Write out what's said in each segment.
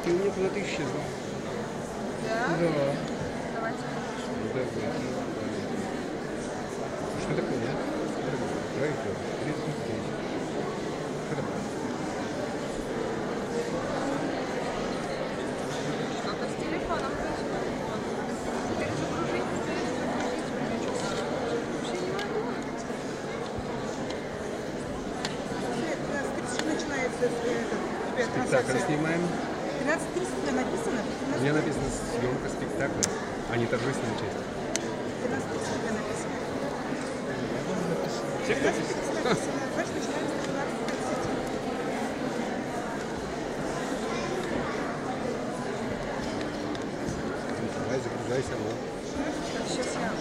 Ты у меня куда-то исчезла. Да? Да. Давайте. Давайте. Что такое, да? Пройдет. 39. Что такое? Что-то с телефоном происходит. Перезагрузить, перезагрузить. Меня что-то вообще не могу. 13:30 начинается спектакль снимаем. 13:30 у тебя написано? У меня написано съемка спектакля, а не торжественная часть. 13:30 у тебя написано. Всех написано? Значит, начинается 13:30. Давай, загружайся, вот. Сейчас я.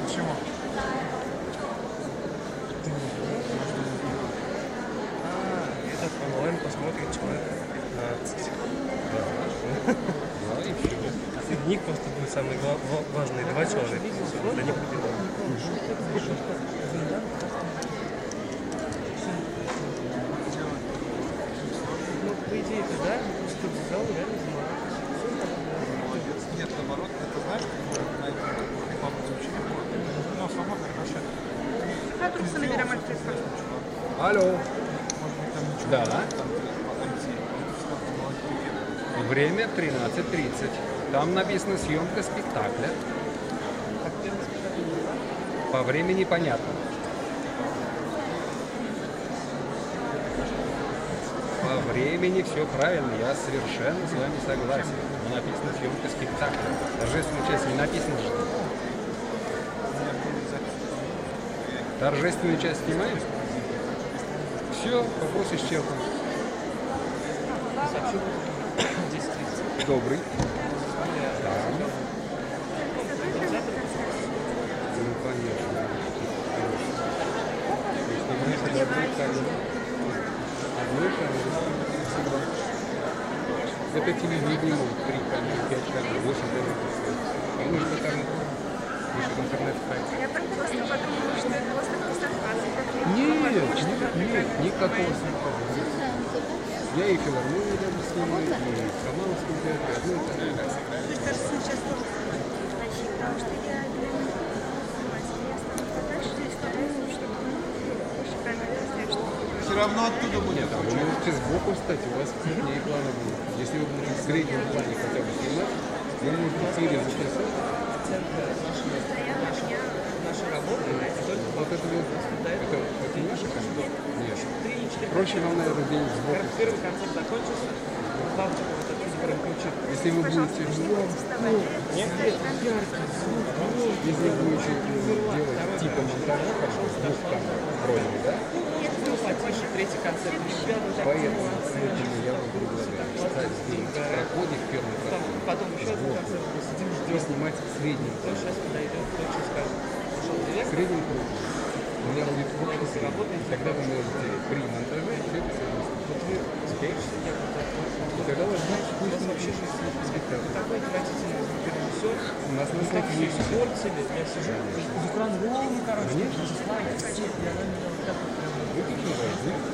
Почему? Этот онлайн посмотрит человек 15. Да. Да, и все. Среди них просто будет самые важные два человека. Для них будет. Ну, по идее, это да, просто в зал реально заморачиваться. Молодец. Нет, наоборот, это знаешь, как на этом рекламу учили, но свободно вообще. Алло. Может быть, там ничего. Да. Там, Время 13:30. Там написано съемка спектакля. По времени понятно. По времени все правильно, я совершенно с вами согласен. Но написано съемка спектакля. Торжественная часть не написано же. Торжественную часть снимаем? Все, вопрос исчерпан. Добрый. Да. Ну, конечно. Снимаешь одной камеры. Одной камеры. Всегда. Это телевидение могут 3 камеры, 5 камер, 8 камер. А мы же там еще интернет хайп. Я просто подумала, что это просто сарказм. Нет, нет, нет, никакого сарказма. Я и филармонию даже снимаю, и в Камаловском театре, одной камеры. Мне кажется, сейчас тоже снимать. Потому что я не могу снимать. Я стану подальше и стараюсь, чтобы больше камеры сделать, чтобы... Все равно оттуда будет. Нет, а вы можете сбоку встать, у вас крупнее плана будет. Если вы будете в среднем плане хотя бы снимать, вы можете перезаписать. Наша работа, вот это вот, это не ваша камера? Нет. Проще вам, наверное, где-нибудь сбоку. Первый концерт закончился, Павчик вот оттуда прям кричит. Если вы будете... Если вы будете делать типа монтажа, как с двух камер, вроде бы, да? Потише, третий концерт. Поэтому я вам предлагаю встать здесь, в проходе, в первом проходе, сбоку, и снимать средним планом. Сейчас подойдет, кто что скажет. Средним кругом. У меня будет общий средний. Тогда вы можете при монтаже все это совместить. Окей? И тогда у вас будет вкусный спектакль. Такой отвратительный звукорежиссер. У нас на сайте все испортили. Я сижу, экран ровный, короче. Конечно. И она меня вот так вот прям... Выключил ваш звук.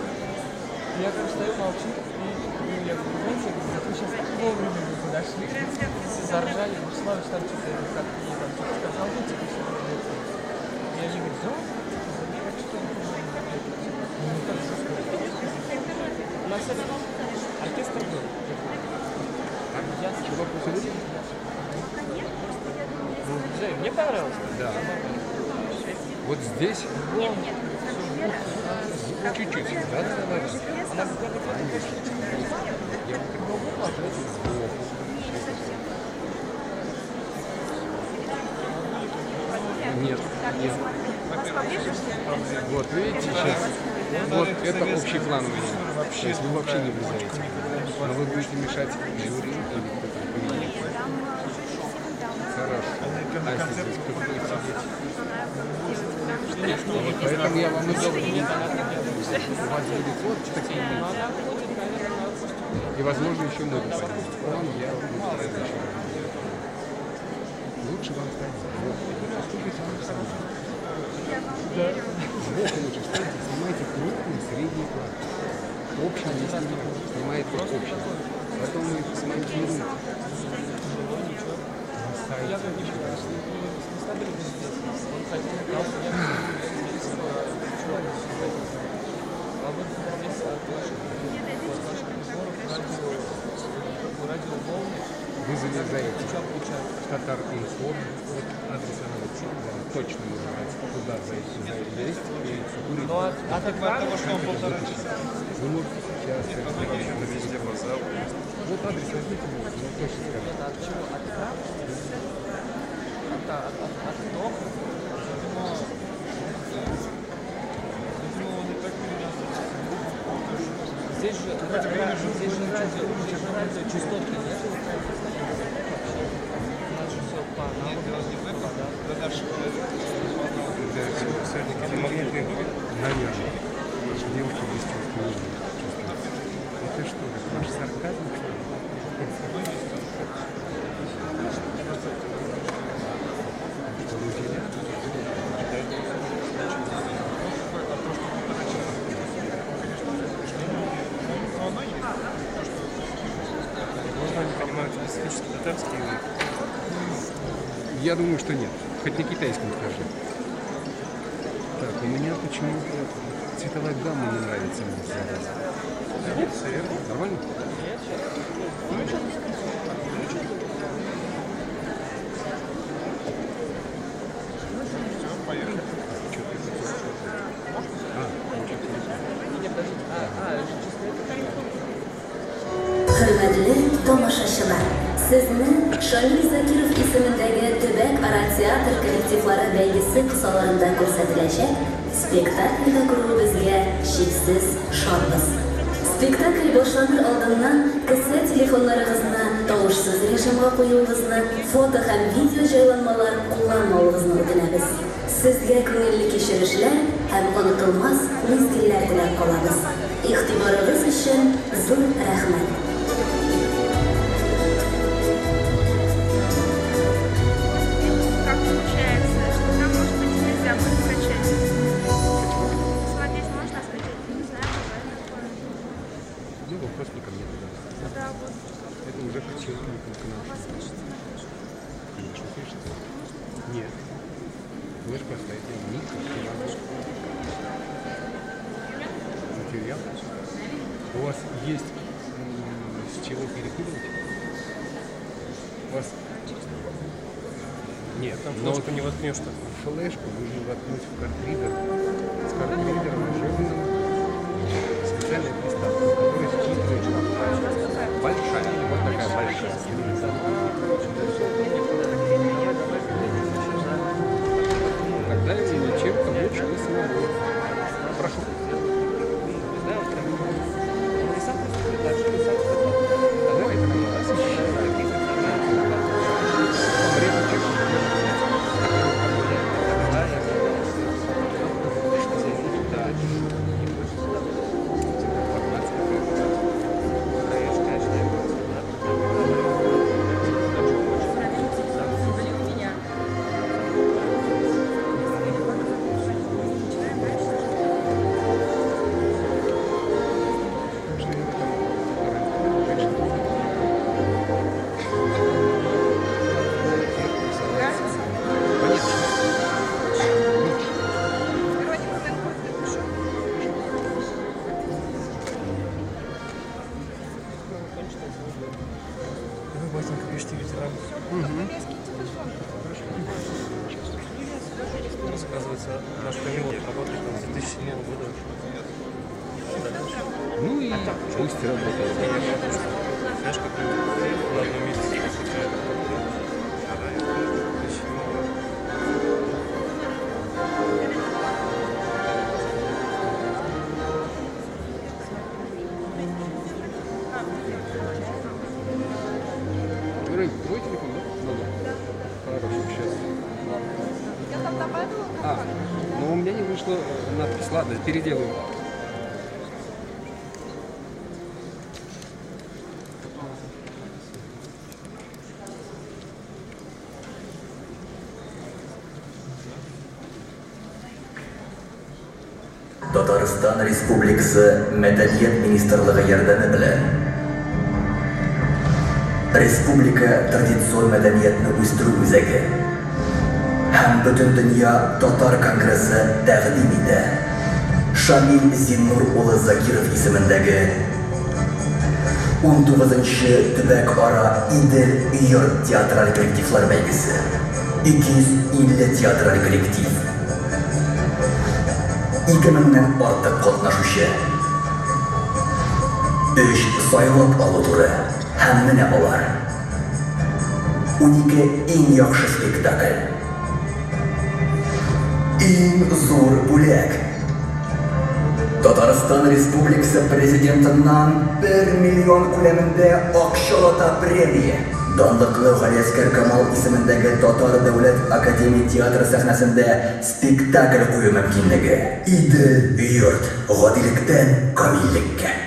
Я, короче, стою, молчу. И я говорю, знаете, я говорю, зато сейчас так вовремя вы подошли. Все заржали. Вячеславович там что-то, как ей там что-то сказал, ну, типа, все. И они говорят, да? У нас оркестр был. Что, вопросы были? Ну, мне понравилось. Да. Вот здесь? Нет, нет. Чуть-чуть. Да, да, да. Она Я вам предлагаю встать сбоку. Нет, нет. Вот, видите, сейчас. Вот это общий план у меня. То есть вы вообще не влезаете. Но вы будете мешать жюри или кто-то поведет. Хорошо. А если здесь кто будет сидеть? Вот поэтому я вам и говорю. У вас будет вот такие. И, возможно, еще много пойдет. Вам я буду стараться еще. Лучше вам стать сбоку. Послушайте вам сами. Сбоку лучше встаньте, снимайте крупный средний план. Общий не снимайте, снимайте общий. Потом вы их смонтируете. На сайте. Вы залезаете в Татар-Информ, вот адрес она вот точно называется, куда залезть и курить. Вы можете сейчас... Вот адрес возьмите, он точно скажет. От чего? От экрана? От вдоха? Здесь же радио, частоты нет. У нас же все по аналогу. Магнитные бури? Наверное. Девушки без чувства не чувствуют. Это что, это ваш сарказм, что ли? Что люди Можно они понимают специфический татарский язык? Я думаю, что нет. Хоть на китайском скажи. Так, у меня почему-то цветовая гамма не нравится мне, зараза. Нет, все верно. Нормально? Все, поехали. Что ты хотел сказать? А, Хөрмәтле тамашачылар, сезне Шамил Закиров исемендәге төбәк-ара театр коллективлары бәйгесе кысаларында күрсәтеләчәк спектакльдә күрүебезгә чиксез шатбыз. Спектакль башланыр алдыннан кесә телефоннарыгызны тавышсыз режимга куюыгызны, фото һәм видео җайланмалар кулланмавыгызны үтенәбез. Сезгә күңелле кичерешләр һәм онытылмас мизгелләр теләп калабыз. Игътибарыгыз өчен зур рәхмәт. Как получается, что там, может быть, нельзя будет скачать? Смотреть можно, а скачать не знаю, бывает такое. Ну, вопрос не ко мне тогда. Да, вот. Это уже к чиновникам, к У нашим. вас пишется на флешку? Конечно, пишется. Нет. Флешку оставить я никак не могу. Материал? У вас есть с чего перекидывать? У вас... Нет, Там но флешку не воткнешь так. Флешку нужно воткнуть в картридер. С картридером уже специальная приставка, которая считывает. Большая, вот такая большая. Тогда я ничем помочь не смогу. Прошу. Давай, Вы, батенька, пишите ветеран. У нас, оказывается, наш Камилов работает с 2007 года. Ну и пусть работает. Знаешь, как на одном месте встречают. Твой телефон, да? Ну, да. Хорошо, сейчас. Я там добавила контакт. А, но у меня нет. Исчезла надпись. Ладно, переделаю. Татарстан Республикасы Мәдәният министрлыгы ярдәме белән Республика традицион мәдәниятне үстерү үзәге һәм Бөтендөнья татар конгрессы тәкъдим итә. Шамил Зиннур улы Закиров исемендәге 19нчы төбәк-ара Идел йорт театраль коллективлар бәйгесе. 250 театраль коллектив. 2000ннән артык катнашучы. Өч сайлап алу туры һәм менә алар. 12 иң яхшы спектакль. Иң зур бүләк. Татарстан Республикасы Президентыннан 1 миллион күләмендә акчалата премия. Данлыклы Галиәсгар Камал исемендәге Татар дәүләт академия театры сәхнәсендә спектакль кую мөмкинлеге. Идел йорт, гадилектән камиллеккә.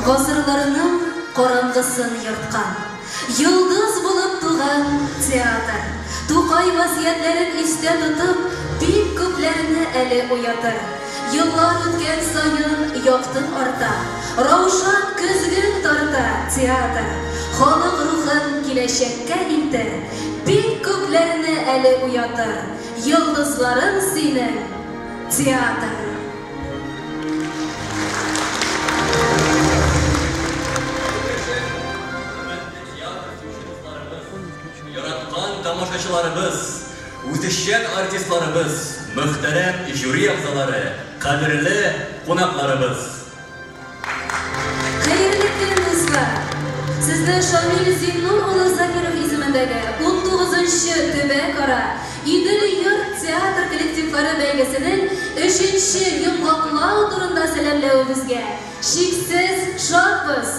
Гасырларның караңгысын ерткан, Йолдыз булып туган театр. Тукай васыятьләрен истә тотып, Бик күпләрне әле уятыр. Еллар үткән саен яктың арта, Раушан көзген тарта театр. Халык рухын киләчәккә илтер, Бик күпләрне әле уятыр. Йолдызларың синең, театр. Яраткан тамашачыларыбыз, үзешчән артистларыбыз, мөхтәрәм жюри әгъзалары, кадерле кунакларыбыз! Хәерле көн, дуслар! Сезне Шамил Зиннур улы Закиров исемендәге унтугызынчы төбәкара Идел-йорт театр коллективлары бәйгесенең өченче йомгаклау турында сәламләвебезгә чиксез шатбыз!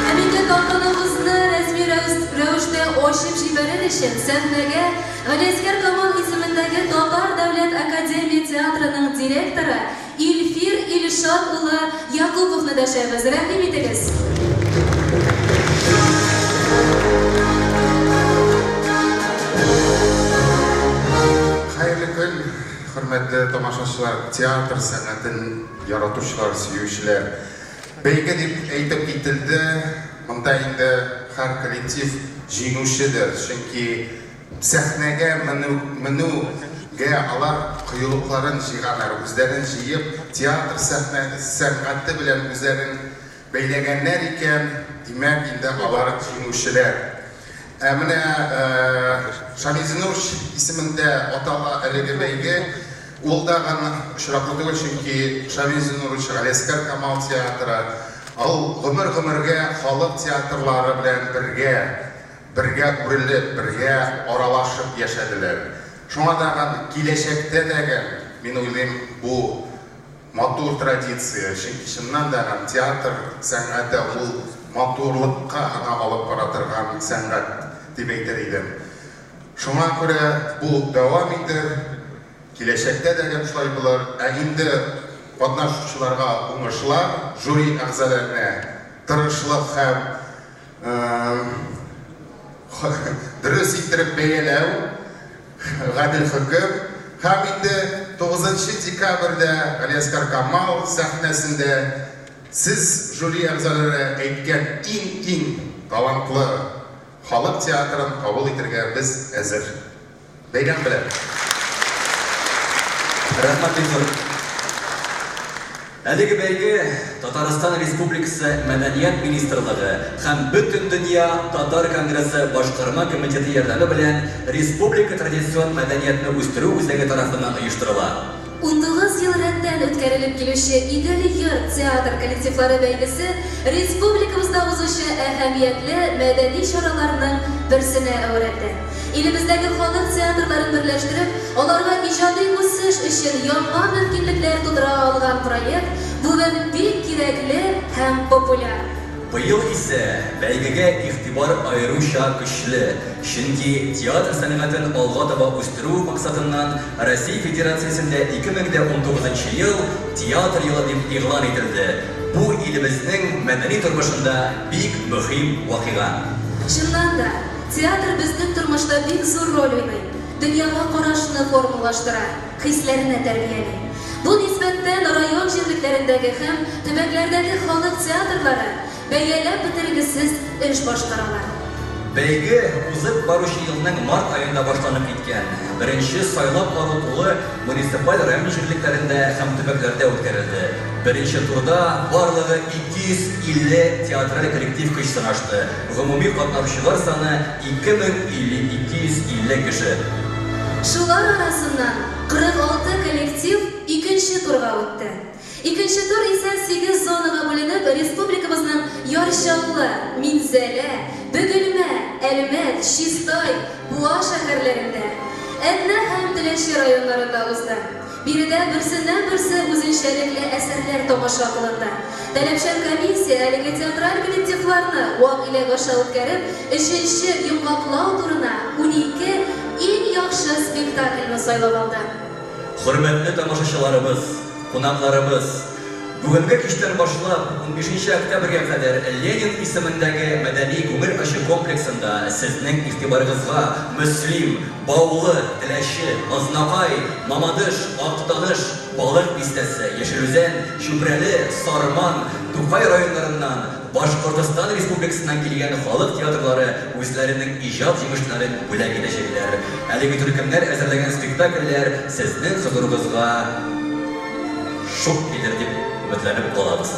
Һәм инде тантанабызны рәсми рәвештә ачып җибәрер өчен сәхнәгә Галиәсгар Камал исемендәге Татар дәүләт академия театрының директоры Илфир Илшат улы Якуповны дәшәбез. Рәхим итегез! Хәерле көн, хөрмәтле тамашачылар, театр сәнгатен яратучылар, сөючеләр. Бәйге дип әйтеп кителде, монда инде һәр коллектив җиңүчедер, чөнки сәхнәгә менү, менүгә алар кыюлыкларын җыйганнар, үзләрен җыеп, театр сәхнә, сәнгате белән үзләрен бәйләгәннәр икән, димәк инде алар җиңүчеләр. Ә менә Шамил Зиннурович исемендә атала әлеге бәйге. Ул тагын очраклы түгел, чөнки Шамил Зиннурович Галиәсгар Камал театры, ул гомер-гомергә халык театрлары белән бергә, бергә үрелеп, бергә аралашып яшәделәр. Шуңа тагын киләчәктә дә, мин уйлыйм, бу матур традиция, чөнки чыннан да театр сәнгате ул матурлыкка гына алып бара торган сәнгать дип әйтер идем. Шуңа күрә бу дәвам итер, киләчәктә дә шулай булыр. Ә инде катнашучыларга уңышлар, жюри әгъзаларына тырышлык һәм дөрес иттереп бәяләү, гадел хөкем. Һәм инде 9 декабрьдә Галиәсгар Камал сәхнәсендә сез жюри әгъзалары әйткән иң-иң талантлы халык театрын кабул итәргә без әзер. Бәйрәм белән! Рәхмәт бик зур. Әлеге бәйге Татарстан Республикасы Мәдәният министрлыгы һәм Бөтендөнья татар конгрессы Башкарма комитеты ярдәме белән Республика традицион мәдәниятне үстерү үзәге тарафыннан оештырыла. 19 ел рәттән үткәрелеп килүче Идел-йорт театр коллективлары бәйгесе республикабызда узучы әһәмиятле мәдәни чараларның берсенә әверелде. Илебездәге халык театрларын берләштереп, аларга иҗади үсеш өчен яңа мөмкинлекләр тудыра алган проект бүген бик кирәкле һәм популяр. Быел исә бәйгегә игътибар аеруча көчле, чөнки театр сәнгатен алга таба үстерү максатыннан Россия Федерациясендә 2019 ел Театр елы дип игълан ителде. Бу илебезнең мәдәни тормышында бик мөһим вакыйга. Чыннан да, театр безнең тормышта бик зур роль уйный, дөньяга карашны формалаштыра, хисләрне тәрбияли. Бу нисбәттән район җирлекләрендәге һәм төбәкләрдәге халык театрлары бәяләп бетергесез эш башкаралар. Бәйге узып баручы елның март аенда башланып киткән. Беренче сайлап алу тулы муниципаль район җирлекләрендә һәм төбәкләрдә үткәрелде. Беренче турда барлыгы 250 театраль коллектив көч сынашты. Гомуми катнашучылар саны 2250 кеше. Шулар арасыннан 46 коллектив икенче турга үтте. Икенче тур исә сигез зонага бүленеп, республикабызның Яр Чаллы, Минзәлә, Бөгелмә, Әлмәт, Чистай, Буа шәһәрләрендә, Әтнә һәм Теләче районнарында узды. Биредә берсеннән-берсе үзенчәлекле әсәрләр тамаша кылынды. Таләпчән комиссия әлеге театраль коллективларны вак иләк аша үткәреп, өченче йомгаклау турына 12 иң яхшы спектакльне сайлап алды. Хөрмәтле тамашачыларыбыз, кунакларыбыз! Бүгенге кичтән башлап 15 октябрьгә кадәр Ленин исемендәге мәдәни күңел ачу комплексында сезнең игътибарыгызга Мөслим, Баулы, Теләче, Азнакай, Мамадыш, Актаныш, Балык Бистәсе, Яшел Үзән, Чүпрәле, Сарман, Тукай районнарыннан, Башкортостан Республикасыннан килгән халык театрлары үзләренең иҗат җимешләрен бүләк итәчәкләр. Әлеге төркемнәр әзерләгән спектакльләр сезнең хозурыгызга шук килер дип өметләнеп калабыз.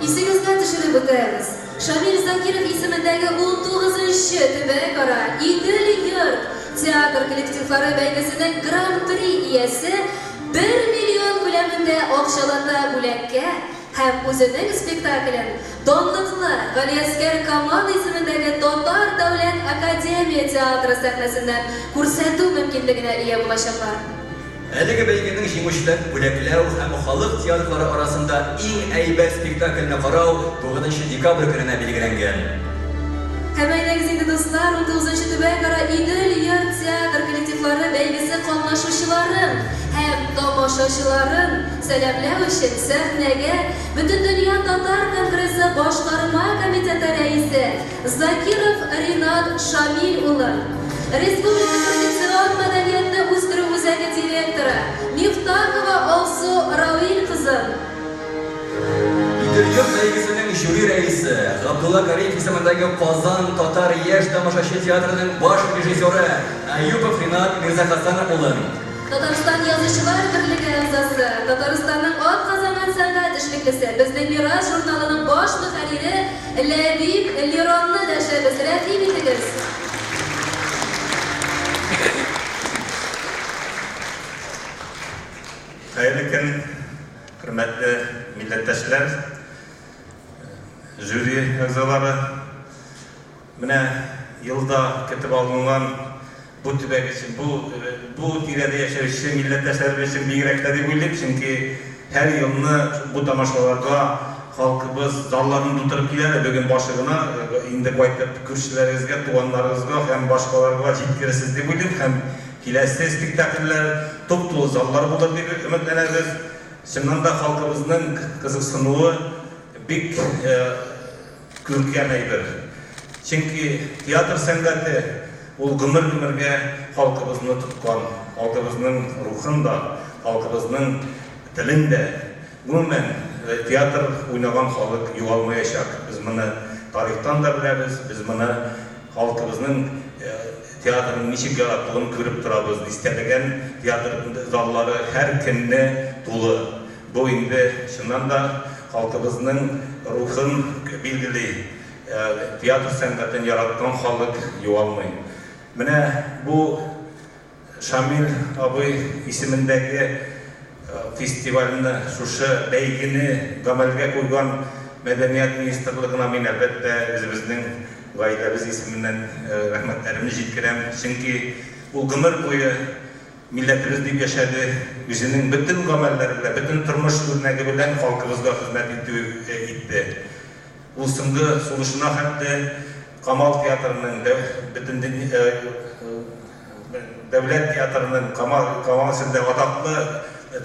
Исегезгә төшереп үтәбез, Шамил Закиров исемендәге 19 нчы төбәкара Идел-йорт театр коллективлары бәйгесенең гран-при иясе 1 миллион күләмендә акчалата бүләккә һәм үзенең спектаклен данлыклы Галиәсгар Камал исемендәге Татар дәүләт академия театры сәхнәсеннән күрсәтү мөмкинлегенә ия булачаклар. Әлеге бәйгенең җиңүчеләрен бүләкләү һәм халык театрлары арасында иң әйбәт спектакльне карау 9 декабрь көненә билгеләнгән. Һәм әйдәгез инде, дуслар, 19 төбәкара Идел-йорт театр коллективлары бәйгесе катнашучыларын һәм тамашачыларын сәламләү өчен сәхнәгә Бөтендөнья татар конгрессы башкарма комитеты рәисе Закиров Ринат Шамил улы, Республика традицион мәдәниятне үстерү үзәге директоры Мифтахова Алсу Равил кызын, Идел-йорт бәйгесенең жюри рәисе, Габдулла Кариев исемендәге Казан татар яшь тамашачы театрының баш режиссеры Аюпов Ринат Мирзахасан улын, Татарстан Язучылар берлеге әгъзасы, Татарстанның атказанган сәнгать эшлеклесе, Безнең мирас журналының баш мөхәррире Ләбиб Леронны дәшәбез. Рәхим итегез. Хәерле көн, хөрмәтле милләттәшләр, жюри әгъзалары. Менә елда көтеп алынган бу төбәк өчен, бу тирәдә яшәүче милләттәшләр өчен бигрәк тә дип уйлыйм, чөнки һәр елны бу тамашаларга халкыбыз залларын тутырып килә. Бүген башы гына, инде кайтып күршеләрегезгә, туганнарыгызга һәм башкаларга җиткерерсез дип уйлыйм, һәм киләсе спектакльләр туп-тулы заллар булыр дип өметләнәбез. Чыннан да халкыбызның кызыксынуы бик күркәм әйбер. Чөнки театр сәнгате ул гомер-гомергә халкыбызны тоткан, халкыбызның рухын да, халкыбызның телен дә. Гомумән, театр уйнаган халык югалмаячак. Без моны тарихтан да беләбез, без моны халкыбызның театрын ничек яратуын күреп торабыз. Дистәләгән театр заллары һәр көнне тулы. Бу инде чыннан да халкыбызның рухын билгели. Театр сәнгатен яраткан халык югалмый. Менә бу Шамил абый исемендәге фестивальне, шушы бәйгене гамәлгә куйган мәдәният министрлыгына мин, әлбәттә, үзебезнең гаиләбез исеменнән рәхмәтләремне җиткерәм. Чөнки ул гомер буе милләтебез дип яшәде, үзенең бөтен гамәлләре белән, бөтен тормыш үрнәге белән халкыбызга хезмәт итү итте. Ул соңгы сулышына хәтле Камал театрының, бөтен дәүләт театрының, Камал исемендә атаклы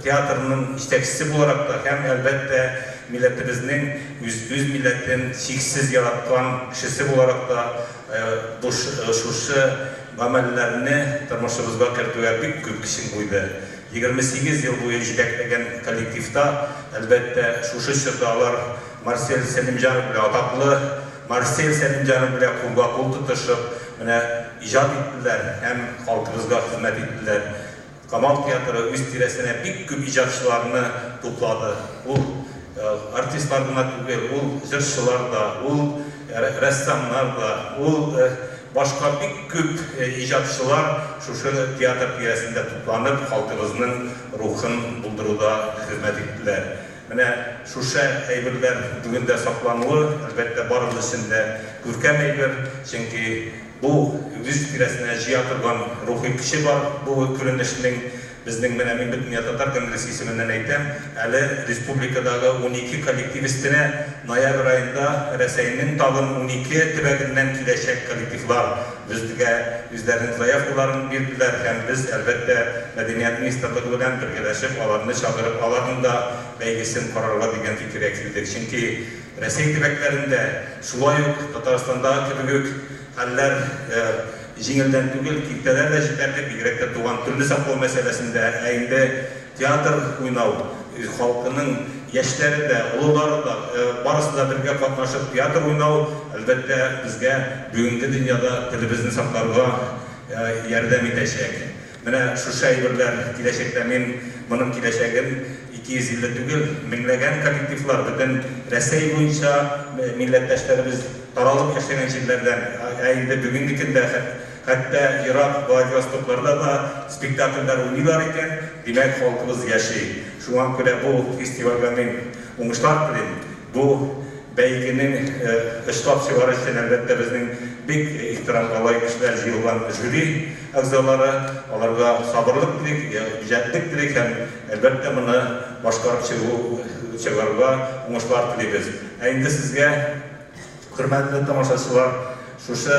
театрының җитәкчесе буларак та һәм, әлбәттә, милләтебезнең үз милләтен чиксез яраткан кешесе буларак та шушы гамәлләрне тормышыбызга кертүгә бик күп көчен куйды. 28 ел буе җитәкләгән коллективта, әлбәттә, шушы чорда алар Марсель Сәлимҗанов белән, атаклы Марсель Сәлимҗанов белән кулга кул тотышып, менә иҗат иттеләр һәм халкыбызга хезмәт иттеләр. Камал театры үз тирәсенә бик күп иҗатчыларны туплады. Ул артистлар гына түгел, ул җырчылар да, ул рәссамнар да, ул башка бик күп иҗатчылар шушы театр тирәсендә тупланып, халкыбызның рухын булдыруда хезмәт иттеләр. Менә шушы әйберләр бүген дә саклануы, әлбәттә, барыбыз өчен дә күркәм әйбер, чөнки Бу үз тирәсенә җыя торган рухи көче бар бу күренешнең. Безнең менә мин Бөтендөнья татар конгрессы исеменнән әйтәм, әле республикадагы 12 коллектив өстенә ноябрь аенда Рәсәйнең тагын 12 төбәгеннән киләчәк коллективлар безгә үзләренең заявкаларын бирделәр һәм без, әлбәттә, Мәдәният министрлыгы белән бергәләшеп аларны чакырып, аларның да бәйгесен карарга дигән фикергә килдек. Чөнки Рәсәй төбәкләрендә шулай ук Татарстандагы кебек үк хәлләр җиңелдән түгел, киртәләр дә җитәрлек, бигрәк тә туган телне саклау мәсьәләсендә. Ә инде театр уйнау, халкының яшьләре дә, олылары да, барысы да бергә катнашып театр уйнау, әлбәттә, безгә бүгенге дөньяда телебезне сакларга ярдәм итәчәк. Менә шушы әйберләр киләчәктә мин моның киләчәген 250 түгел, меңләгән коллективлар, бөтен Рәсәй буенча милләттәшләребез таралып яшәгән җирләрдән, ә инде бүгенге көндә хәтта ерак Владивостокларда да спектакльләр уйныйлар икән, димәк, халкыбыз яши. Шуңа күрә бу фестивальгә мин уңышлар телим. Бу бәйгенең очлап чыгар өчен, әлбәттә, безнең бик ихтирамга лаек кешеләр җыелган жюри әгъзалары, аларга сабырлык телик, иҗатлык телик һәм, әлбәттә, моны башкарып чыгу, чыгарга уңышлар телибез. Ә инде сезгә, хөрмәтле тамашачылар, шушы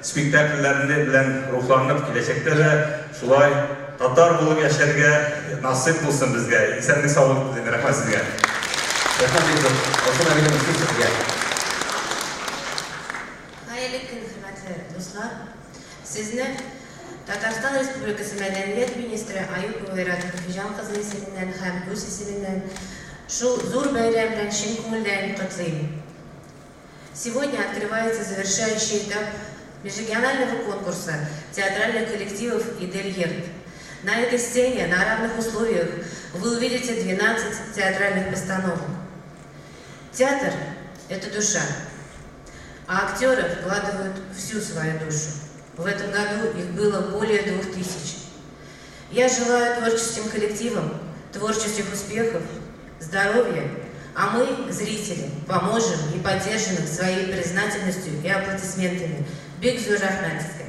спектакльләрне белән рухланып, киләчәктә дә шулай татар булып яшәргә насыйп булсын безгә. Исәнлек, саулык телим. Рәхмәт сезгә. Рәхмәт бик зур. Алсу Нәбиевна, сүз сезгә. Хәерле көн, хөрмәтле дуслар! Сезне Татарстан Республикасы мәдәният министры Аюпова Ирада Хафиҗан кызы исеменнән һәм үз исемемнән шул зур бәйрәм белән чын күңелдән котлыйм. Сегодня открывается завершающий этап межрегионального конкурса театральных коллективов «Идель-Ерт». На этой сцене на равных условиях вы увидите 12 театральных постановок. Театр – это душа, а актеры вкладывают всю свою душу. В этом году их было более 2000. Я желаю творческим коллективам творческих успехов, здоровья, а мы, зрители, поможем и поддержим их своей признательностью и аплодисментами. Бик зур рәхмәт сезгә.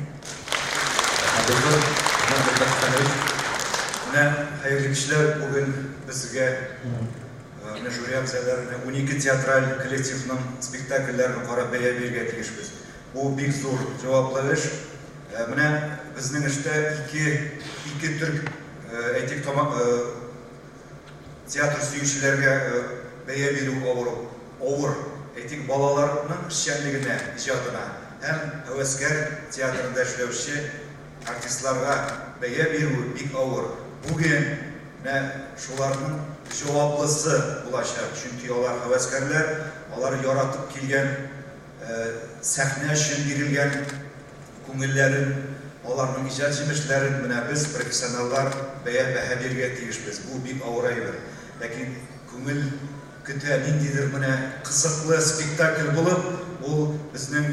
Менә, хәерле кичләр, бүген безгә менә жюри әгъзаларына 12 театраль коллективның спектакльләрен карап бәя бирергә тиешбез. Бу бик зур җаваплы эш. Менә безнең эштә ике төр, әйтик, театр сөючеләргә бәя бирү авыр, авыр. Әйтик, балаларның эшчәнлегенә, иҗатына һәм һәвәскәр театрында эшләүче артистларга бәя бирү бик авыр. Бүген менә шуларның җаваплысы булачак, чөнки алар һәвәскәрләр, алар яратып килгән сәхнә өчен бирелгән күңелләрен, аларның иҗат җимешләрен менә без, профессионаллар, бәя бәһа бирергә тиешбез. Бу бик авыр әйбер. Ләкин күңел көтә ниндидер менә кызыклы спектакль булып, ул безнең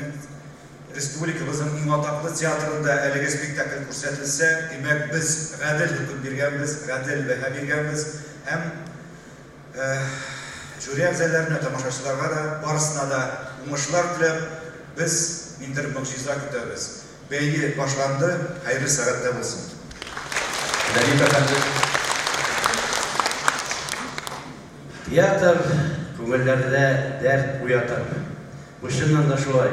республикабызның иң атаклы театрында әлеге спектакль күрсәтелсә, димәк, без гадел хөкем биргәнбез, гадел бәһа биргәнбез һәм жюри әгъзаларына, тамашачыларга да, барысына да уңышлар теләп, без ниндидер могҗиза көтәбез. Бәйге башланды, хәерле сәгатьтә булсын. Ләбиб әфәнде. Театр күңелләрдә дәрт уятыр. Бу чыннан да шулай.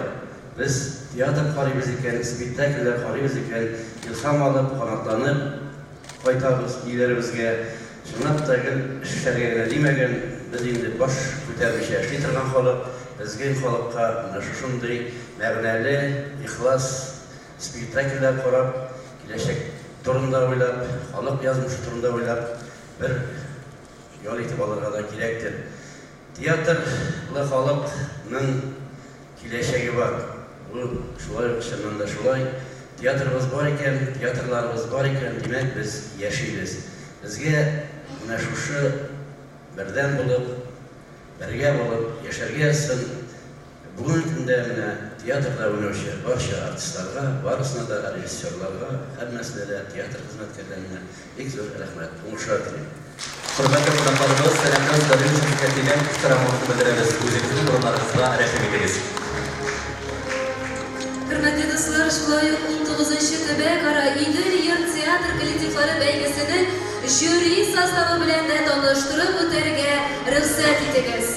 Без театр карыйбыз икән, спектакльләр карыйбыз икән, илһам алып, канатланып кайтабыз өйләребезгә. Чынлап та гел эшләргә генә димәгән, без инде баш күтәрмичә эшли торган халык, безгең халыкка менә шушындый мәгънәле, ихлас спектакльләр карап, киләчәк турында уйлап, халык язмышы турында уйлап, бер ял итеп алырга да кирәктер. Театрлы халыкның киләчәге бар. Бу шулай ук чыннан да шулай. Театрыбыз бар икән, театрларыбыз бар икән, димәк, без яшибез. Безгә менә шушы бердәм булып, бергә булып яшәргә язсын. Бүгенге көндә менә театрда уйнаучы барча артистларга, барысына да, режиссерларга, һәммәсенә дә, театр хезмәткәрләренә бик зур рәхмәт. Уңышлар телим. Хөрмәтле кунакларыбыз, Сәламләү Дариновичка тирән ихтирамыбызны белдерәбез. Үзегезнең урыннарыгызга рәхим итегез. Хөрмәтле дуслар, шулай ук 19нчы төбәкара Идел-йорт театр коллективлары бәйгесенең жюри составы белән дә таныштырып үтәргә рөхсәт итегез.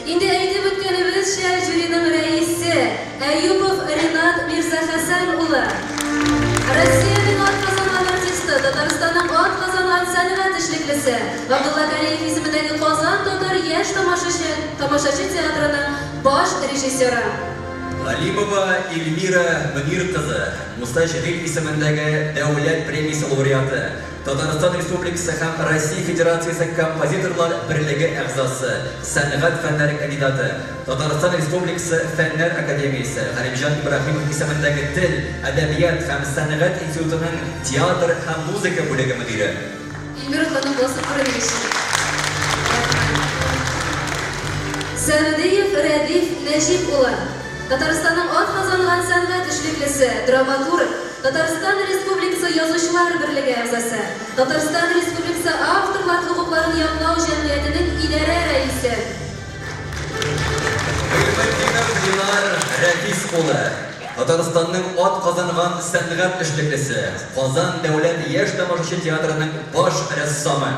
Инде әйтеп үткәнебезчә, жюриның рәисе Әюпов Ринат Мирзахәсән улы. Россиянең атказанган артисты, Татарстанның атказанган сәнгать эшлеклесе, Габдулла Кариев исемендәге Казан татар яшь тамашачы, тамашачы театрының баш режиссеры. Галимова Эльмира Мөнир кызы, Муса Җәлил исемендәге Дәүләт премиясе лауреаты, Татарстан Республикасы һәм Россия Федерациясе Композиторлар берлеге әгъзасы, сәнгать фәннәре кандидаты, Татарстан Республикасы Фәннәр академиясе Галимҗан Ибраһимов исемендәге тел, әдәбият һәм сәнгать институтының театр һәм музыка бүлеге мөдире. Эльмира ханым, басып күренегезче. Сәгъдиев Рәдиф Нәҗип улы, Татарстанның атказанган сәнгать эшлеклесе, драматург, Татарстан Республикасы Язучылар берлеге әгъзасы, Татарстан Республикасы авторлар хокукларын яклау җәмгыятенең идарә рәисе. Гыйльметдинов Динар Рәфис улы, Татарстанның атказанган сәнгать эшлеклесе, Казан дәүләт яшь тамашачы театрының баш рәссамы.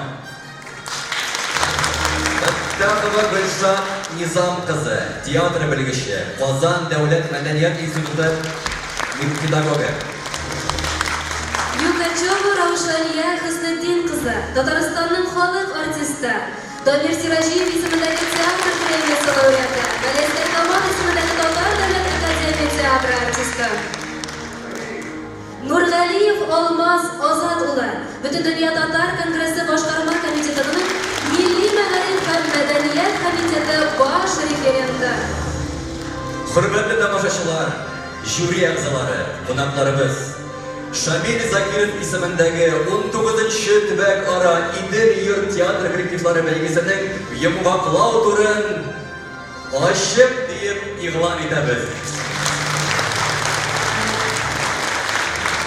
Фәттахова Гөлшат Низам кызы, театр белгече, Казан дәүләт мәдәният институты педагогы. Юкачева Раушания Хөснетдин кызы, Татарстанның халык артисты, Дамир Сираҗиев исемендәге театр премиясе лауреаты, Галиәсгар Камал исемендәге Татар дәүләт академия театры артисты. Нургалиев Алмаз Азат улы, Бөтендөнья татар конгрессы башкарма комитетының Милли мәгариф һәм мәдәният комитеты баш референты. Хөрмәтле тамашачылар, жюри әгъзалары, кунакларыбыз. Шамил Закиров исемендәге 19нчы төбәк-ара Идел-йорт театр коллективлары бәйгесенең йомгаклау турын ачык диеп игълан итәбез.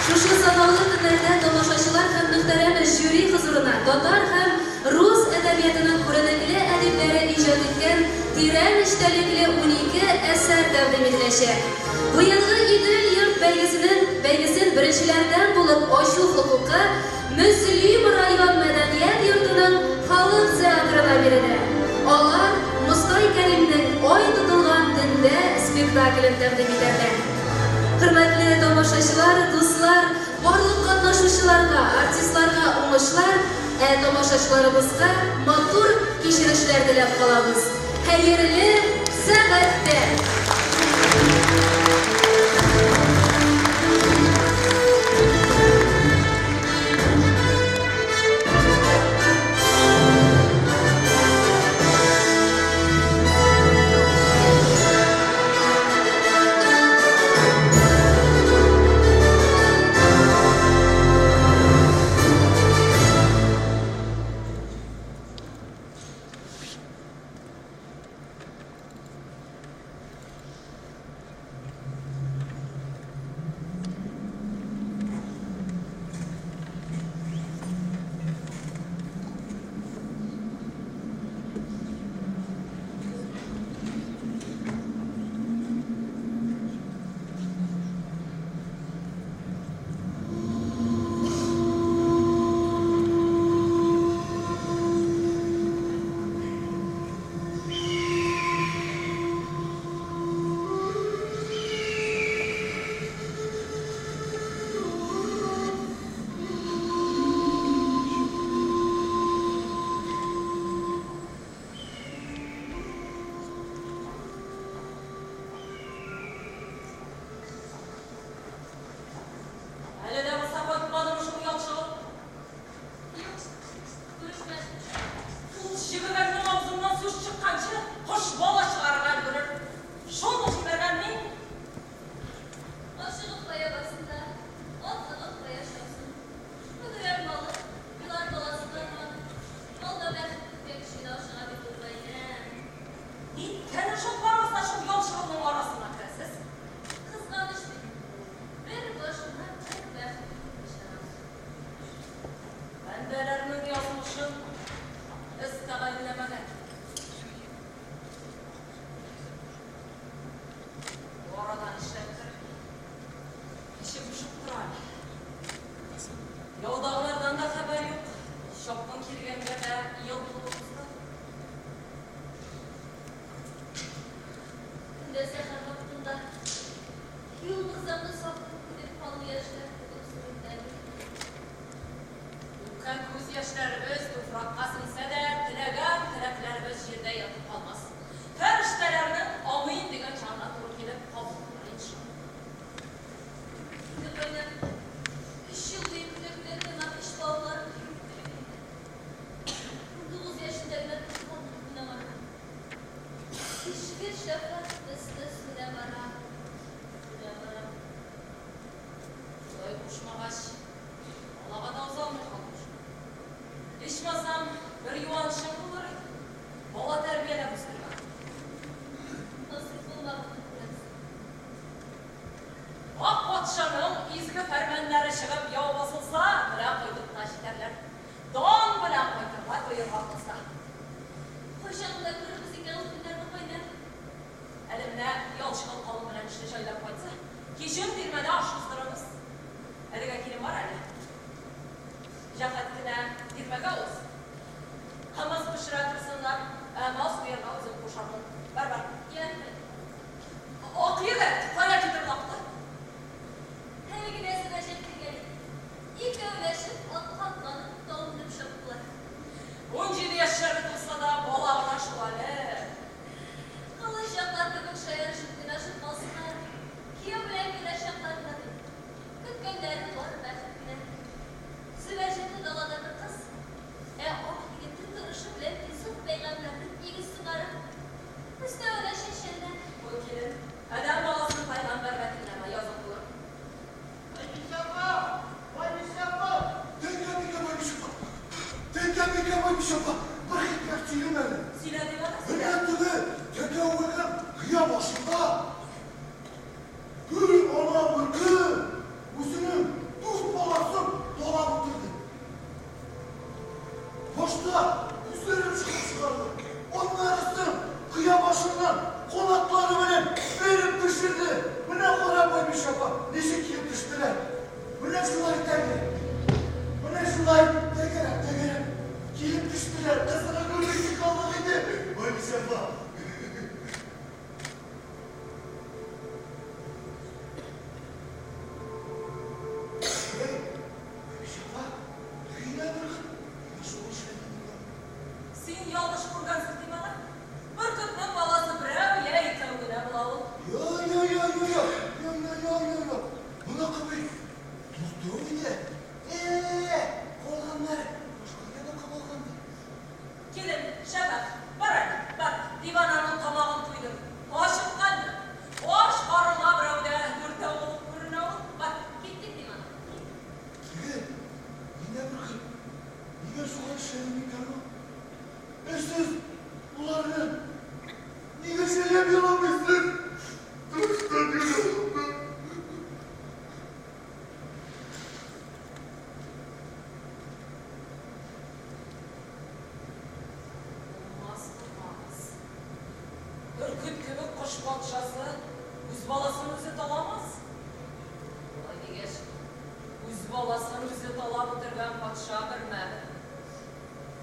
Шушы санаулы көннәрдә тамашачылар һәм мөхтәрәм жюри хозурына татар һәм рус әдәбиятының күренекле әдипләре иҗат иткән тирән эчтәлекле 12 әсәр тәкъдим ителәчәк. Быелгы Идел-йорт бәйгесенең бәйгесен беренчеләрдән булып ачу хокукы Мөслим район мәдәният йортының халык театрына бирелә. Алар Мостай Кәримнең Ай тотылган төндә спектаклен тәкъдим итәрләр. Хөрмәтле тамашачылар, дуслар, барлык катнашучыларга, артистларга уңышлар, ә тамашачыларыбызга матур кичерешләр теләп калабыз. Хәерле сәгатьтә! Әле дә булса кайтмадымы шул ялчыгың? Юк, күрешмәдем. Ул җегегәннең авызыннан сүз чыкканчы, кош бала чыгарырга өлгерер. Шуны җибәргән мин. Ашыгып кая барсын да, атлыгып кая чапсын. Мөгрәр малы, елан баласы бармады. Алда бәхет көткән кеше дә ашыга бит ул, гаиләм. Ниткән шул барыгыз да шул ялчыгымның арасына керәсез? Кызганыч бит. Бер башына бер бәхет бичара. Бәндәләрнең язмышын без тәгаенләмәгән. Бу арада нишләптер Туфракка сеңсә дә, теләгән теләкләребез җирдә ятып калмас. Фәрештәләрнең амин дигән чагына туры килеп кабул булыр, иншалла. Инде кайнар, өч ел буе көтә-көтә тырнак өч балаларым килеп китте бит инде. 19 яшендә генә тотылган мин аңарга. Кичке шәфәкъ төсле сүнә бара, сүнә бара. Ходай кушмагач, балага да уза алмый калдым шул. Ичмасам, бер юанычым булыр иде. Бала тәрбияләп үстергән. Насыйп булмагандыр, күрәсең. Ак патшаның изге фәрманнары чыгып яу басылса, менә кайтып та җитәрләр. Дан белән кайтырга боерган булса. Кайчан гына күрербез икән ул көннәрне, кайнар? Әле менә ялчыгыл кавым белән эшне җайлап кайтса, кичен тирмәдә аш уздырырбыз. Әлегә килен бар әле. Җәһәт кенә тирмәгә уз. Кымыз пешерә торсыннар, ә мал суярга үзем кушармын. Бар, бар. Ярый. Ак егет, кая китеп лакты? Әле генә Зөбәрҗәт килгән иде. Икәүләшеп атка атланып, тау менеп чаптылар. 17 яшьләре тулса да, бала гына шул әле. Кылыч яклар кебек шаярышып уйнашып калсыннар. Кияү белән килә чаклар гына бит. Көткәннәре бары бәхет кенә. Зөбәрҗәте далада бер кыз, ә ак егете торышы белән Йосыф пәйгамбәрнең игез сыңары. Өстәвенә чәчән дә. Ой, килен, адәм баласын пәйгамбәргә тиңләмә, язык булыр. Байбичә апа! Байбичә апа! Тәкә-бикә, Байбичә апа! Тәкә-бикә, Байбичә апа! Бер хикмәт сөйлим әле. Сөйлә, дивана, сөйлә. Менә теге тәкә үлгән кыя башында бер ана бөркет үзенең дүрт баласын талап үтерде. Башта күзләрен чыгып чыгарды. Аннарысын кыя башыннан канатлары белән бәреп төшерде. Менә кара, Байбичә апа, ничек килеп төштеләр. Менә шулай тәгәрәп. Менә шулай тәгәрәп, тәгәрәп килеп төштеләр. Кызыгы күрмичә калдык иде, Байбичә апа. Эй, Байбичә апа, өенә бер шул эшләде микән? Син ялгыш күргәнсең, дивана. Бөркетнең баласы берәү я икәү генә була ул. Я, я, я, я, я, я, я, я, я, я. Моныкы бит дүртәү иде. Э, калганнары башка янакы булгандыр. Килен, Шәфәкъ, бар әле, бар. Дивананың тамагын туйдыр. Ачыккандыр. Ач карынга берәү дә дүртәү булып күренә ул. Бар. Киттек, дивана. Теге, нигә бөркет? Нигә шулай эшләде микән ул? Ә сез боларны нигә сөйләп еламыйсыз? Таштан йөрәгемне. Булмас, булмас. Бөркет кебек кош патшасы үз баласын үзе таламас. Болай дигәч, үз баласын үзе талап үтергән патша бермә-бер.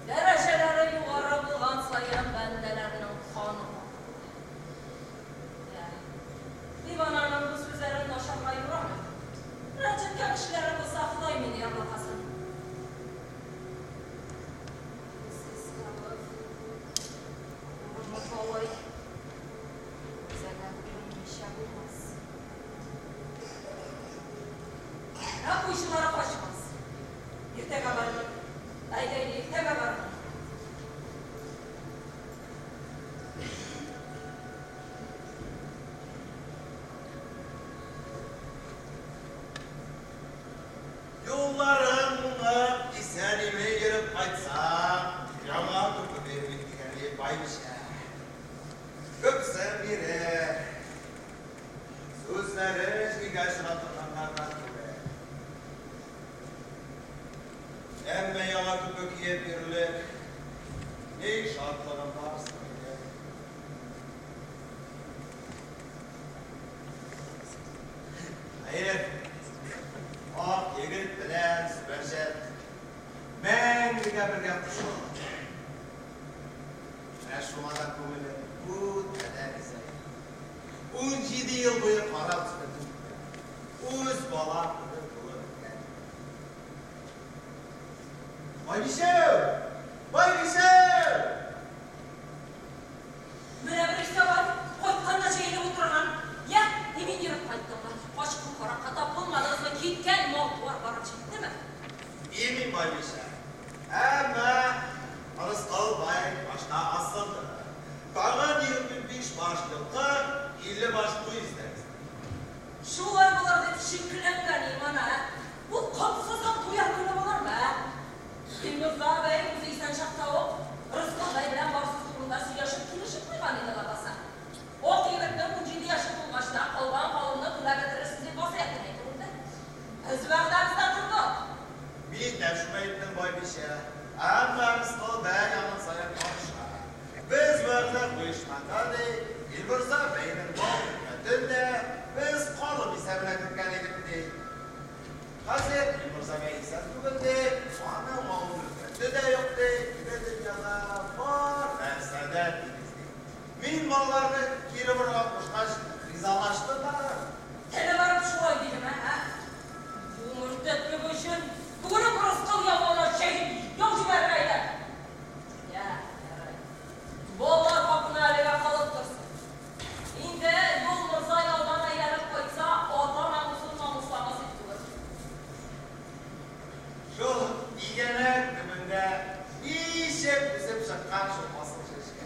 Дәрәҗәләре югары булган саен бәндәләрнең каны каты була. Ә, Дивананың бу сүзләрен начарга юрамый. Рәнҗеткән кешеләре булса, Ходай мине ярлыкасын. Сез хәвеф, урыны талый. Күзәгә күренмичә булмас. Ә куйчылары качмас. Иртәгә барырмын. Әйдә, әйдә, иртәгә барырмын. Юлларың уңып, исән-имин йөреп кайтсаң, яңа тупы бирмим дигән байбичә. Күпсен бирер. Сүзләре җилгә очыра торганнардан түгел. Әмма яңа тупы киеп йөрерлек ни шатлыгым бар соң инде? Хәер, ак егет белән Зөбәрҗәт мәңгегә бергә кушылалар. Менә шуңа да күңелем үтә риза. 17 ел буе карап үстердем. Үз балам кебек булып беткән. Байбичә! җылкы, 50 баш куй истәбез. Шулай булыр дип шикләнгән имана. Ул капсыздан туяр көне булырмы, ә? Илмирза бәй үзе исән чакта ук Рыскул бәй белән барсыз турында сөйләшеп килешеп куйган иде лабаса. Ак егетнең 17 яше тулгач та калган калымны түләп бетерерсез дип васыятен әйтеп үтте. Без вәгъдәбездә тордык. Мин дә шуны әйттем, байбичә. Әмма Рыскул бәй аның саен карыша. Без вәгъдә куешмаганда ди, Илмирза бәйнең мал мөлкәтен дә без калым исәбенә керткән идек ди. Хәзер Илмирза бәй исән түгел ди, аның мал мөлкәте дә юк ди, ире дөньяда бар нәрсә дә тигез ди. Мин малларны кире борырга кушкач, ризалашты да. Теле барып шулай дидеме, ә? Бу мөртәтлек өчен бүген үк Рыскул явына шәһит яу җибәрергә иде. Я, ярай. Балалар хакына әлегә калып торсын. Инде Юлмырза яудан әйләнеп кайтса, ата намусын намусламас ит түгел. Шул игәнәк төбендә ничек үсеп чыккан шул асыл чәчкә.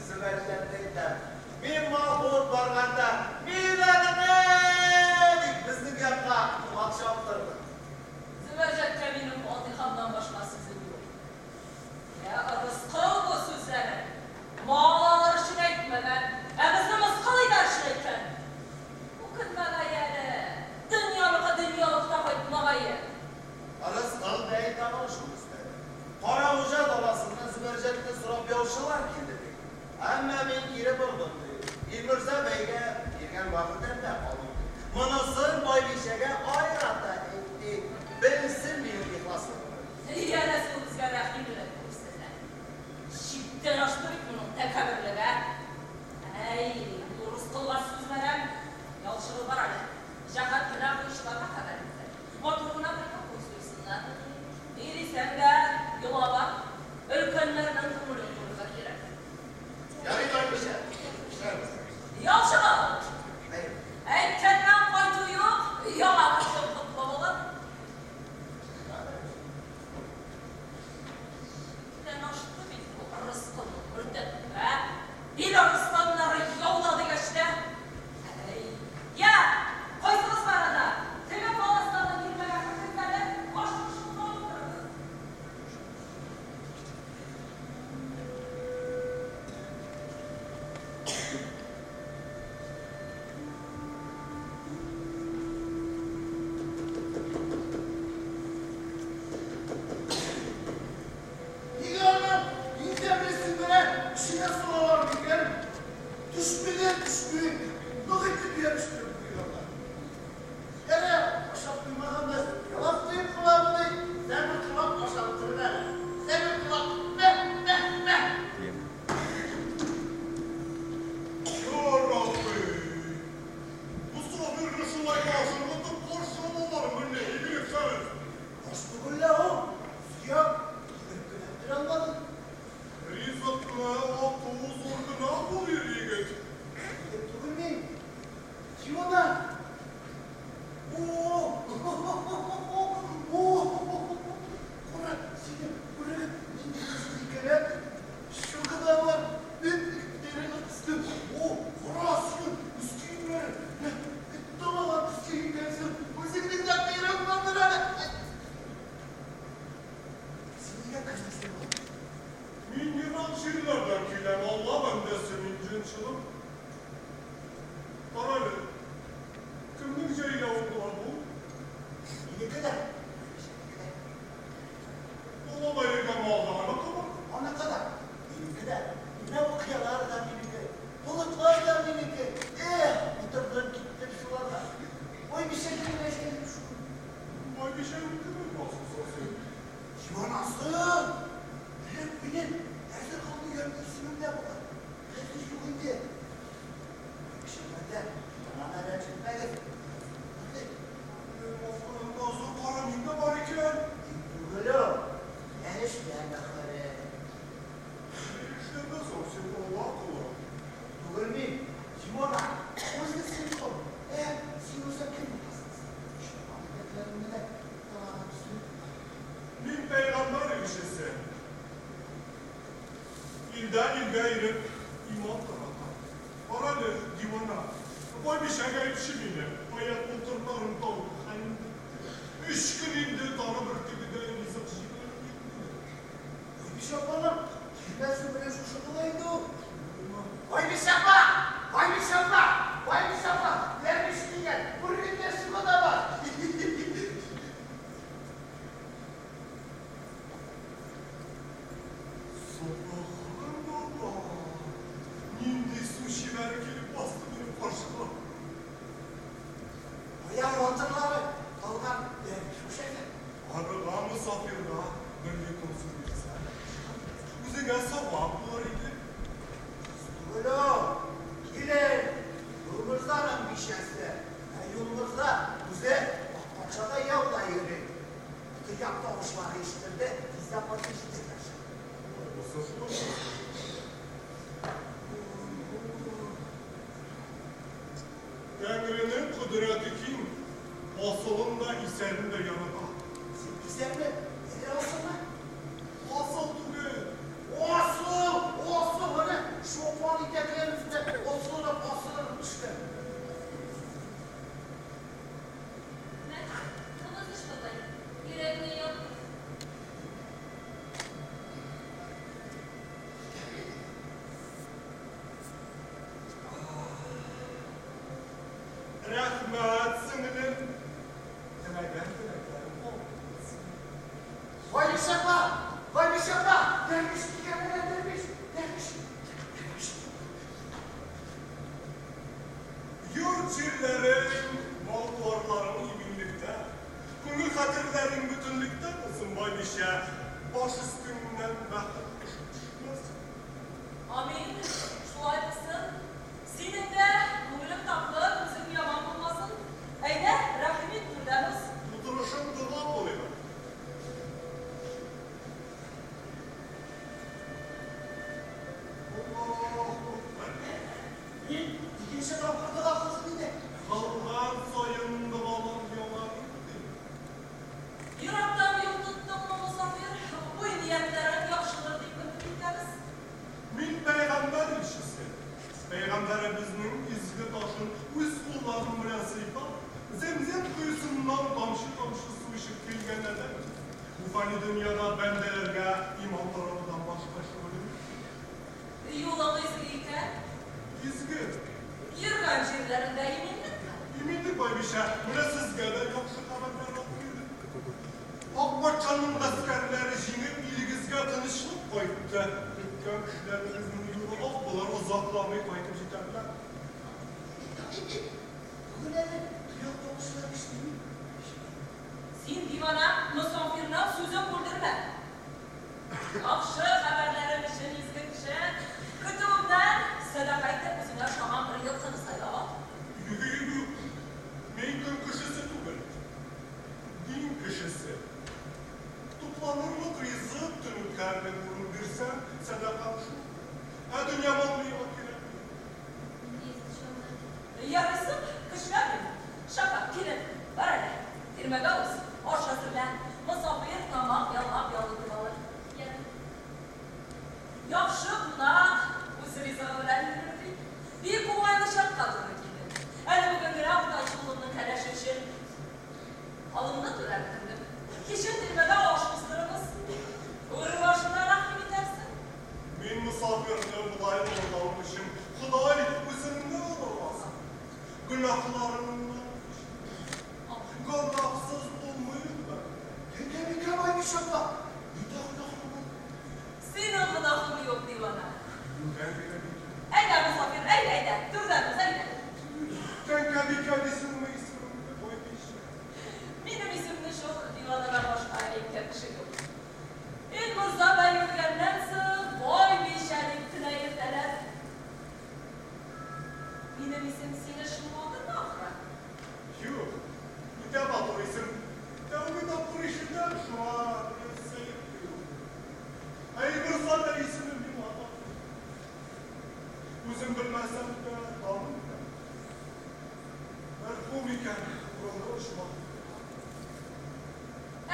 Зөбәрҗәтне әйтәм, мин мал куып барганда, мин аныкы дип безнең якка куак чаптырды. Зөбәрҗәткә минем фатихамнан башка сүзем юк. Я, Рыскул бу сүзләрен мал алыр өчен әйтмәгән, ә безне мыскыл итәр өчен әйткән. Үкенмәгәй әле, дөньяныкы дөньялыкта кайтмагае. Рыскул бәй тагын шул өстәде. Карагуҗа даласыннан Зөбәрҗәтне сорап яучылар килде ди. Әмма мин кире бордым ди. Илмирза бәйгә биргән вәгъдәмдә калдым ди. Монысын байбичәгә аерата әйтте. Белсен минем ихласлыгымны. Янәсе ул безгә рәхимлек күрсәтә. Читтән ашты бит моның тәкәбберлеге, ә? Әй, бу Рыскулга сүз бәрәм, ялчыгы бар әле. Җәһәт кенә куйчыларга хәбәр итсә. Матур гына бер куй суйсыннар. Ни дисәң дә, йола бар. Өлкәннәрнең күңелен күрергә кирәк. Ярый, байбичә. Эшләрбез. Ялчыгы! Әйткәннән кайту юк, яңа кышың котлы булыр. Читтән ашты бит бу Рыскулның мөртәтлеге, ә? Ил арысланнары яуда дигәч тә. Әй, я, кайсыгыз бар анда? Теге паласларны бирмәгә кертегез әле, аш шунда утырыгыз. Нигә аның иң тәмлесен генә эченә салалар микән? Төшми дә төшми, нык итеп ябештырып куйганнар. Әнә, ашап туймаганда ялап туеп буламыни? Сәбер колак ашап торыр әле. Сәбер колак, мә, мә, мә. Я Рабби! Мусафирны шулай ашыгытып каршы алалар мени, игелексез? Аш түгел лә ул, сөяк, кибеп кенә бетерә алмадым. Ризыкны ату зур гөнаһ булыр, егет. Егет түгел мин. Дивана. О, о, кара, сине күреп, нинди кызык икән, ә? Шу гына бар, бит тирене кыстым. О, кара синең үз киемнәрең. Далага төскә икәнсең. Үзеңнең дә тирең бардыр әле. Син нигә кермисең? Мин ерак җирләрдән киләм, Алла бәндәсе, мин җенчылым. Карале, кемнең җәйләве була бу? Минеке дә. Ала биргән мал да аныкымы? Аныкы да, минеке дә. Менә бу кыялар да минеке, болытлар да минеке. Эх, утырдым киттем шуларга. Ой, бишәк кенә шул. Байбичә үтеме басын син? Диванасы! Элек минем әзер кыл дигән исемем дә булган. Хәзер юк инде. Байбичә, мана рәнҗетмәгез. Ахырында зур кара миндә бар икән. Түгел ул. Фәрештә бәхере. Фәрештә соң син Алла колы. Түгел мин. Дивана, үзең син кол. Ә, син үзең кем буласың? Чулпан итәкләреңне дә талаган төсле. Мин пәйгамбәр илчесе. Илдән илгә йөреп иман таратам. Карале, дивана. Байбичәгә әйтче мине. Аяк култырнарым талып хәлем бетте. Өч көн инде тары бөртеге дә ризык җибәрми. Байбичә апаның тирмәсе белән шушы була инде ул. Байбичә апа! Байбичә апа! Байбичә апа! Дәрвиш дигән, күргәндә суга да бар. Субханалла! Нинди су чибәре килеп басты минем каршыма. Аяк балтырлары талган дәрвиш үшәгә. Арыга мосафирга бер йотым су бирсәң, үзеңә савап булыр иде. Түгел, килен, Юлмырзаның бичәсе. Ә Юлмырза үзе Ак патшада яуда йөри. Тояк тавышлары ишетелде, тиздән кайтып җитәрләр. Тәңренең кодрәте киң, асылын да исәрен дә ярата. Син исәрме? Әллә асылмы? Асыл түгел. Асыл, асыл, менә чолпан итәкләре өстендә асылынып, асылынып төште. Мә, кымыз эч, бабай. Йөрәгеңә ял ит. Рәхмәт, сеңлем. Теләгән теләкләрем кабул булсын. Байбичә апа, Байбичә апа, дәрвиш дигән менә дәрвиш, дәрвиш, дәрвиш. Йорт җирләрең, мал-туарларың иминлектә, күңел хәтерләрең бөтенлектә булсын, байбичә. Баш өстеңнән бәхет кошы төшмәсен. Амин. Шулай булсын. Синең дә күңелең татлы, күзең яман булмасын. Әйдә, рәхим ит, түрдән уз. Утырышың дога булыйк. Аллаһу акбар. Мин икенче тапкыр дога кылдым инде. Кылган саен догалар яңарыр ди. Ерактан юл тоттыңмы, мосафир? Уй-ниятләрең яхшыдыр дип өмет итәбез. Мин пәйгамбәр илчесе. Пәйгамбәребезнең изге ташын үз кулларым белән сыйпап, Зәмзәм коесыннан тамчы-тамчы су эчеп килгән адәм. Бу фани дөньяда бәндәләргә иман таратудан башка шөгылем юк. Юлың изге икән. Изге. Йөргән җирләреңдә иминлекме? Иминлек, байбичә. Менә сезгә дә яхшы хәбәрләр алып килдем. Ак патшаның гаскәрләре җиңеп, илегезгә тынычлык кайтты. Көткән кешеләрегезнең юлы ак булыр, озакламый кайтып җитәрләр. Бүген әле тояк тавышлары ишетелми. Син, дивана, мосафирның сүзен бүлдермә. Яхшы хәбәрләрем өчен изге кеше, көтүемнән сәдака итеп үзеңә ошаган бер елкыны сайлап ал. Юк, юк, юк. Мин көн кешесе түгел. Дин кешесе. Тукланырлык ризык, төн үткәрерлек урын бирсәң, сәдакам шул. Ә дөнья мал миңа кирәкми. Ярыйсы, көчләмим. Шафа, килен, бар әле. Тирмәгә уз, аш әзерлә. Мосафир тамак ялгап ял итеп алыр. Яхшы кунак үз ризыгы белән йөрер ди. Бик уңайлы чакка туры килде. Әле бүген генә уртанчы улымның кәләше өчен алымны түләп бетердем. Кичен тирмәдә аш уздырыгыз. Үр башына рәхим итәрсең. Мин мосафирны болай олылавым өчен Ходай үзеңне олыласын. Гөнаһларыңнан кичер. Гөнаһсыз булмыйм бит. Тәңкәбикә, Байбичә апа, миндә гөнаһым бар. Синең гөнаһың юк, дивана. Тәңкәбикә. Әйдә, мосафир, әйдә, әйдә, түрдән уз, әйдә. Тәңкәбикә дисеңме исемеңне, байбичә? Минем исемне шул диванадан башка әйткән кеше юк. Илморза бәй үлгәннән соң байбичә дип кенә йөртәләр. Минем исем сине шомландырмы, ахры? Юк, үтә матур исем. Тәүге тапкыр ишетәм, шуңа бераз сәер тоелды. Ә Илморза бәй исеме миңа татлы. Үзем белмәсәм дә, тагын беләм. Мәрхүм икән, урыны оҗмах.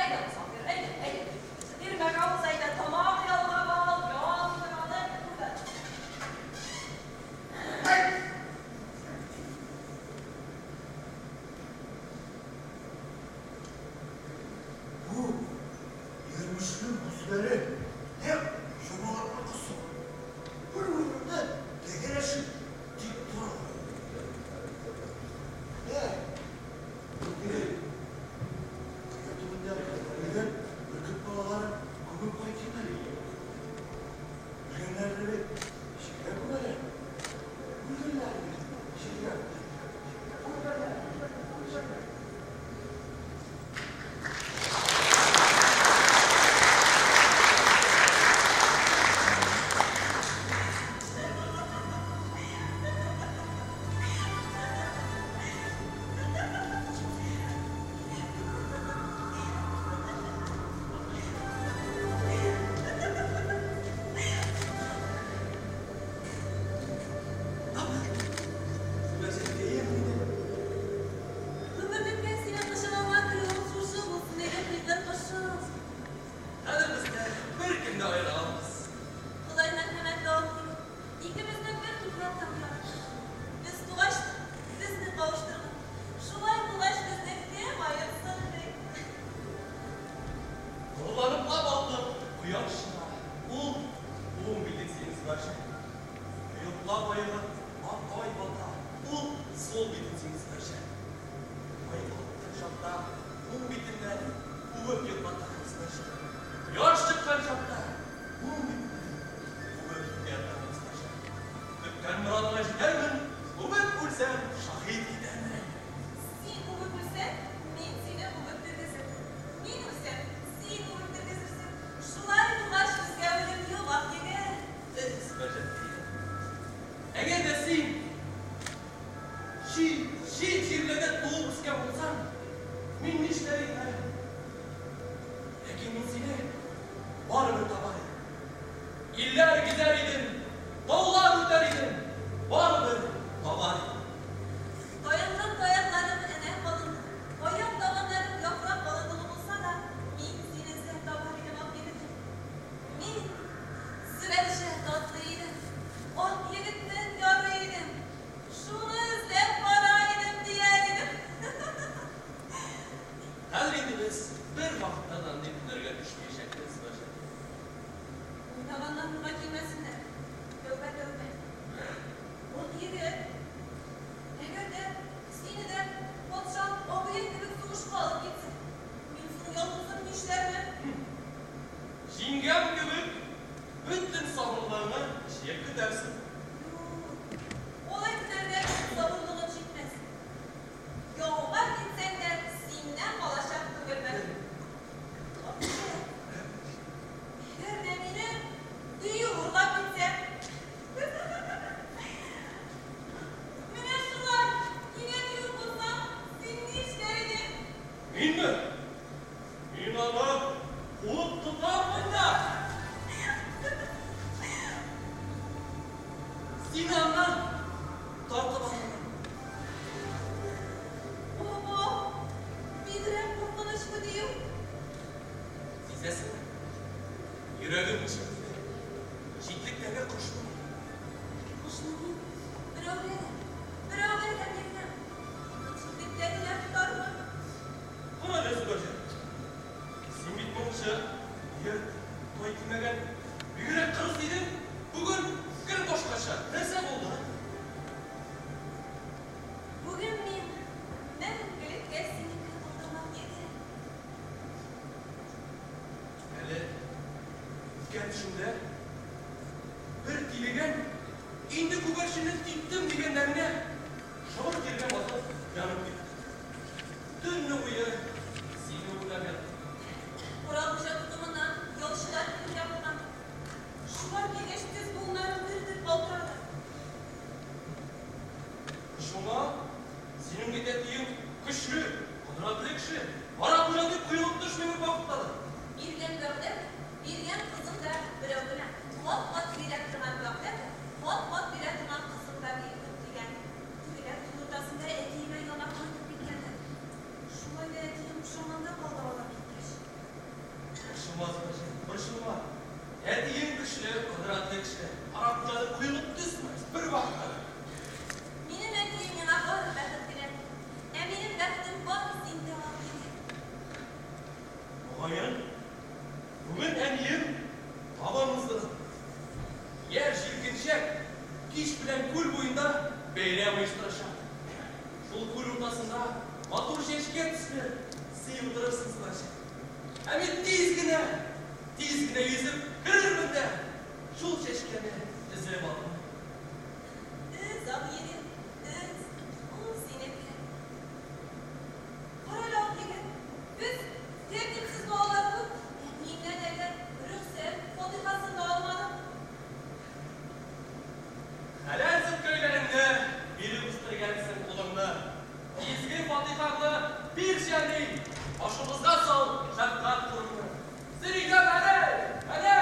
Әйдә, мосафир, әйдә, әйдә. Тирмәгә уз, әйдә, тамак ялгап ал, ял итеп ал, әйдә, түрдән. Әй, Җиңгәм кебек бөтен сабырлыгыңны җыеп көтәрсең. Алай көтәргә сабырлыгым җитмәс. Яуга китсәң дә синнән калачак түгелмен. Әгәр дә мине дию урлап китсә. Менә шулай, кинәт дию булса, син ни эшләр идең? Минме? Мин аны куып тотармын да. Син аннан тартып алырмын. Баба, бигрәк куркыныч бу дию. Сизәсеңме? Йөрәгем ничек тибә. Читлектәге кошны. Кошны мин берәүгә дә, берәүгә дә бирмәм. Читлектәгеләр тотармын. Кара әле, Зөбәрҗәт. Син бит моңчы, егет, тай тимәгән, бигрәк кырыс идең. Бүген гел башкача. Нәрсә булды? Бүген мин мәңгелеккә синеке булдым, егет. Әле үткән төшемдә бер тилегән инде күгәрченне типтем дигәндә генә шабыр тиргә батып янып китте. Төнне буе сине уйлап яттым. Урал хуҗа тотымыннан ялчылар килергә булган. Шулар килгәч тез буыннарым дер-дер калтырады. Шуңа синең бит әтиең көчле, кодрәтле кеше. Кара хуҗа дип коелып төшми бер вакытта да. Биргән вәгъдә, биргән кызым да берәү генә. Кат-кат бирә торган вәгъдә дә, кат-кат бирә торган кызым да бирдем дигән. Тегеләр төн уртасында әтиемә янап кайтып киткәннәр. Шулай да әтием пошаманда калды алар киткәч. Борчылма, Зөбәрҗәт, борчылма. Әтиең көчле, кодрәтле кеше. Кара хуҗа дип коелып төшмәс бер вакытта да. Минем әтием миңа бары бәхет генә. Ә минем бәхетем бары синдә, ак егет. Мөгаен, бүген әнием табын уздырыр. Яшь җилкенчәк кич белән күл буенда бәйрәм оештырачак. Шул күл уртасында матур чәчкә төсле син утырырсың, Зөбәрҗәт. Ә мин тиз генә, тиз генә йөзеп керермен дә шул чәчкәне өзеп алырмын. Өз, ак егет, өз, ул синеке. Кара әле, ак егет, без тәртипсез балалар күп, әтиеңнән әле рөхсәт, фатихасын да алмадым. Хәләл сөткәйләреңне биреп үстергәнсең улыңны. Изге фатихаңны бирче, әни, башыбызга сал шәфкать кулыңны. Син өйдәме, әни? Әни!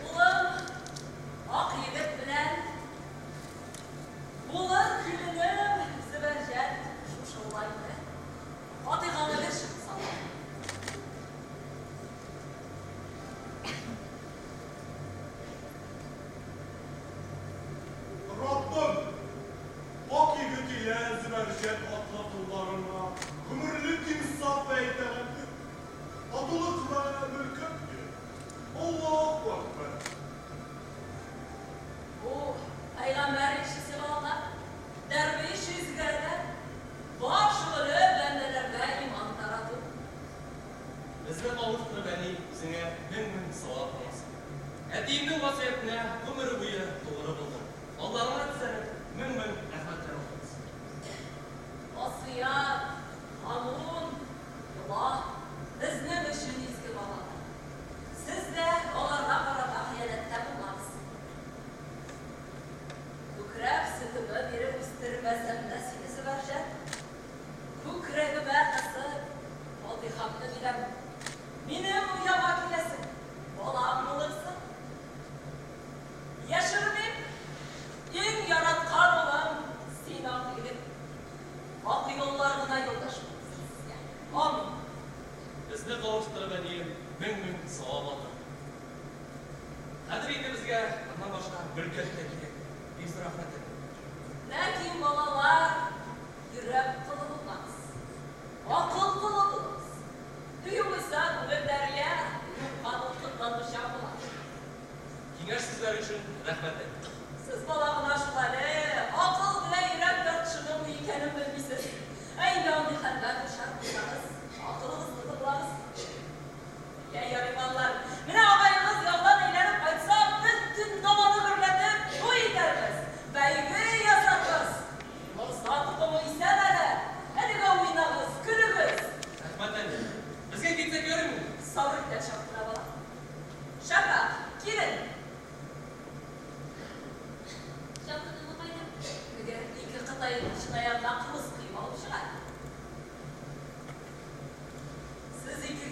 Улым, ак егет белән булыр киленем Зөбәрҗәт шушы улайды. Фатихаңны бирче, сал. Раббым, ак егет илә Зөбәрҗәт атлы кулларына гомерлек инсаф вә итагатьлек, татулык вә мөлкәт бир. Аллаһу акбар. Бу пәйгамбәр илчесе балалар, дәрвиш изгеләр, бар шөгыле бәндәләргә иман тарату. Безне кавыштырып, әни, үзеңә мең-мең савап аласың. Әтиемнең васыятенә гомере буе тугры булдың. Алларыңа тезләнеп, мең-мең рәхмәтләр укыйбыз. Васыят, канун, йола безнең өчен изге балалар. Сез дә аларга карата хыянәттә булмагыз. Күкрәк сөтемә биреп үстермәсәм дә сине, Зөбәрҗәт. Күкрәгемә кысып, фатихамны бирәм. Минем ояма киләсең, балам булырсың. Яшермим, иң яраткан улым син, ак егет. Ак юллар гына юлдаш булсын сезгә. Амин. Безне кавыштырып, әнием, мең-мең савап алдың. Хәзер инде безгә аннан башка мөлкәт тә кирәк. Бик зур рәхмәт, әни. Ләкин балалар, йөрәк колы булмагыз. Акыл колы булыгыз. Югыйсә күңел дәрья, юкка дулкынланучан була. Киңәш сүзләре өчен рәхмәт, әни. Сез бала гына шул әле, акыл белән йөрәк тартышының ни икәнен белмисез. Ә инде андый хәлгә дучар булсагыз,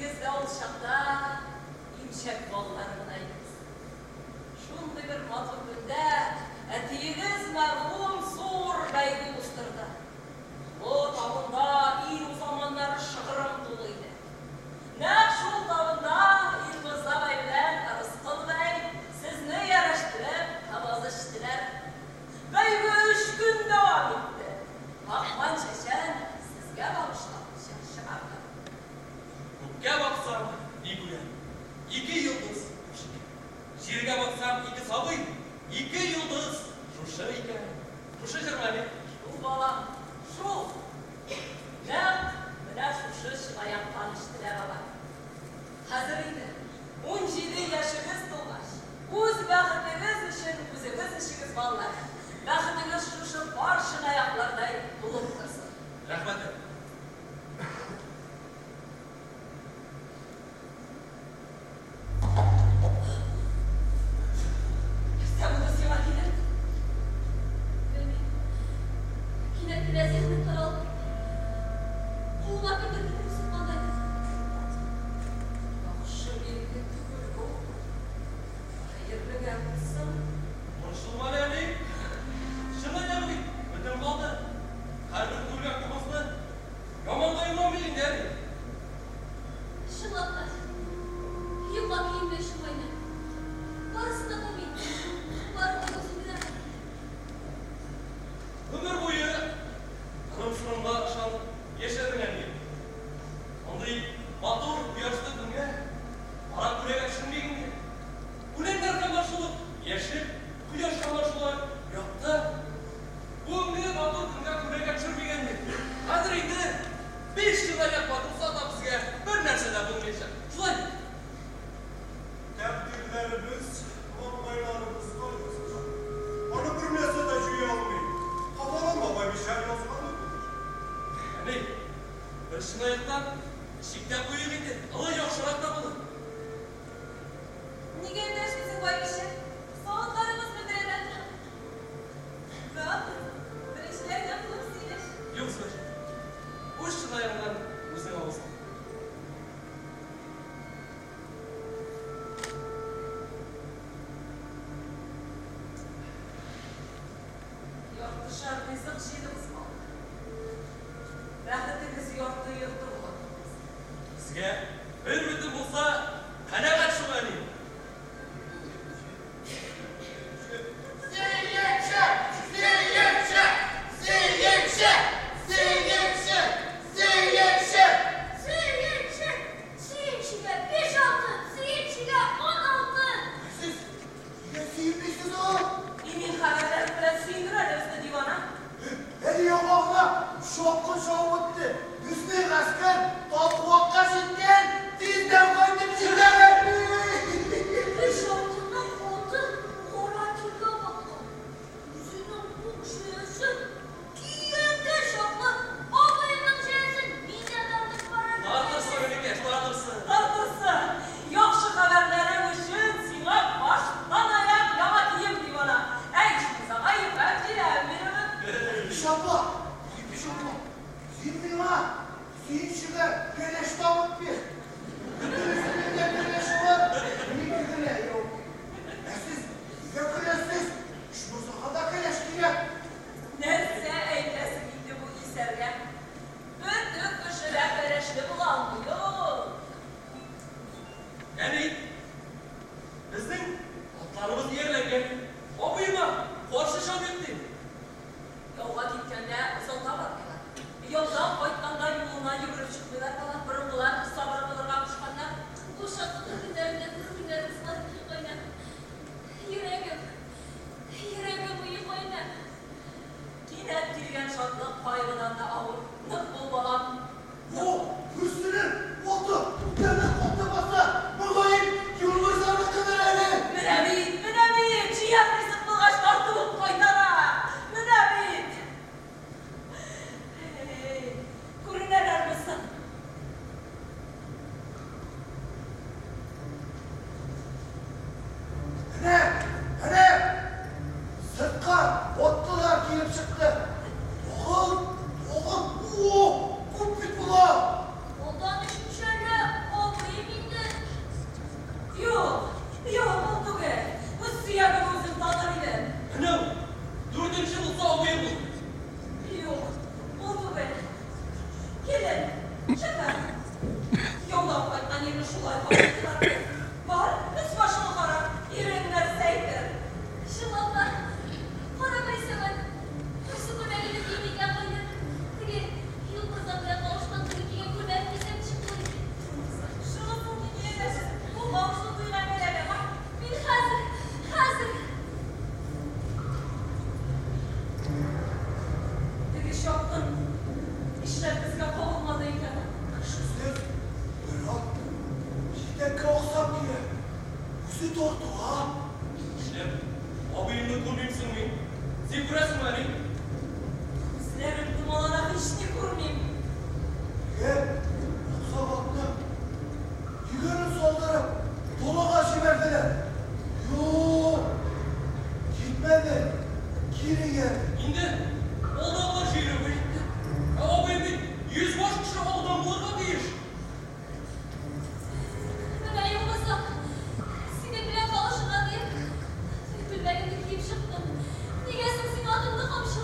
икегез дә ул чакта имчәк балалары гына идегез. Шундый бер матур көндә әтиегез мәрхүм зур бәйге уздырды. Бу табында ил узаманнары шыгрым тулы иде. Нәкъ шул табында Илмырза бай белән Ырыскыл бай сезне ярәштереп кымыз эчтеләр. Бәйге 3 көн дәвам итте. Акман чәчән сезгә багышлап җыр чыгарды. Күккә баксам, ни күрәм? 2 йолдыз шушы икән. Җиргә баксам, 2 сабый, 2 йолдыз шушы икән. Шушы җырмы әле? Шул, балам, шул. Нәкъ менә шушы чынаяктан эчтеләр алар. Хәзер инде 17 яшегез тулгач, үз бәхетегез өчен үзегез эчегез, балалар. Бәхетегез шушы пар чынаяклардай тулып торсын. Рәхмәт. Нәрсә булды сиңа, килен? Белмим. Кинәт кенә зиһенем таралып китте. Кулыма кемдер китереп суккандай булды. Яхшы билге түгел бу. Хәерлегә булсын. Борчылма әле, әни. Чынаяк бит, бөтен калды. Һәрбер күргән кымызны яманга юрамый инде, әни. Чынлап та, йоклап киемгә чумайны. Барысын да мин. Бары үзем генә гаепле. Гомер буе ырым-сырымга ышанып яшәдең, әни. Андый матур кояшлы көнгә кара күләгә төшенмик инде. Үләннәр һаман шул ук яшел, кояш һаман шулай якты. Бүгенге матур көнгә күләгә төшермик, әни. Хәзер инде 5 чынаяк батырса да безгә бер нәрсә дә булмаячак. Шулай бит? Тәкъдирләребез маңгайларыбызга язылган. Аны бер нәрсә дә җуя алмый. Хафаланма, байбичә, язганы булыр. Әни, бер чынаяктан чиктә куйыйк инде. Алай яхшырак та булыр. Нигә эндәшмисең, байбичә? Савытларыбыз бетерәләр. Бак, беренчеләрдән булып сөйләш. Юк, Зөфәр. Үз чынаягыңнан үзең авыз ит. Яртышар ризык җыйдыгыз, балалар. Бәхетегез ярты йорты булыр. Безгә бер бөтен булса, канәгать шул, әни. Сөенче! Сөенче! Сөенче! Сөенче! Сөенче! Сөенче! Сөенчегә 5 алтын, сөенчегә 10 алтын. Сез нигә сөенмисез ул? Имин хәбәрләр белән сөендер әле безне, дивана. Әле яңа гына чапкын чабып үтте. Безнең гаскәр Талкуакка җиткән, тиздән кайтып җитәр. Бер чапкыннан аты кара тиргә баткан. Үзенең күк җәясен кигәндә чаклы абыемның җәясен мин дә тартып карадым. Тартырсың, энекәш, тартырсың. Тартырсың. Яхшы хәбәрләрең өчен сиңа баштан аяк яңа кием, дивана. Әй, Ишмырзага ефәк җилән бирермен. Байбичә апа, Байбичә апа, син миңа сөенчегә кәләш табып бир. Бөтенесенең дә кәләше бар, минеке генә юк. Ә сез нигә көләсез? Ишмырзага да кәләш кирәк. Нәрсә әйтәсең инде бу исәргә? Бөтен кеше дә кәләшле була алмый ул. Әни, безнең атларыбыз иярләнгән. Абыема каршы чабыйк дим. Яуга киткәндә озата бармыйлар. Яудан кайтканда юлына йөгереп чыкмыйлар, балам. шулай калдылар. Бар, өс-башыңа кара, ирең нәрсә әйтер. Чынлап та, кара Байсәвәт, кайсы күлмәгеңне киим икән кайда? Теге Юлмырза белән кавышкан көнне кигән күлмәгем кисәм ничек булыр икән? Шунысын киенәсез, бу кавышу туйга бәйләнә, бар. Мин хәзер, хәзер. Теге чапкын нишләп безгә кагылмады икән? Кешесе бер ат җитәккә аксап килә. Үзе тартыла. Нишләп? Абыеңны күрмимсең мин. Син күрәсеңме, әни? Күзләрем томалана, һични күрмим. Теге аксак атны йөгерен салдырып, далага җибәрделәр. Юк, китмәде, кире иярде. Инде алдагылар җәйләүгә җитте. Ә абыем бит 100 баш кеше алдан булырга тиеш. Менә югыйсә, синең белән калышырга дип, күлмәгемне киеп чыктым. Нигә соң син атыңны камчыладың?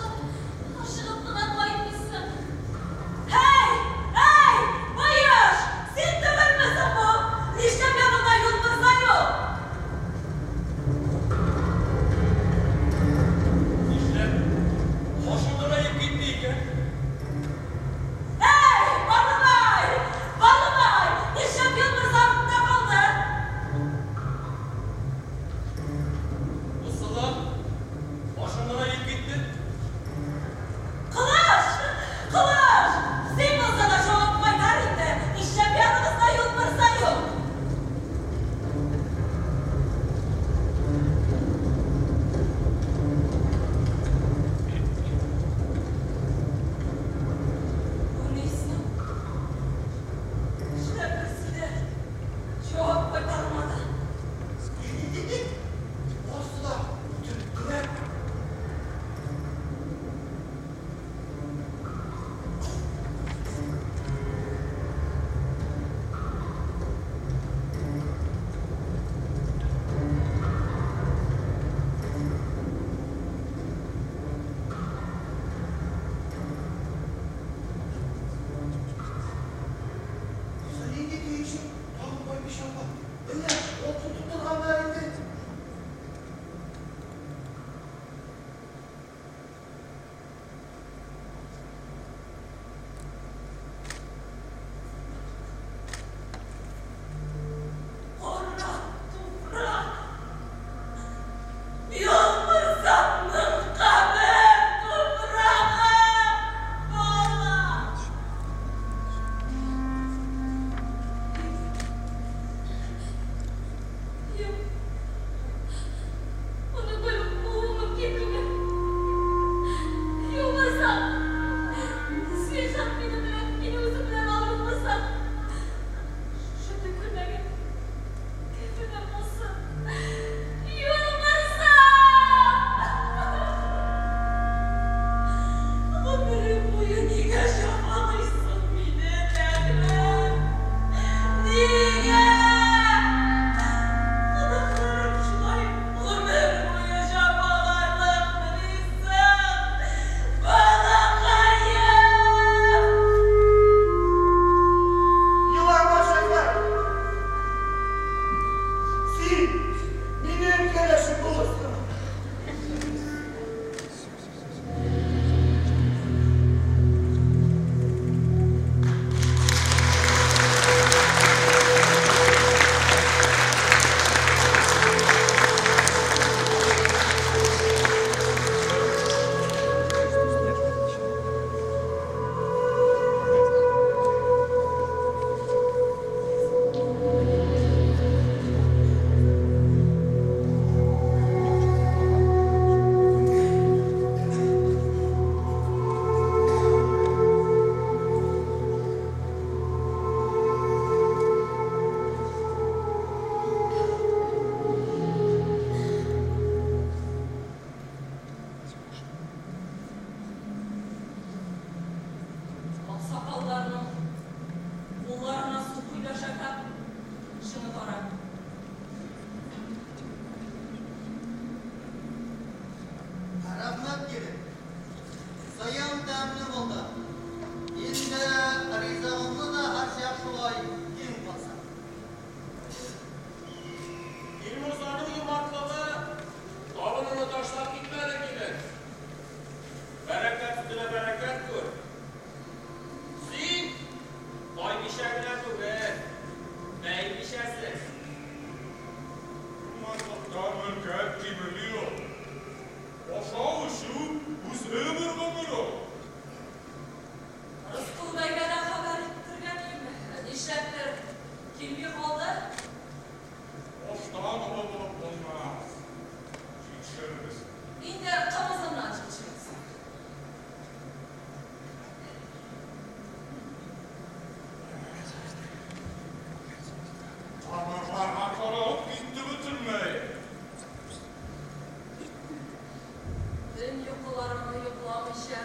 Килми калды. Аштан олы булып булмас. Җитешербез. Инде кымызымнан җитешегез. Тамырларга каралып китте бөтенләй. Төн йокыларымны йокламыйча,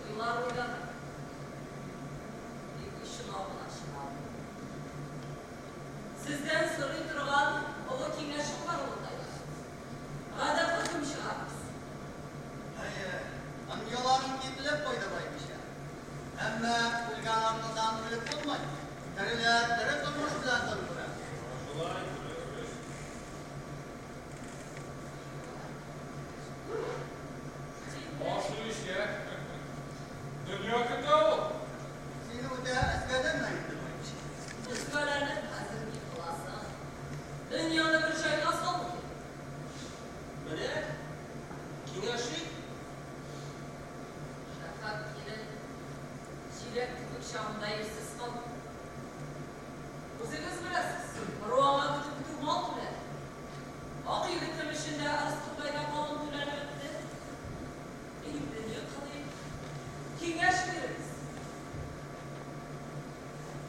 уйлар уйладым. Тик очына гына чыга алмадым. Сездән сорый торган олы киңәшем бар, олытайлар. Гадел хөкем чыгарыгыз. Әйе, дөньяларын кипләп куйды байбичә. Әмма үлгән артыннан үлеп булмый. Тереләр тере тормыш белән көн күрә. Шулай, дөрес. Башы эшкә. Дөнья көтә ул. Сине үтә әскәдәнме инде, байбичә? Өзгәләнеп хәзер ни кыласың? Дөньяны бер җайга салу кирәк. Менә киңәшик. Шәфәкъ килен җиләк кебек чагында ирсез калды. Үзегез беләсез, ыру аңа көтү-көтү мал түләде. Ак егетем өчен дә Ырыстубайда калым түләнеп бетте. Инде ни кылыйм? Киңәш бирегез.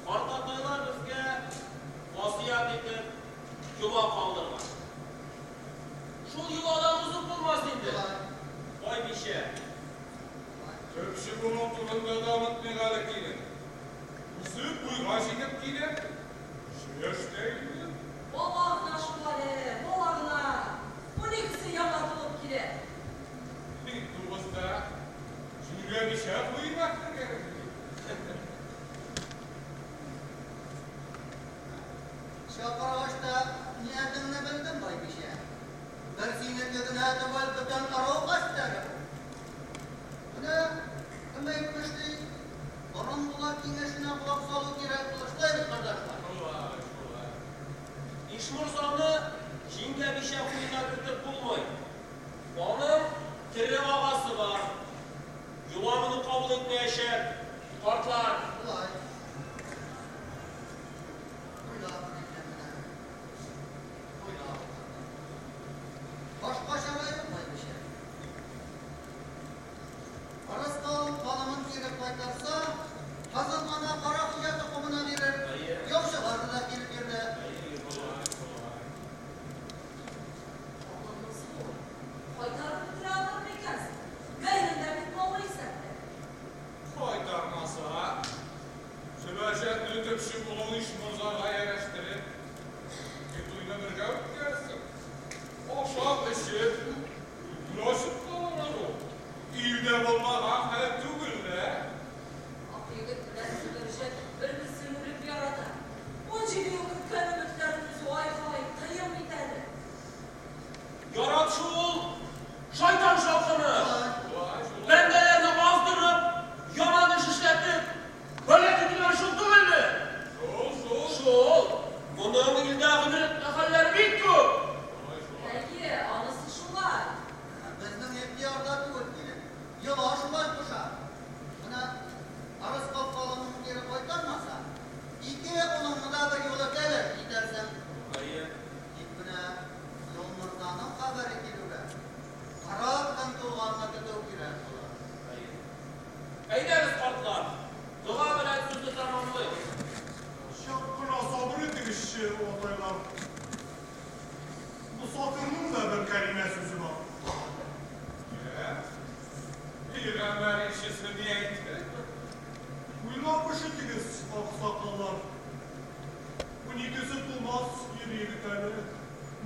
Картатайлар безгә васыять итеп йола калдырган. Шул йоладан узып булмас инде. Байбичә. Төпчек булу турында да онытмыйк әле килен. Үсеп буйга җитеп килә. Яшьтә инде. Бала гына шул әле, бала гына. 12-се яңа тулып килә. Бик тугызда җиңгә бичә куймак кирәк. Чакыргач та ниятеңне белдем, байбичә. Бер синеке генә түгел, бөтен ыру гаскәре бу. Менә кем әйтмешли, борынгылар киңәшенә колак салу кирәк булыр. Шулай бит, кордашлар? Шулай, шулай. Ишморзаны җиңгә бичә куена кертеп булмый. Аның тере агасы бар. Йола моны кабул итмәячәк. Картлар. Шулай. Уйлап китәм менә. Уйлап. Башка чара юк, байбичә. Ырыскол калымын кире кайтарса, кызын ана Кара Хуҗа токымына бирер. Яучылары да килеп йөрде. Акылның зур. Кайтарып бетерә алырмы икәнсең? Бәйрәмдә бит малы исәптә. Кайтармаса, Зөбәрҗәтне төпчек улың Ишморзага ярәштереп, туйны бергә үткәрсен. Ашап, эчеп, күңел ачып калыр ул. Илдә булмаган хәл түгел лә. Ак егет белән Зөбәрҗәт бер-берсен үлеп ярата. 17 ел көткән өметләрен өзү ай-һай, кыен бит әле. Яратышу ул шайтан шаукымы. Бәндәләрне аздырып, яман эш эшләтеп, бәла китергән шул түгелме? Шул, шул. Шул. Моның илдә гыйбрәтле хәлләре бик күп. Әйе, анысы шулай. Безнең ихтыярда түгел, килен. Йола шулай куша. Менә Ырыскол калымын кире кайтармаса, ике улыңны да бер юлы кәләш итәрсең. Әйе. Тик менә Юлморзаның хәбәре килүгә 40 көн тулганны көтү кирәк була. Әйе. Әйдәгез, картлар, дога белән сүзне тәмамлыйк. Чак кына сабыр итегезче, олатайлар. Мосафирның да бер кәлимә сүзе бар. Йә, пәйгамбәр илчесе ни әйтте? Уйлап эш итегез, аксакаллар. 12-се тулмас ир егет әле.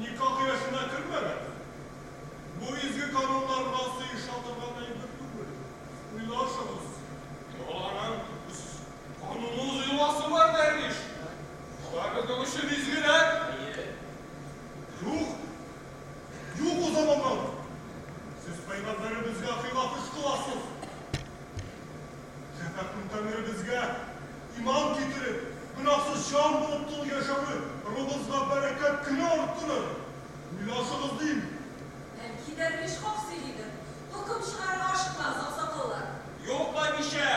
Никах яшенә кермәгән. Бу изге кануннарга сыеша торган әйбер түгел. Уйлашыгыз. Йоланың үз кануны, үз йоласы бар, дәрвиш. Алар безнең өчен изгеләр. Юк, юк ул заманнар. Сез пәйгамбәребезгә хилаф эш кыласыз. Шәфәкъның тәңребезгә иман китереп, гөнаһсыз җан булып тол яшәве ырубызга бәрәкәт кенә арттырыр. Уйлашыгыз дим. Бәлки дәрвиш хак сөйлидер. Хөкем чыгарырга ашыкмагыз, аксакаллар. Юк, байбичә.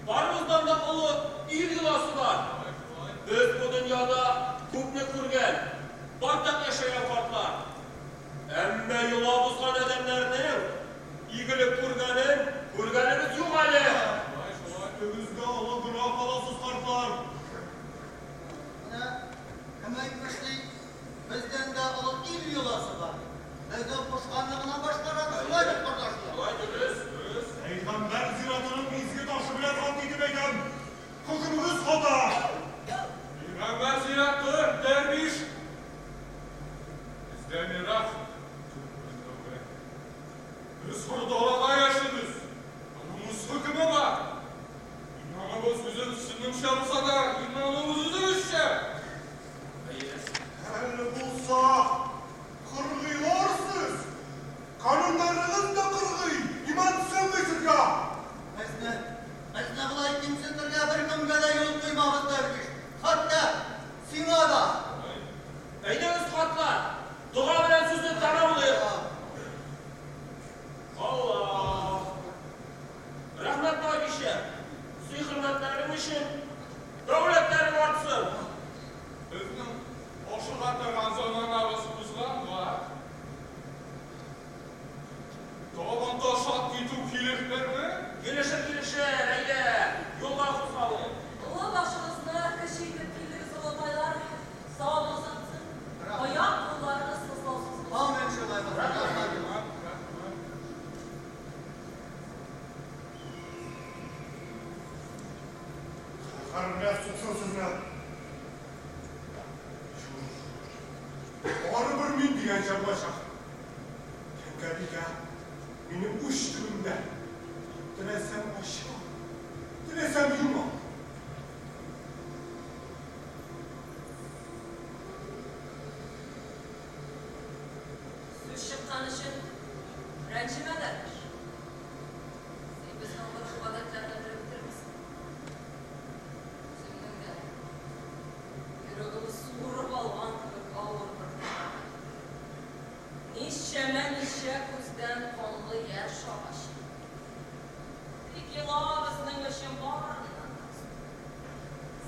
Барыбыздан да олы ил йоласы бар. Без Күргән, байтак яшәгән картлар. Әмма йола бозган адәмнәрнең игелек күргәнен күргәнебез юк әле. Өстегездә олы гөнаһ аласыз, картлар. Менә кем әйтмешли, бездән дә олы ил йоласы бар. Безнең кушканны гына башкарабыз, шулай бит, кордашлар? Шулай, дөрес, дөрес. Пәйгамбәр зиратының изге ташы белән ант итеп әйтәм. Хөкемегез хата. Пәйгамбәр зираты, дәрвиш. Бездә мирас. Без хөр далада яшибез. Аның үз хөкеме бар. Иманыбыз үзебезнеңчә булса да, иманыбыз үзебезчә. Әле булса, кыргыйлар сез. Кануннарыгыз да кыргый. Иман сыймый сезгә. Безне болай кимсетергә беркемгә дә юл куймабыз, дәрвиш. Хәтта сиңа да. Әйдәгез, картлар, дога белән сүзне тәмамлыйк. Аллаһ. Рәхмәт, байбичә. Сый-хөрмәтләрең өчен дәүләтләрең артсын. Безнең ашыга торган заманабыз узганга. Тагын ташлап китү килешерме? Килешер, килешер, әйдә, юлга кузгалыйк. Олы башыгызны кече итеп килдегез, олытайлар. Савабыгыз артсын. Аяк кулларыгыз сызлаусыз булсын. Амин, шулай булсын. Хәрмәт суксын сезне. Барыбер мин дигәнчә булачак. Тәңкәбикә минем уч төбемдә. Теләсәм ачам, теләсәм йомам. Сүз чыккан өчен рәнҗемә, дәрвиш. Син безнең гореф-гадәтләрне белеп бетермисең. Үземнең дә йөрәгемне суырып алган кебек авыр бер хәл. Ничәмә-ничә күздән канлы яшь агачы. Тик йола безнең өчен барыннан да өстен.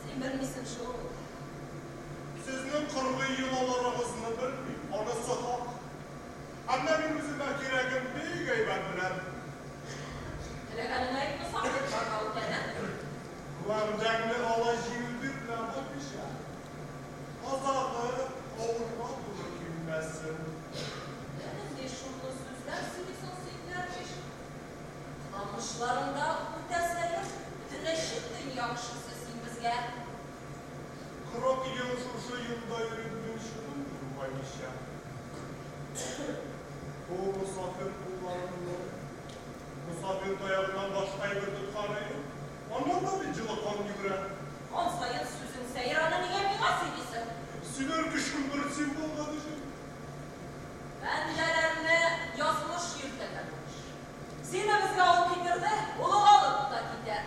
Син белмисең шул. Сезнең кыргый йолаларыгызны белмим, анысы хак. Әмма мин үземә кирәген бик әйбәт беләм. Теләгәнеңне әйт, мосафир, барга үтәләр. Вәгъдәңне алай җиңел бирмә, байбичә. Азагы авырга туры килмәсен. Нинди шомлы сүзләр сөйлисең син, дәрвиш? Кыланмышларыңда үтә сәер, бөтенләй чит дөнья кешесе син безгә. 40 ел шушы юлда йөреп мин чыдамыйм, байбичә. Бу мосафир кулларымны мосафир таягыннан башка әйбер тотканы юк. Аннан да бит җылы кан йөгерә. Кан саен сүзең сәер, аны нигә миңа сөйлисең? Сөйләр кешем бер син булган өчен. Бәндәләрне язмыш йөртә, дәрвиш. Сине безгә ул китерде, ул ук алып та китәр.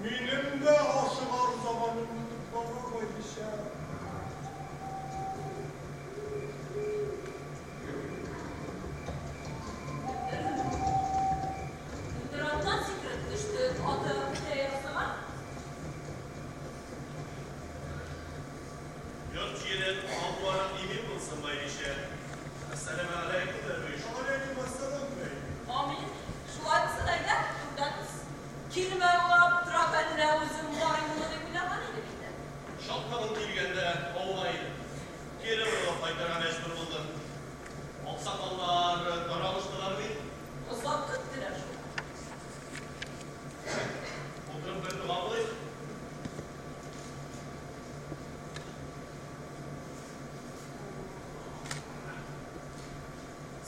Минем дә ашыгар заманым үтеп бара, байбичә. Кемдер аттан сикереп төште, аты үтә ярсыган. Йорт-җирең, мал-туарың имин булсын, байбичә. Әссәламегаләйкүм, дәрвиш. Алейкум әссәлам, бәй. Амин. Шулай булсын, әйдә, түрдән уз. Килмә аңа аптырап, әллә үзем барыйм моны дип уйлаган идем инде. Шапканың килгәндә авылга идем. Кире борылып кайтырга мәҗбүр булдым. Аксакаллар таралыштылар бит. Озак көттеләр шул. Утырып бер дога кылыйк.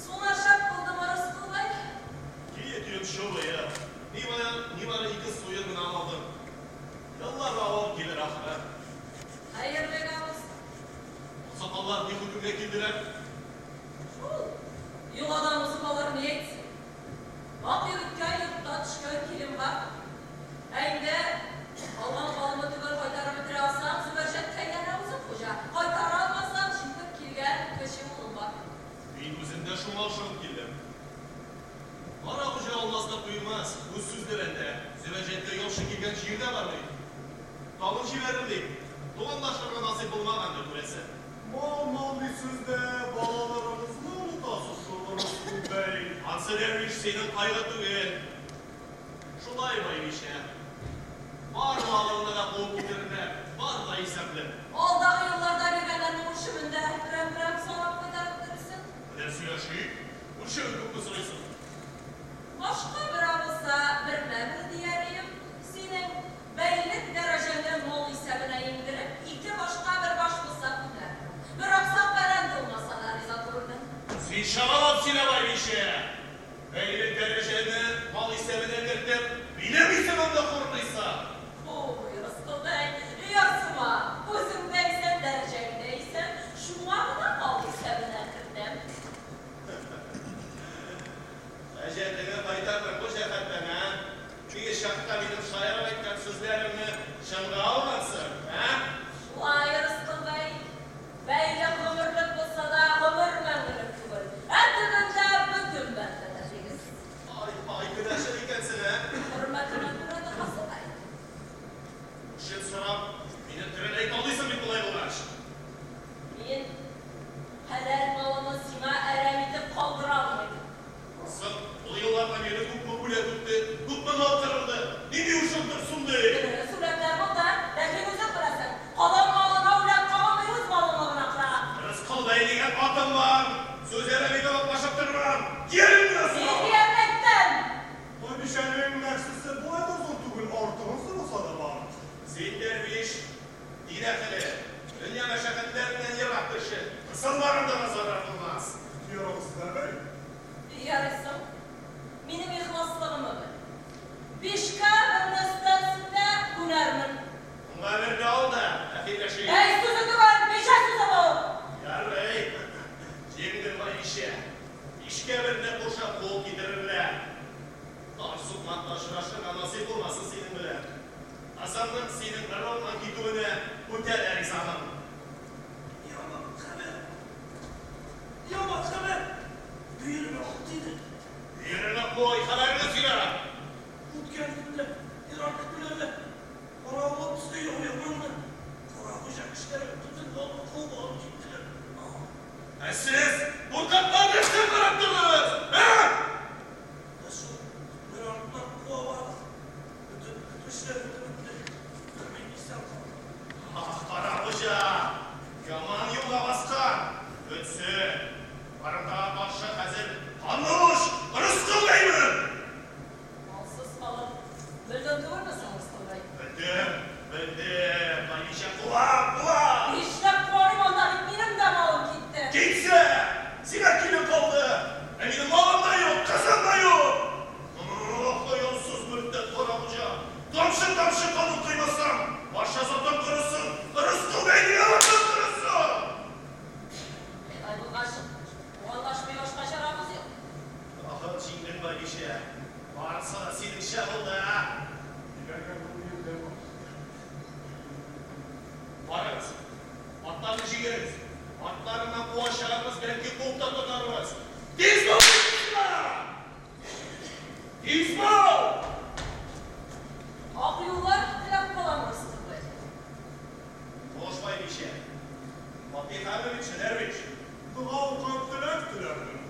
Суна шәп булдымы, Рыскул бай? Кие төеп шубые. Нибары 2 суен гына алдым. Еллар авыл килер ахыры. Хәерлегә булсын. Аксакаллар ни хөкемгә килделәр? Шул. Йоладан узып алар ни әйтсен? Ак егеткә йортта төшкән килен бар. Ә инде алган калымны төгәл кайтарып бетерә алсаң, Зөбәрҗәткә янә үзең хуҗа. Кайтара алмасаң, җитеп килгән кече улың бар. Мин үзем дә шуңа ышанып килдем. Кара хуҗа алмас та куймас, үз сүзләрендә. Зөбәрҗәткә яхшы килгән җир дә бар бит. Тагын җибәрер дип. Туганлашырга насыйп булмагандыр, күрәсең. Мал-мал дисез дә, балаларыгызны онытасыз шул, Рыскул бәй. Ансы дәрвиш синең кайгы түгел. Шулай, байбичә. Бар малыңны да куып китерерләр, бар да исәпле. Алдагы елларда биргәннәрнең үрчемен дә берәм-берәм санап кайтарып бетерерсең. Менә сөйләшик, үрчемен күпме сорыйсың? Башка берәү булса, бермә-бер дияр идем. Синең бәйлек дәрәҗәңне мал исәбенә иңдереп, ике башка бер баш булса күнәрмен. Бер аксак бәрән булмаса да риза түгелмен. Син чамалап сөйлә, байбичә. Бәйлек дәрәҗәне мал исәбенә кертеп, минем исемемне хурлыйсың. Ой, Рыскул бәй, ярсыма. Үзең дә исән, дәрәҗәң дә исән. Шуңа гына мал исәбенә кертәм. Әҗәтеңне кайтардың бу җәһәттән, ә? Теге чакта минем шаярып әйткән сүзләремне чынга алгансың, ә? Шулай, Рыскул бәй. Бәйлек гомерлек булса да, гомер мәңгелек түгел. Ә тегендә бөтен бәндә дә тигез. Ай, ай, көнәшер икәнсең, ә? Хөрмәтенә күрә догасы да әйт. Үчен сорап, мине тереләй талыйсың бит болай булгач. Мин хәләл малымны сиңа әрәм итеп калдыра алмыйм. Соң, ул елларда мине күпме үләт үтте, күпме мал кырылды, нинди үрчем торсын ди? Дөрес, үләтләр булды, ләкин үзең беләсең, калан малына үләт кагылмый, үз малыңны гына кыра. Рыскул бәй дигән атым бар, сүз әрәм итеп атлашып тормам, киремне Мин сорау. диярне әйттем. Байбичәнең нәрсәсе болай да зур түгел, артыгын сораса да бар. Син дәрвиш, дин әһеле, дөнья мәшәкатьләреннән ерак кеше, кысылмаганда да зарар булмас. Ярагыз да бәй. Ярыйсың, минем ихласлыгымны бел. Бишкә берне өстәлсен дә күнәрмен. Унга берне ал да, әхирләшик. Әй, сүзе түгел, бичә сүзе бу. Ярый, җиңдең байбичә. Бишкә берне кушып куып китерерләр. Тар сукмакта очрашырга насыйп булмасын синең белән. Хасанның синең ыруыңнан китүенә үтә дә ризамын. Яман хәбәр. Яман хәбәр. Бөеремә ук тиде. Бөереңә куй, хәбәреңне сөйлә. Үткән көндә ерак көтүләрдә каравыллап төсле яу япанды. Карагуҗа кешеләре бөтен малны куып алып киттеләр. Ә сез куркаклар нәрсә карап тордыгыз, ә? Без шул бер артыннан куа бардык. Бөтен көтүчеләр үтеп бетте. Бер мин исән калдым. Ах, Карагуҗа, яман юлга баскан. Бетсен. Барымтага каршы хәзер канлы Рыскул бәймен. Малсыз калып, белдең түгелме соң, Рыскул бәй? Белдем, белдем. Байбичә куам, куам. Нишләп куарым анда бит минем дә малым китте. Китсә, сиңа килен калды. Ә минем малым да юк, кызым да юк. Ох, оялсыз мөртәт Карагуҗа. Тамчы-тамчы канын коймасам, барча затың корысын, Рыскул бәйнең атын корысын. Алай булгач, туганлашмый башка чарабыз юк. Тагын җиңдең, байбичә. Барысы да синеңчә булды, ә? Диләргә бу ирдә бар. Барыгыз, атларны җигерегез. Артларыннан куа чыгарбыз, бәлки куып та тотарбыз. Тиз бул! Тиз бул! Ак юллар теләп калам, Рыскул бәй. Хуш, байбичә. Фатиха бирүче, дәрвиш. Дога укып теләк теләрмен.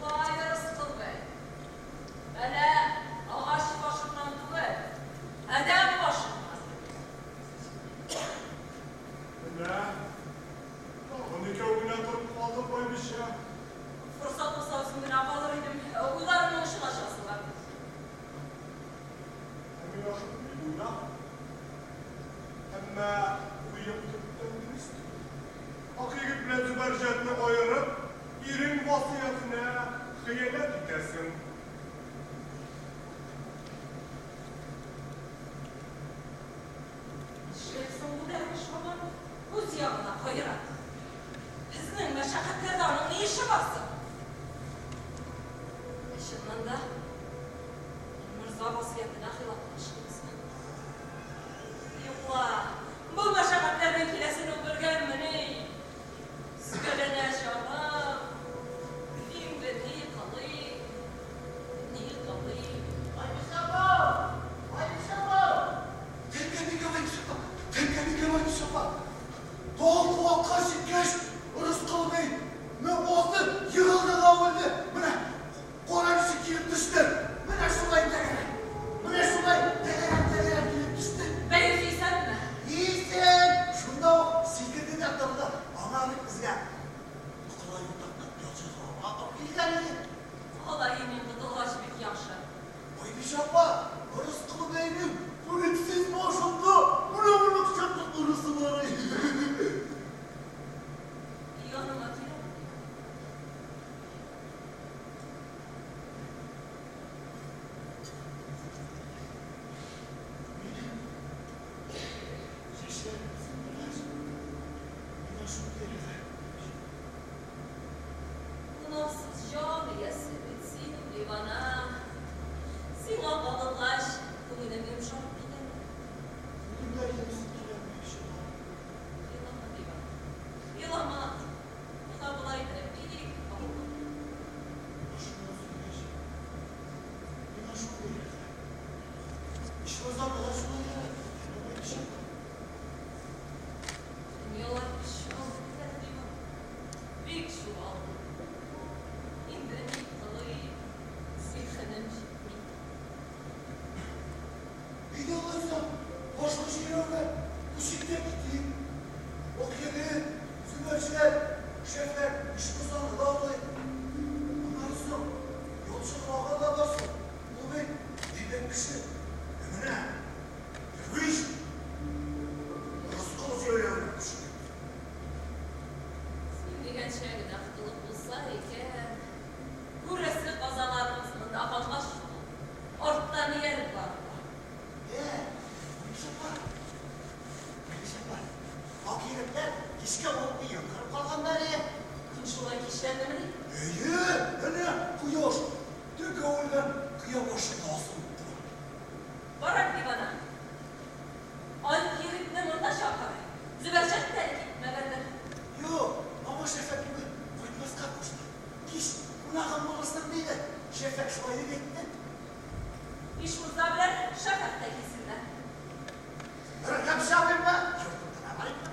Болай, Рыскул бәй. Бәла агач башыннан түгел, адәм башыннан. Менә, тагын икәү генә торып калдык, байбичә. Форсат булса үзем генә калыр идем. Уйларымның очына чыгасың бар. Ә мин ашыкмыйм, уйла. Әмма уем төптән дөрес түгел. Ак егет белән Зөбәрҗәтне аерып, ирең васыятенә хыянәт итәсең. Нишләп соң бу дәрвиш һаман үз ягына каера? Безнең мәшәкатьләрдә аның ни эше бар соң? Ә чыннан да, Морза васыятенә хилафлык эшлибезме? Юк ла, бу мәшәкатьләрнең киләсен ул белгәнмени? Өзгәләнә җаным, инде ни кылыйм? Башка җәйләүгә күчеп тә китик. Акъегет, Зөбәрҗәт, Шәфәк, Ишморзаны да алыйк. Аннары соң Ялчыгол ага да барсын. Ул бит әйбәт кеше. Ә менә Дәрвиш Рыскул җәйләвенә күчеп китте. Син дигәнчә генә котылып булса икән. Күрәсе казаларыбыз монда калгач шул. Арттан ияреп барырга. Ә, Байбичә апа, Байбичә апа, Акъегетләр кичкә ул өен кырып калганнар, ә? Көн шулай кичләндемени? Әйе, әнә кояш тәкәүелгән кыя башында асылып тора. Бар, дивана. Акъегетне монда чакыр. Зөбәрҗәт тә әле китмәгәндер. Юк, аңа Шәфәк бүген кайтмаска кушты. Кич кунагым булырсың, диде. Шәфәк шулай дип әйтте. Ишморза белән Шәфәк тә килсеннәр. Рәхәт чабыйммы? Юртып кына барыйкмы?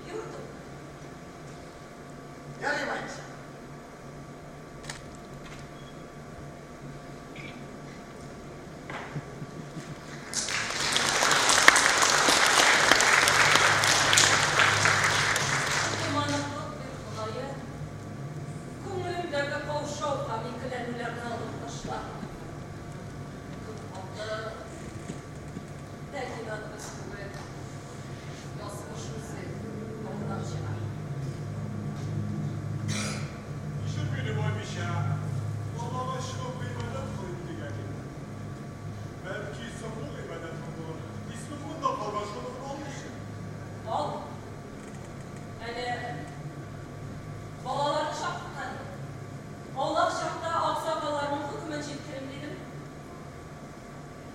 Юртып. Ярый, байбичә. Иманыклык бир, Ходаем. Күңелемдәге каушау һәм икеләнүләрне алып ташла. Көн калды. Ләкин аны без түгел, язмыш үзе алдан чыгар. Кичер мине, байбичә. Далага чыгып гыйбадәт кылыйм дигән идем. Бәлки соңгы гыйбадәтем булыр. Исмем монда калган, шуны алмыйча. Ал. Әле балаларны чакырткан идем. Аулак чакта аксакалларның хөкемен җиткерим дидем.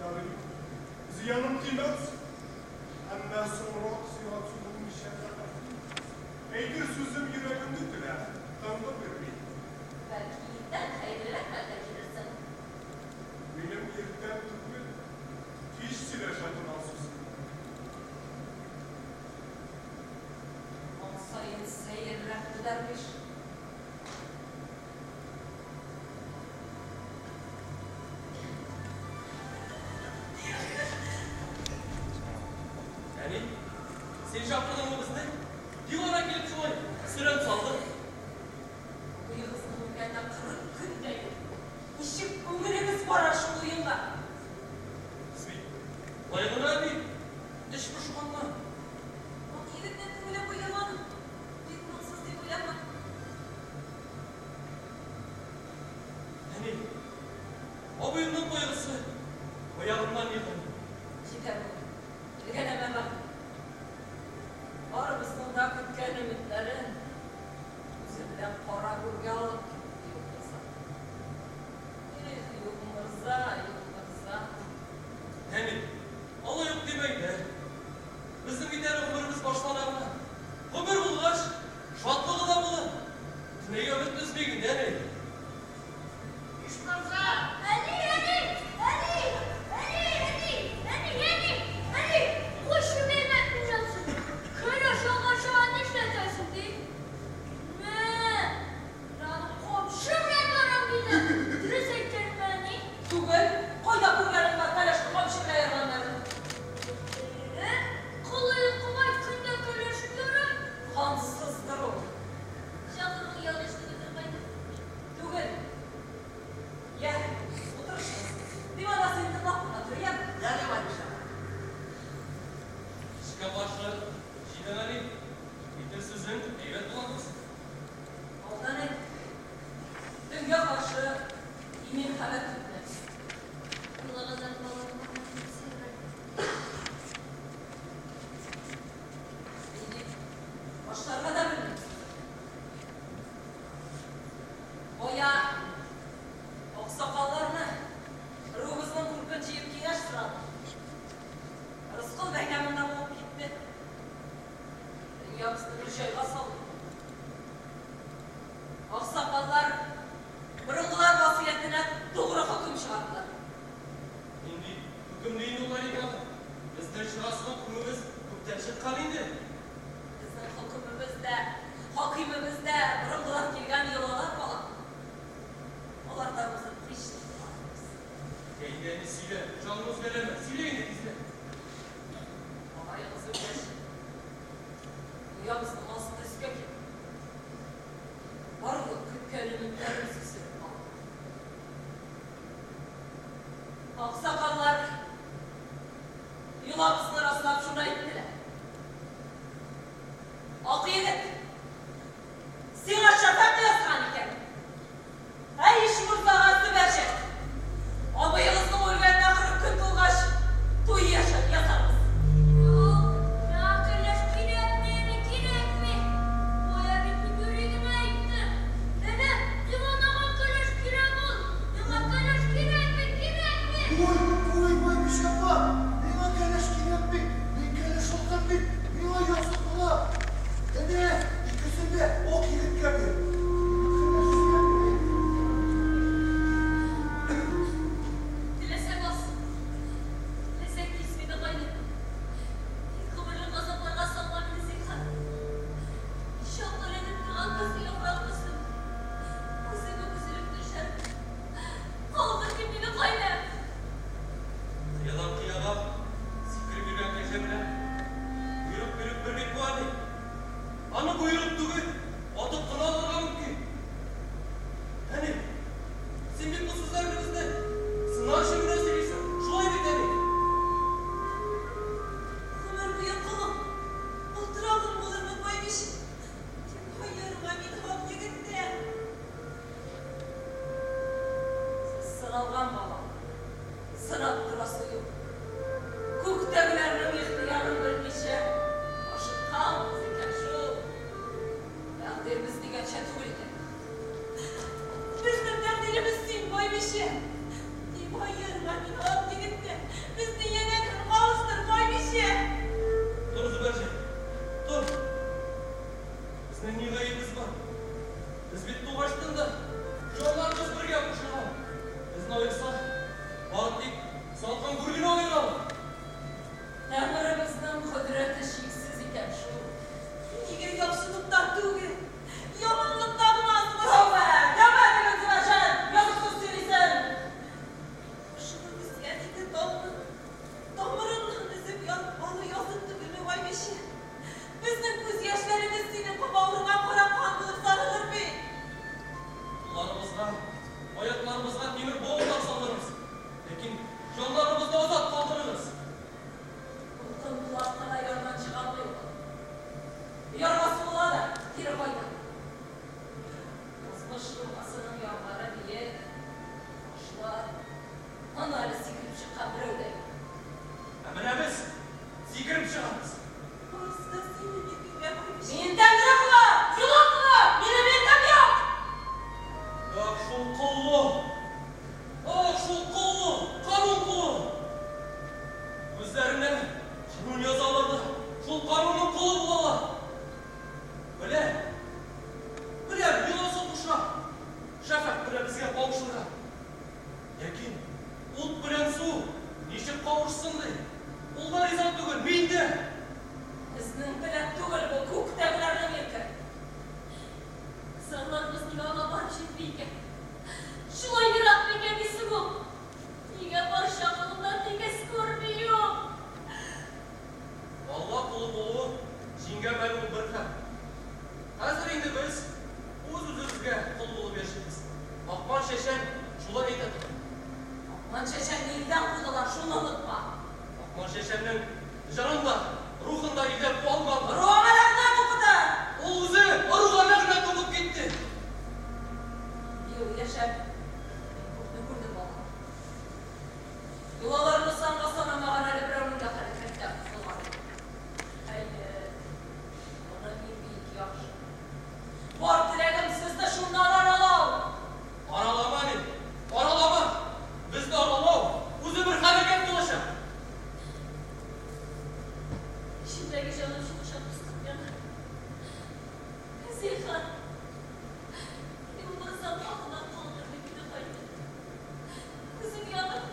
Ярый, зыяным тимәс. Әмма соңрак сиңа сузылмыйча рәхәт. Әйтер сүзем йөрәгемне телә, тынгы бирми. Бәлки иртән хәерлерәк мәлдә килерсең. Минем иртән түгел, кич сөйләшә торган сүзем бар. Аң саен сәеррәк бу дәрвиш. Әни, син чакырдыңмы безне? Дивана килеп шулай сөрән салды. Абыегызның үлгәненә 40 көн дә юк. Ничек күңелегез бара шул уенга? Без бит болай гына бит, эч пошканнан. Акъегетнең күңеле боек аның. Бик моңсыз дип уйлама. Әни, абыемның кайгысы аягымнан егылды. Җитәр бүген. Элгәләмә бар. Барыбызның да көткән өметләрен үзе белән кара гүргә алып китте Юлморза. Эх, Юлморза, Юлморза. Әни, алай Йолабызны раслап шуны әйттеләр. Ак егет, сиңа шәфәкъ язган икән. Әй, Ишмурзага Зөбәрҗәт! Абыегызның үлгәненә 40 көн тулгач, туй ясарбыз. Юк, миңа кәләш кирәкми, әни, кирәкми. Бая бит мин юри генә әйттем. Әнә, диванага кәләш кирәк ул. Миңа кәләш кирәкми, кирәкми. Ой, ой, байбичә апа, миңа кәләш кирәкми. Мин кәләш алдым бит, миңа язык була. Әнә, икесен дә ак егеткә бир. Миңа кәләш кирәкми. Теләсә бас, теләсә кис мине, кайным. Тик гомерлек газапларга салма мине, зинһар. Чак эленеп торган көзге яфрак төсле, үзем үк өзелеп төшәрмен. Калдыр син мине, кайным. Кыядан кыяга сикереп йөргән кәҗә белән боерык бирү бер бит бу, әни. Аны боерып түгел, атып кына алырга мөмкин. Әни, син бит бу сүзләрне безне сынар өчен генә сөйлисең. Шулай бит, әни? Гомер буе колым, олтырагың булырмын, байбичә. Тик аерма мине ак егеттән. Сез сыналган бала, сынап торасы юк. Күктәгеләрнең ихтыярын белмичә, ашыкканбыз икән шул. Тәкъдиребез дигәнчә түгел икән. Безнең тәкъдиребез син, байбичә. Тик аерма мине ак егеттән. Безне янә көн кавыштыр, байбичә. Тор, Зөбәрҗәт, тор. Безнең ни гаебебез бар? Без бит тугачтын да җаннарыбыз бергә кушылган. Безне аерса, бары тик салкын гүр генә аера ала. Тәңребезнең кодрәте чиксез икән шул. Нигә яхшылыкта түгел, яманлыкта гына азмы? Тәүбә, тәүбә диген, Зөбәрҗәт, языксыз сөйлисең. Кушылып үскән ике талны тамырыннан өзеп алу язык түгелме, байбичә? Безнең күз яшьләребез синең бавырыңа кара кан булып сарылыр бит. Кулларыбызга, аякларыбызга тимер баулар салырбыз. Ләкин җаннарыбызны азат калдырыгыз. Дулкын кулак кына ярдан чыга алмый ул. Ярга сугыла да, кире кайта. Язмыш елгасының ярлары биек, ташлар. Аны әле сикереп чыккан берәү дә юк. Ә менә без сикереп чыгабыз. Барысы да синең иркеңдә, байбичә. Мин Тәңре колы, йола колы, минем иркем юк. Ах, шул коллы! Ах, шул коллы! Канун колы! Үзләренә канун язалар да, шул канунның колы булалар. Беләм, беләм, йоласы куша. Шәфәкъ белән безгә кавышырга. Ләкин ут белән су ничек кавышсын ди? Ул да риза түгел, мин дә. Безнең белән түгел бу, күктәгеләрнең ирке. Зарларыбыз нигә аңа барып җитми икән? Шулай ерак микән дисең ул? Нигә барча колыннар тигез күрми ул? Алла колы булуы җиңгә мәгълүм бер хәл. Хәзер инде без үз-үзебезгә кол булып яшибез. Акман чәчән шулай әйтә торган. Акман чәчәнне илдән кудылар, шуны онытма. Акман чәчәннең җанын да, рухын да илдән куа алмадылар. Ыруга ләгънәт укыды! Ул үзе ыруга ләгънәт укып китте. Ел яшәп, мин күпне күрдем, балам. Йолаларны санга санамаган әле берәүнең дә хәрәкәттә кылганы юк. Әйе, моны мин бик яхшы беләм. Бар теләгем сезне шуннан аралау. Аралама, әни, аралама. Безне аралау үзе бер хәрәкәт булачак. Эчемдәге җаным шулчак пыскып яна. Зинһар, Юлмырза хакына калдырмый мине кайтып. Үзем янып,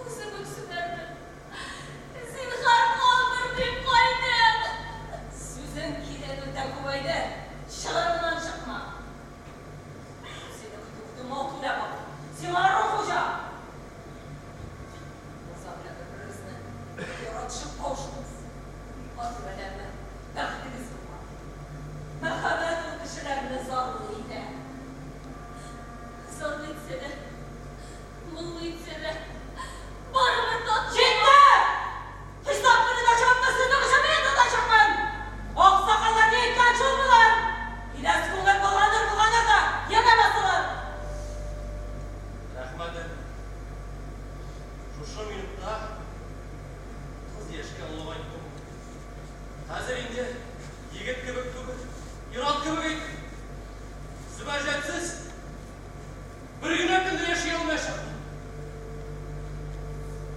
үзем үксенәрмен. Зинһар, калдырмыйм кайтып. Сүзең кирәгендә күбәйде, чыгырыңнан чыкма. Сине көтү-көтү мал түләп алдым. Сиңа ыру хуҗа. Морза белән бер-беребезне яратышып кавыштыгыз. Аты беләнме? сине егет кебек түгел, ир-ат кебек әйтәм. Зөбәрҗәтсез бер генә көн дә яши алмаячакмын.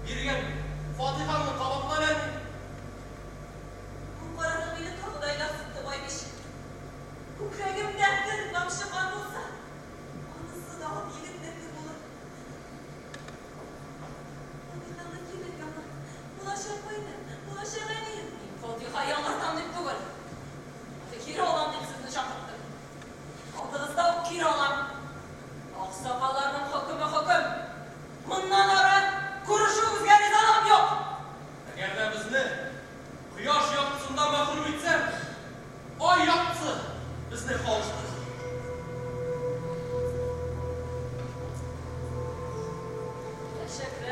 Биргән фатихаңны кабатла әле. Бу карарың мине тагы да уйлап байбичә. Күкрәгемдә бер тамчы кан булса, анысы да ак егетнеке булыр. Фатихаңны кибет яңа. Булачак кайнәм, булачак әнием. Мин фатиха яңартам дип түгел. Кире алам дип сезне чакырттым. Алдыгызда ук кире алам. Аксакалларның хөкеме хөкем. Моннан ары күрешүебезгә ризалыгым юк. Әгәр дә безне кояш яктысында мәхрүм итсәң, ай яктысы безне кавыштырыр. Тәшәккүр.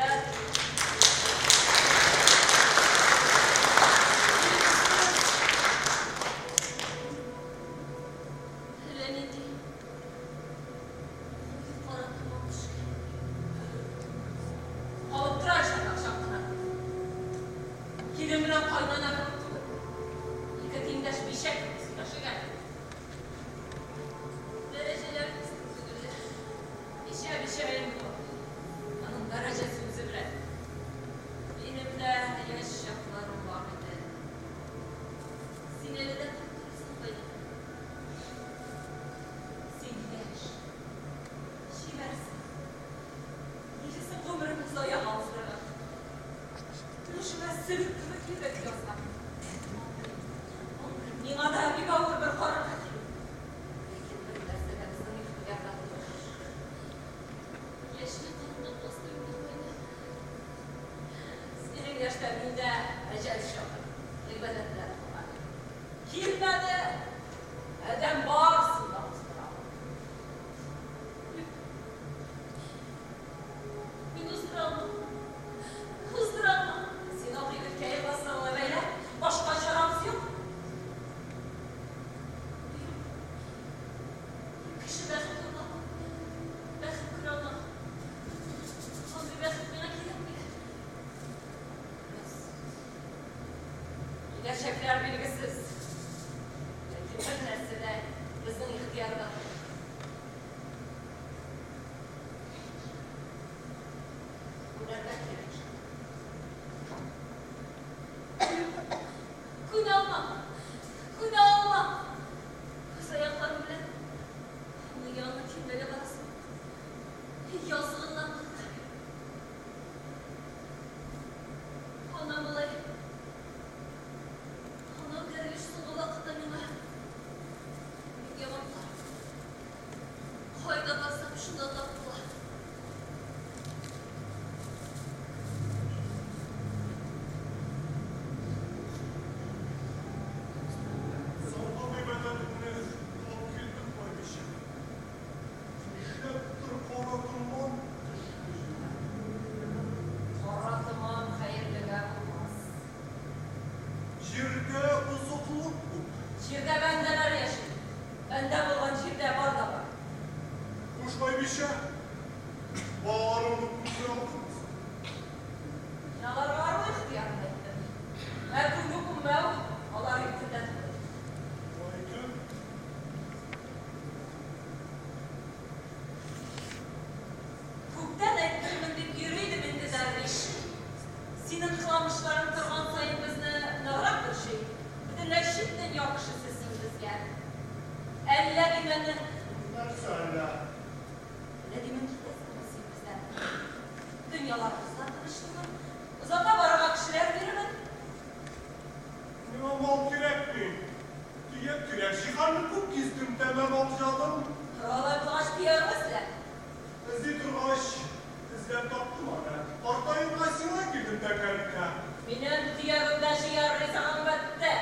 Әллә нинди куе кара томан төшкән. Калып тора чак чак кына. Килен белән кайнана кебек түгел. Ике тиңдәш бишәк кебек сөйләшергә. Дәрәҗәләребез түгелләр. Бичә бичә инде ул. Аның дәрәҗәсе үзе белән. Минем дә яшь чакларым бар иде. Син әле дә куркырсың, кайнана. Син яшь, чибәрсең. Ничәсен гомеремне заяга уздырган. Түшемә сөлек кебек йөрәк язган. Миңа да бик авыр бер карарга килде. Ләкин бер нәрсә дә безнең ихтыярда түгел. Яшьлек кырынлык басты инде, кайнана. Синең яшьтә мин дә әҗәл чакырып, гыйбадәтләр кылган. Килмәде, адәм барысын да уздыра. Мин уздыра алмам. Уздыра алмам. Син ак егеткә ихласлыгыңны бәйләп, башка чарабыз юк. Кеше бәхет уйлап, бәхет күрә алмам. Андый бәхет миңа кирәкми. Киләчәкләр билгесез. Ләкин бер нәрсә дә безнең ихтыярда түгел. Күнәргә кирәк. Күнә алмам. Күнә алмам. Үз аякларым белән аның янына килмәгә барасым. Языгыннан куркам. Анам болай. Анам дәрвиш соңгы вакытта миңа бик яман карый. Кайда барсам шунда тап була. Соңгы гыйбадәтемне кылып килдем, байбичә. Нишләптер кара томан төште җиргә. Кара томан хәерлегә булмас. Җирдә бозыклык күп. Җирдә бәндәләр яши. Бәндә булган җирдә бар да бар. Хуш, байбичә. Балаларымны күрә алдыңмы? Мин аларга ару ихтыярын әйттем. Ә күнү күнмәү алар иркендә түгел. Алай икән. Күптән әйттермен дип йөри идем инде, дәрвиш. Синең кыланмышларың торган саен безне ныграк борчый. Бөтенләй чит дөнья кешесе син безгә. Әллә димене, Нәрсә әллә? әллә димен китәсеңме син бездән? Дөньяларыбыз да тыныч түгел. Озата барырга кешеләр бирермен. Миңа мал кирәкми. Төяк кирәк. Җиһанны күп гиздем, тәмам алҗадым. Алай булгач төягеңне эзлә. Эзли торгач, эзләп таптым аны. Картаерга сиңа килдем тәкәлеккә. Минем төягемдә җыяр ризыгың бетте.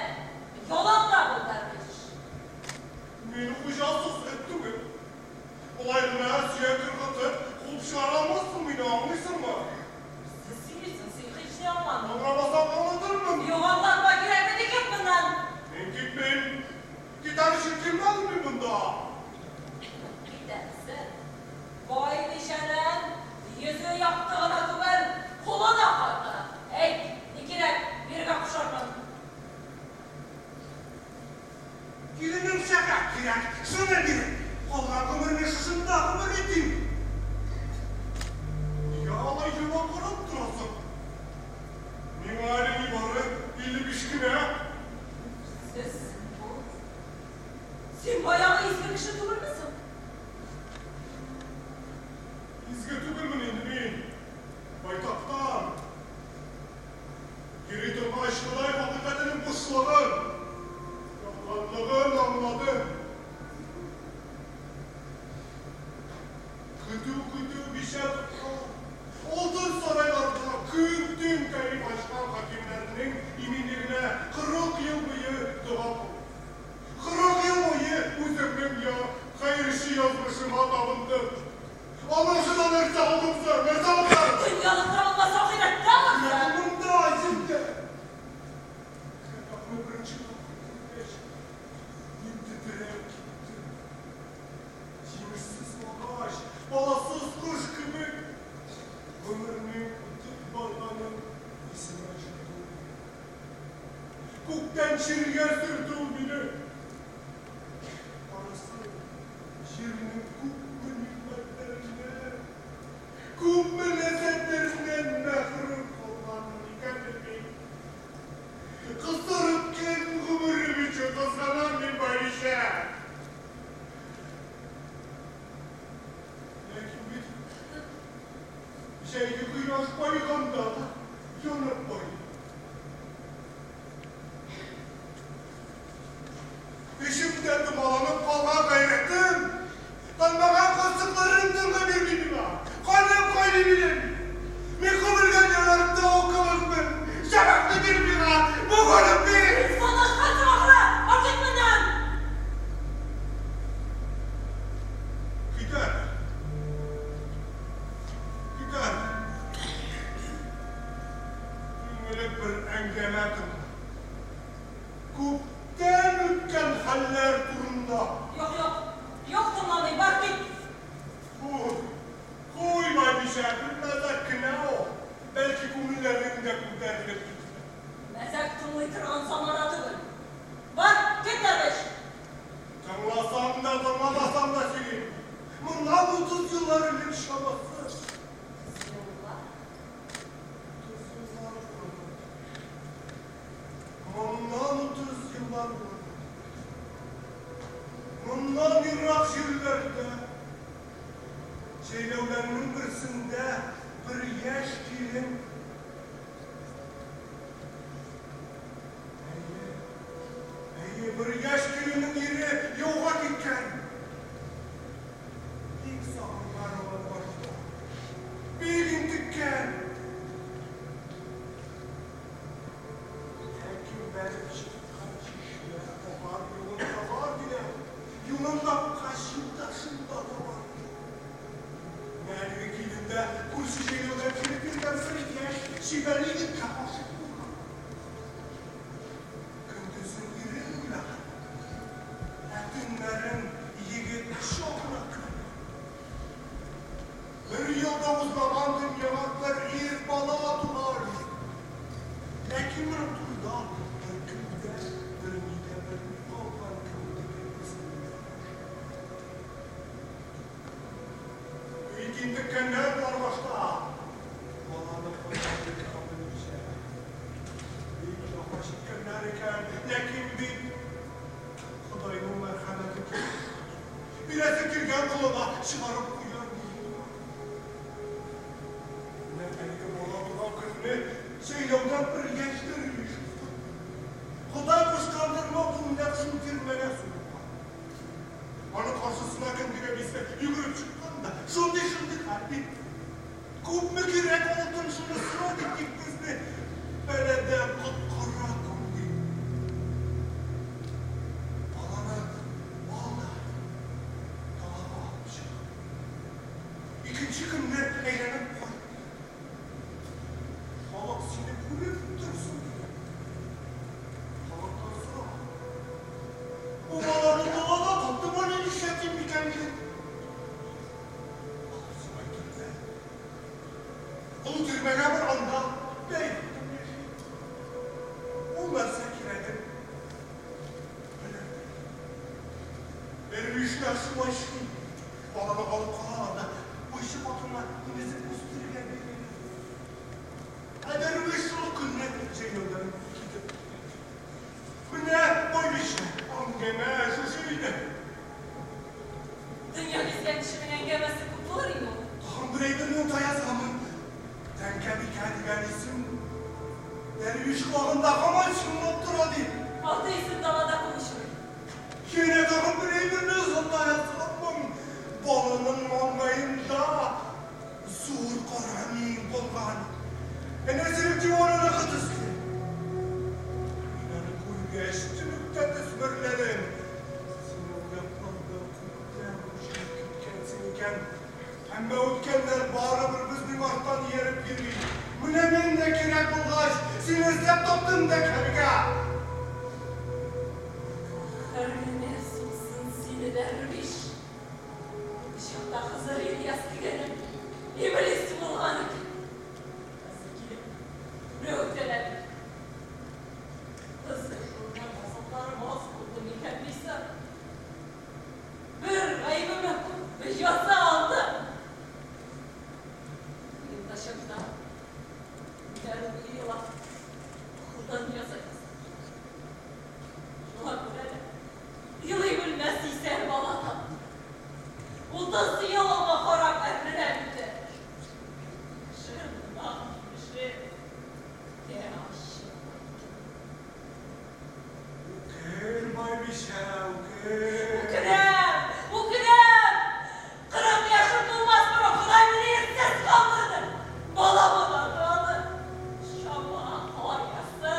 Яланда бул, дәрвиш. Мин хуҗасыз эт түгел. Болай гына сөяк ыргытып, куып чыгара алмассың мине, аңлыйсыңмы? Сез сөйлисең, син һич тә аңламыйм. Аңламасаң аңлатырмын. Юк, аңлатма кирәкми, кит моннан. Мин китмим. Китәр өчен килмәдем мин монда. Китәрсең. Байбичәнең йөзе якты гына түгел, кулы да каты. Әйт, ни кирәк, бирергә кушармын. Шуны бир. Калган гомерне шушында гомер итим. Нигә алай җылап карап торасың? Миңа әле нибары 55 кенә. Сез Син баягы изге кеше түгелме соң? Изге түгелмен инде мин. Байтактан. Йөри торгач, Ходай хакыйкатенең бушлыгын, ялганлыгын аңладым. Көтү-көтү бичә тоткан, алтын сарайларда көн-төн кәеф ачкан хакимнәрнең иминлегенә 40 ел буе дога кылдым. 40 ел буе үземнең я хәерче язмышыма табындым. Анасына нәрсә алдым соң, нәрсә алдым? Дөньялыкта булмаса, ахирәттә алырсың. Монда, җирдә. Шәфәкъне беренче тапкыр күргәч, мин тетрәп киттем. Җимешсез агач, баласыз кош кебек, гомернең үтеп барганын исемә төшерде. Күктән җиргә сөрде ул мине. Карасаң, җирнең күпме нигъмәтләреннән, күпме ләззәтләреннән мәхрүм калганмын икән мин. Кысыр үткән гомерем өчен кызганам мин байбичә. Ләкин бит җәйге кояш баеганда да янып байый. Эчемдә томаланып калган гайрәтем, танмаган касыкларым тынгы бирми миңа. Каным кайный минем. Мин күмелгән ярларымда укылыкмын. Шәфәкъне бир миңа, бу бир! Саташкансың ахры! Бар кит моннан! Китәр. Китәр. Иң элек бер әңгәмә тыңла. Күптән үткән хәлләр турында. Юк, юк. Юк тыңламый, бар кит! Куй, куй, байбичә, бер мәзәк кенә ул. Бәлки күңелләрең дә күтәрелеп китәр. Мәзәк тыңлый торган замана түгел. Бар, кит дәрвиш! Тыңласам да, тыңламасам да сөйлим. Моннан 30 еллар элек чамасы. Еллар? 30 еллар борын. Моннан 30 еллар борын. Моннан ерак җирләрдә, җәйләүләрнең берсендә бер яшь килен. Әйе, әйе, бер яшь киленнең ире яуга киткән. Бик сагынган аны башта. Бик интеккән. Ләкин бәреп чыккан чишмә агар юлын табар диләр. Юлын тапкач, юлдашын да табар. Әлеге килен дә күрше җәйләүдән килеп йөргән бер яшь чибәр егеткә гашыйк булган. Көндезен ирен уйлаган, ә төннәрен егет кочагына кергән. Бер ел да узмаган дөньяга бер ир бала туган. Ләкин моның турында беркем дә берни дә белми калган кемлеген исендә. Бик интеккәннәр болар башта. Баланы кайдан биргән белмичә. Бик җәфа чиккәннәр икән, ләкин бит Ходайның мәрхәмәте киң. Бирәсе килгән колына чыгарып куяр ди. Менә әлеге бала туган көнне җәйләүдән бер яшь дәрвиш узды. Ходай кушкандырмы, ул нәкъ шул тирмәгә сугылган. Аның каршысына кемдер әбисе йөгереп чыккан да, шундый-шундый хәл бит. Күпме кирәк алтын шуны сора дип, тик безне бәладән коткара күр ди. Баланы ал да далага алып чык. Икенче көнне әйләнеп кайт. Халык сине күреп торсын дигән. Халыктан сора. Бу баланы далада таптым, аны нишләтим микән дигән. Алар сиңа әйткәннәр. Ул тирмәгә бер анда бәй яши. Ул нәрсә кирәген белер. Бер Дәрвиш нәкъ шулай эшли. Баланы алып калалар да, буйчы хатынга имезеп үстерергә бирәләр. Ә дәрвиш шул көнне җәйләүдән китеп китә. Менә байбичә, әңгәмә шушы иде. Дөнья гизгән кешенең әңгәмәсе күп булыр инде ул. Тагын бер әйберне оныта язганмын. Тәңкәбикә дигән исем дәрвиш колагында һаман чыңлап тора, ди. Аты исем далада күп очрый. Янә тагын бер әйберне оныта язганмын. Баланың маңгаенда зур кара миң булган. Әнә синең дивананыкы төсле. Мин аны күргәч, төнектә төсмерләдем. Син ул якларда күптән күченеп киткәнсең икән. Әмма үткәннәр барыбер безнең арттан ияреп йөри. Менә мин дә кирәк булгач, сине эзләп таптым да кәбегә. Хәргенә суксын сине, дәрвиш. Чакта Хызыр Ильяс дигәнем иблис булган икән. Хәзер килеп, берәү үтәләде. Хызыр күргән газапларым аз булды микән дисәм. Бер гаебемә күпме җәза алдым. Уенда чакта көннәр буе елап, акылдан яза яздым. Шуңа күрә дә елый белмәс исәр бала таптым. 30 ел аңа карап әрненәм инде. Кеше гөнаһ кеше тә ачы. Үкен, байбичә, үкен. Үкенәм, үкенәм. 40 яшем тулмас борын Ходай мине ирсез калдырды. Баламы да аны. Чама каясы,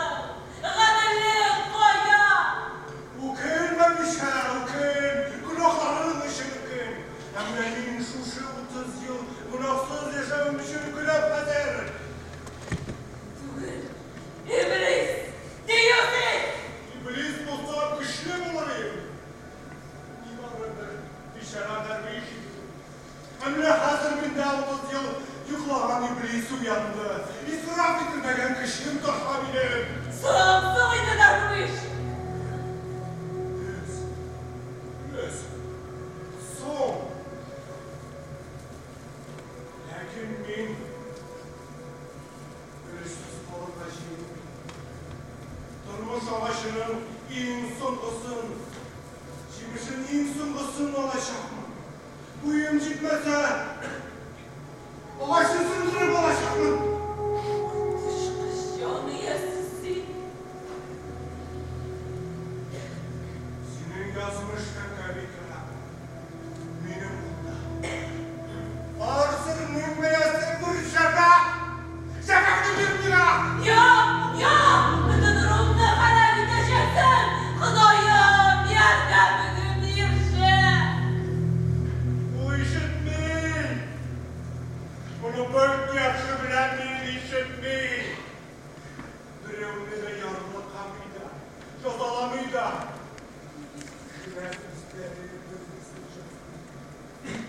гаделлек кая? Үкен, байбичә, үкен. Гөнаһларың өчен үкен. Ә менә мин шушы 30 ел гөнаһсыз яшәвем өчен үкенәм хәзер. Түгел. Иблис, дию син! Иблис булса көчле булыр идем. Нибары бер бичара дәрвиш идем. Ә менә хәзер миндә 30 ел йоклаган иблис уянды. Исраф ителмәгән көчем таша минем. Соң, соң инде, дәрвиш. Дөрес. Дөрес. Соң. Ләкин мин өлешсез калырга җыенмыйм. Тормыш агачының иң соңгысын, җимешен иң соңгысын алачакмын. Буем җитмәсә, агачны сындырып алачакмын. Коточкыч җан иясе син. Синең язмыш Тәңкәбикә минем кулда. Бар сернең бәясе бер шәфәкъ. Шәфәкъне бир миңа! Юк, юк, бөтен рухны харап итәчәксең. Ходаем, ярдәмеңне бирче. Ул ишетми. Моны бик яхшы беләм мин, ишетми. Берәүне дә ярлыкамый да, җәзаламый да. Димәк, үзләре бер-берсен җәзалый.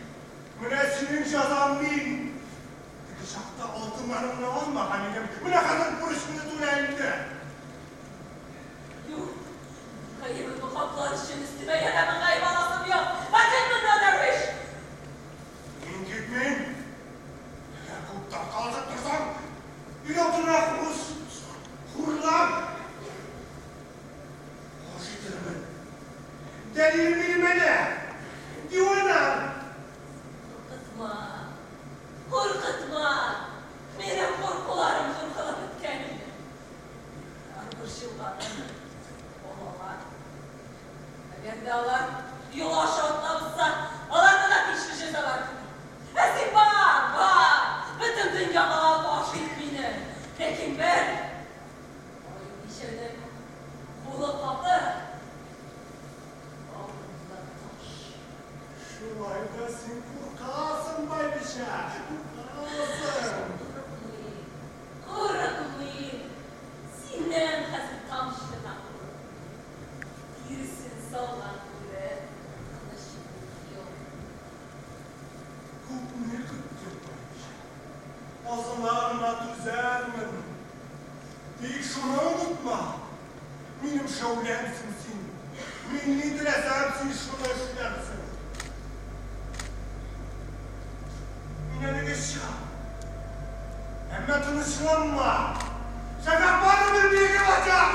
Менә синең җәзаң мин. Теге чакта алтыннарыңны алмаган идем. Менә хәзер бурычыңны түлә инде. Юк, гаебемне каплар өчен өстемә янә мең гаеп аласым юк. Кит моннан, дәрвиш! Мин китмим. Әгәр күп тарткалашып торсаң, оятына хурлап, баш итермен. Дәлил минем әнә. Дивана. Куркытма, куркытма. Минем куркуларым зур беткән инде. Бар борчылганым балалар. Әгәр дә алар юл аша атлап аларны да тиешле җәзалар көтә. Ә син бар, бар, бөтен дөньяга баш ит мине. Ләкин бер байбичәнең кулы каты, алдында таш. Шулай да син куркасың, байбичә, куркасың. Курыкмыйм, курыкмыйм. Синнән хәзер тамчы да курыкмыйм. Тиресен салган бүре тыныч юк. Күпне көттем, байбичә. Азына гына түзәрмен. Тик шуны онытма. Минем шәүләмсең син. Мин ни теләсәм, син шуны эшләрсең. Мин әлегә чыгам. Әмма тынычланма. Шәфәкъ барыбер биргә бачак.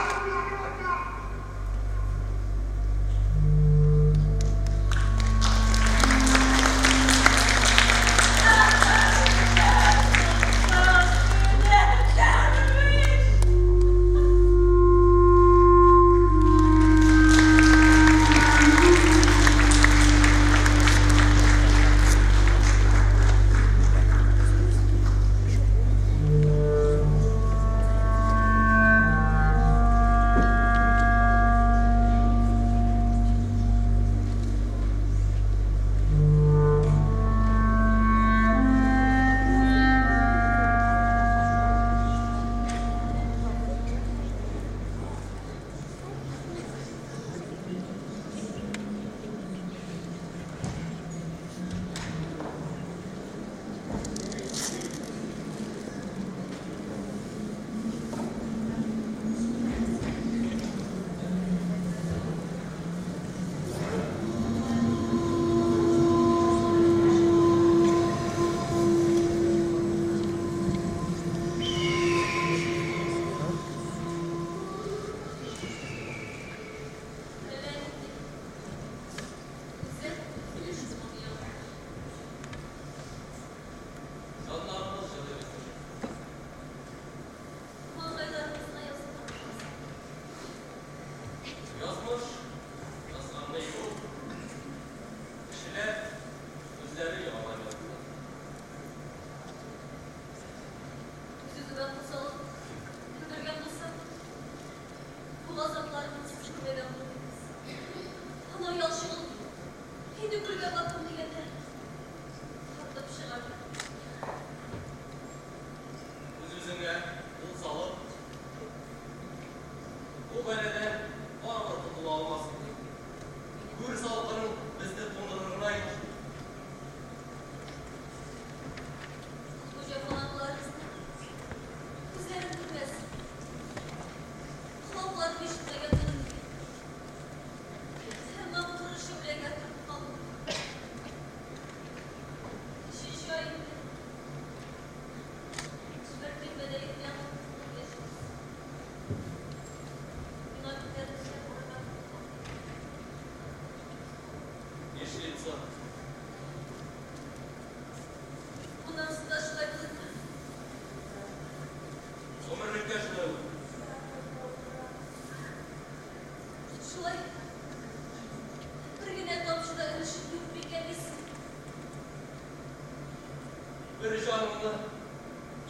Бер җанымны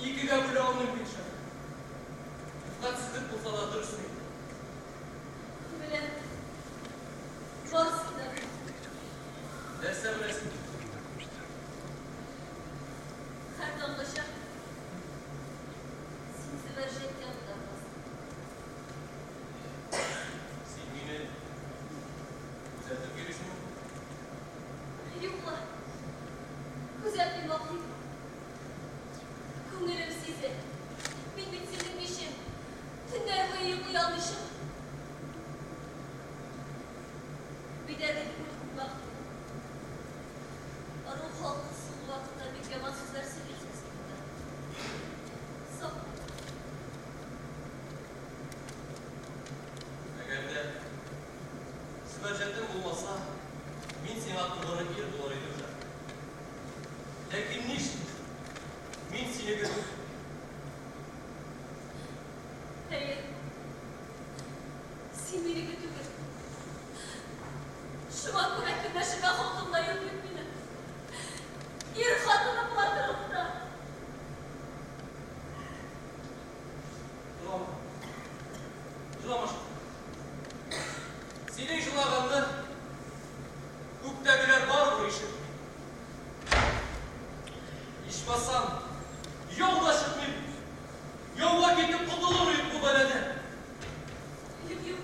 икегә бүлә алмыйм бит, Шәфәкъ. Шәфкатьсезлек булса да дөресен әйт. Беләм. Барысын да беләм. Нәрсә беләсең? Һәр таңгача син Зөбәрҗәт янында буласың. Син мине күзәтеп йөрисеңме? Юк ла. Күзәтмим, аклыйм. Күңелем сизә. Мин бит синең бишем. Төннәр буе йоклый алмыйча. Бидәргә күл купмак. Ару халкы соңгы вакытта бик яман сүзләр сөйлисез турында. Сак бул. Әгәр дә Зөбәрҗәтем булмаса, мин сиңа тугры ир булыр идем, Шәфәкъ. Ләкин нишлим? Мин сине көтеп. Хәер, син минеке түгел. Шуңа күрә көнләшергә хакым да юк бит минем. Ир хатыны була торып та. Жылама. Жылама, Шәфәкъ. Синең жылаганны күктәгеләр барыбер ишетми. Ичмасам, яу да чыкмый. Яуга китеп котылыр идек бу бәладән. Юк, юк.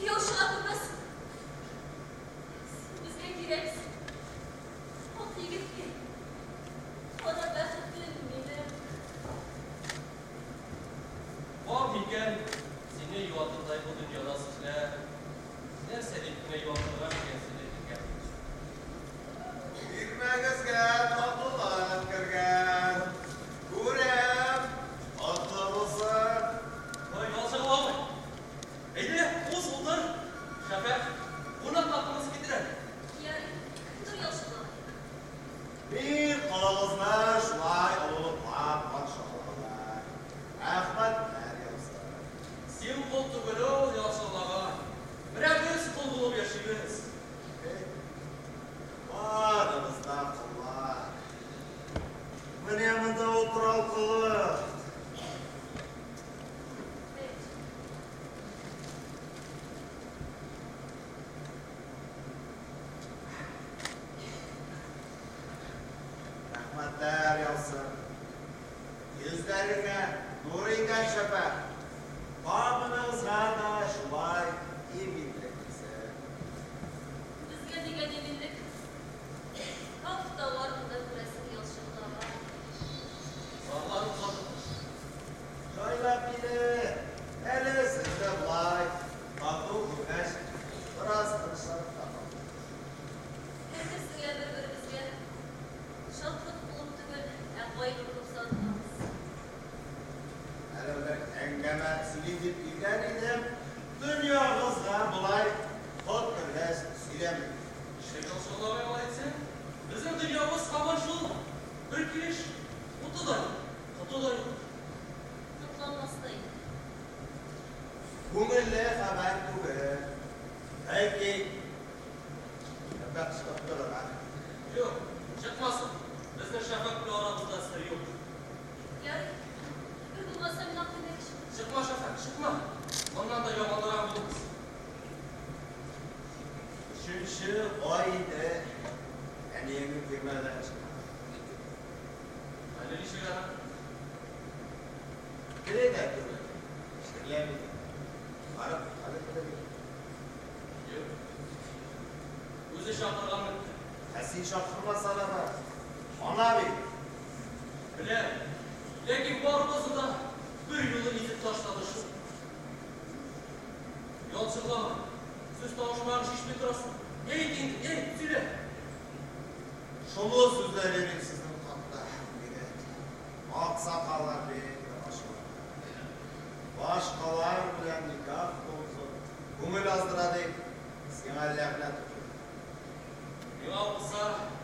Яу чыга күрмәсен. Син безгә кирәксең. Ак егеткә. Кара бәхетем минем. Бар микән сине юатырдай бу дөньяда сүзләр? Нәрсә дип кенә юатырга микән сине, иркәм? Тирмәгезгә татлылык кергән. Күрәм, атлы булсын. Ой, ялчыгыл абый. Әйдә, уз, утыр. Шәфәкъ, кунак кымыз китер әле. Ярый, тор, ялчыгыл абый. Мин колыгызны шулай олылыклап каршы алалар. Рәхмәтләр яусын. Син кол түгел ул, ялчыгыл агай. Менә без кол булып яшибез. Барыбыз да коллар. Менә монда утырау колы. Рәхмәтләр яусын. Йөзләреңә нур иңгән, Шәфәкъ. Табыныгызга да шулай иминлек килсен. Безгә дигән иминлек тау тауларында күрәсең, ялчыгыл агай. Зарланып сатылыш. Җайлап килер. Әле сезне болай тату күргәч, бераз тынычланып та калдым. Әйтерсең лә бер-беребезгә шатлык булып түгел, ә кайгы булып сарылабыз. Әле бер әңгәмә сөйлим дип килгән идем. Дөньягызга болай хат кергәч сөйләмим. Нишләп ялчыгыл абый алай әйтсәң? Безнең дөньябыз һаман шул бер килеш. Уты да юк, коты да юк. Котланмас та инде. Күңелле хәбәр түгел. Бәлки, Шәфәкъ чыгып торыр әле. Юк, чыкмасын. Безнең Шәфәкъ белән арабызда сер юк. Ярый, бер булмаса мин ак күлмәк чыгып. Чыкма, Шәфәкъ, чыкма. Моннан да яманрак булмас. Өченче ай инде әниеңнең тирмәдән чыкмады. Әле ничек аның? Тере дә түгел, чирләми дә. Барып, хәлен белергә. Юк. Үзе чакырган бит. Ә син чакырмасаң да бар. Ана бит. Беләм. Ләкин барыбызны да бер юлы изеп ташлады шул. Ялчыгыл абый, сүз табышмагын чишми торасың. Әйт инде, әйт, сөйлә. Шомлы сүзләр йөри сезнең хакта, егет. Аксакаллар бик ачулана. Башкалар белән никах бозып, күңел аздыра дип, сиңа ләгънәт укыйлар. Миңа укыса,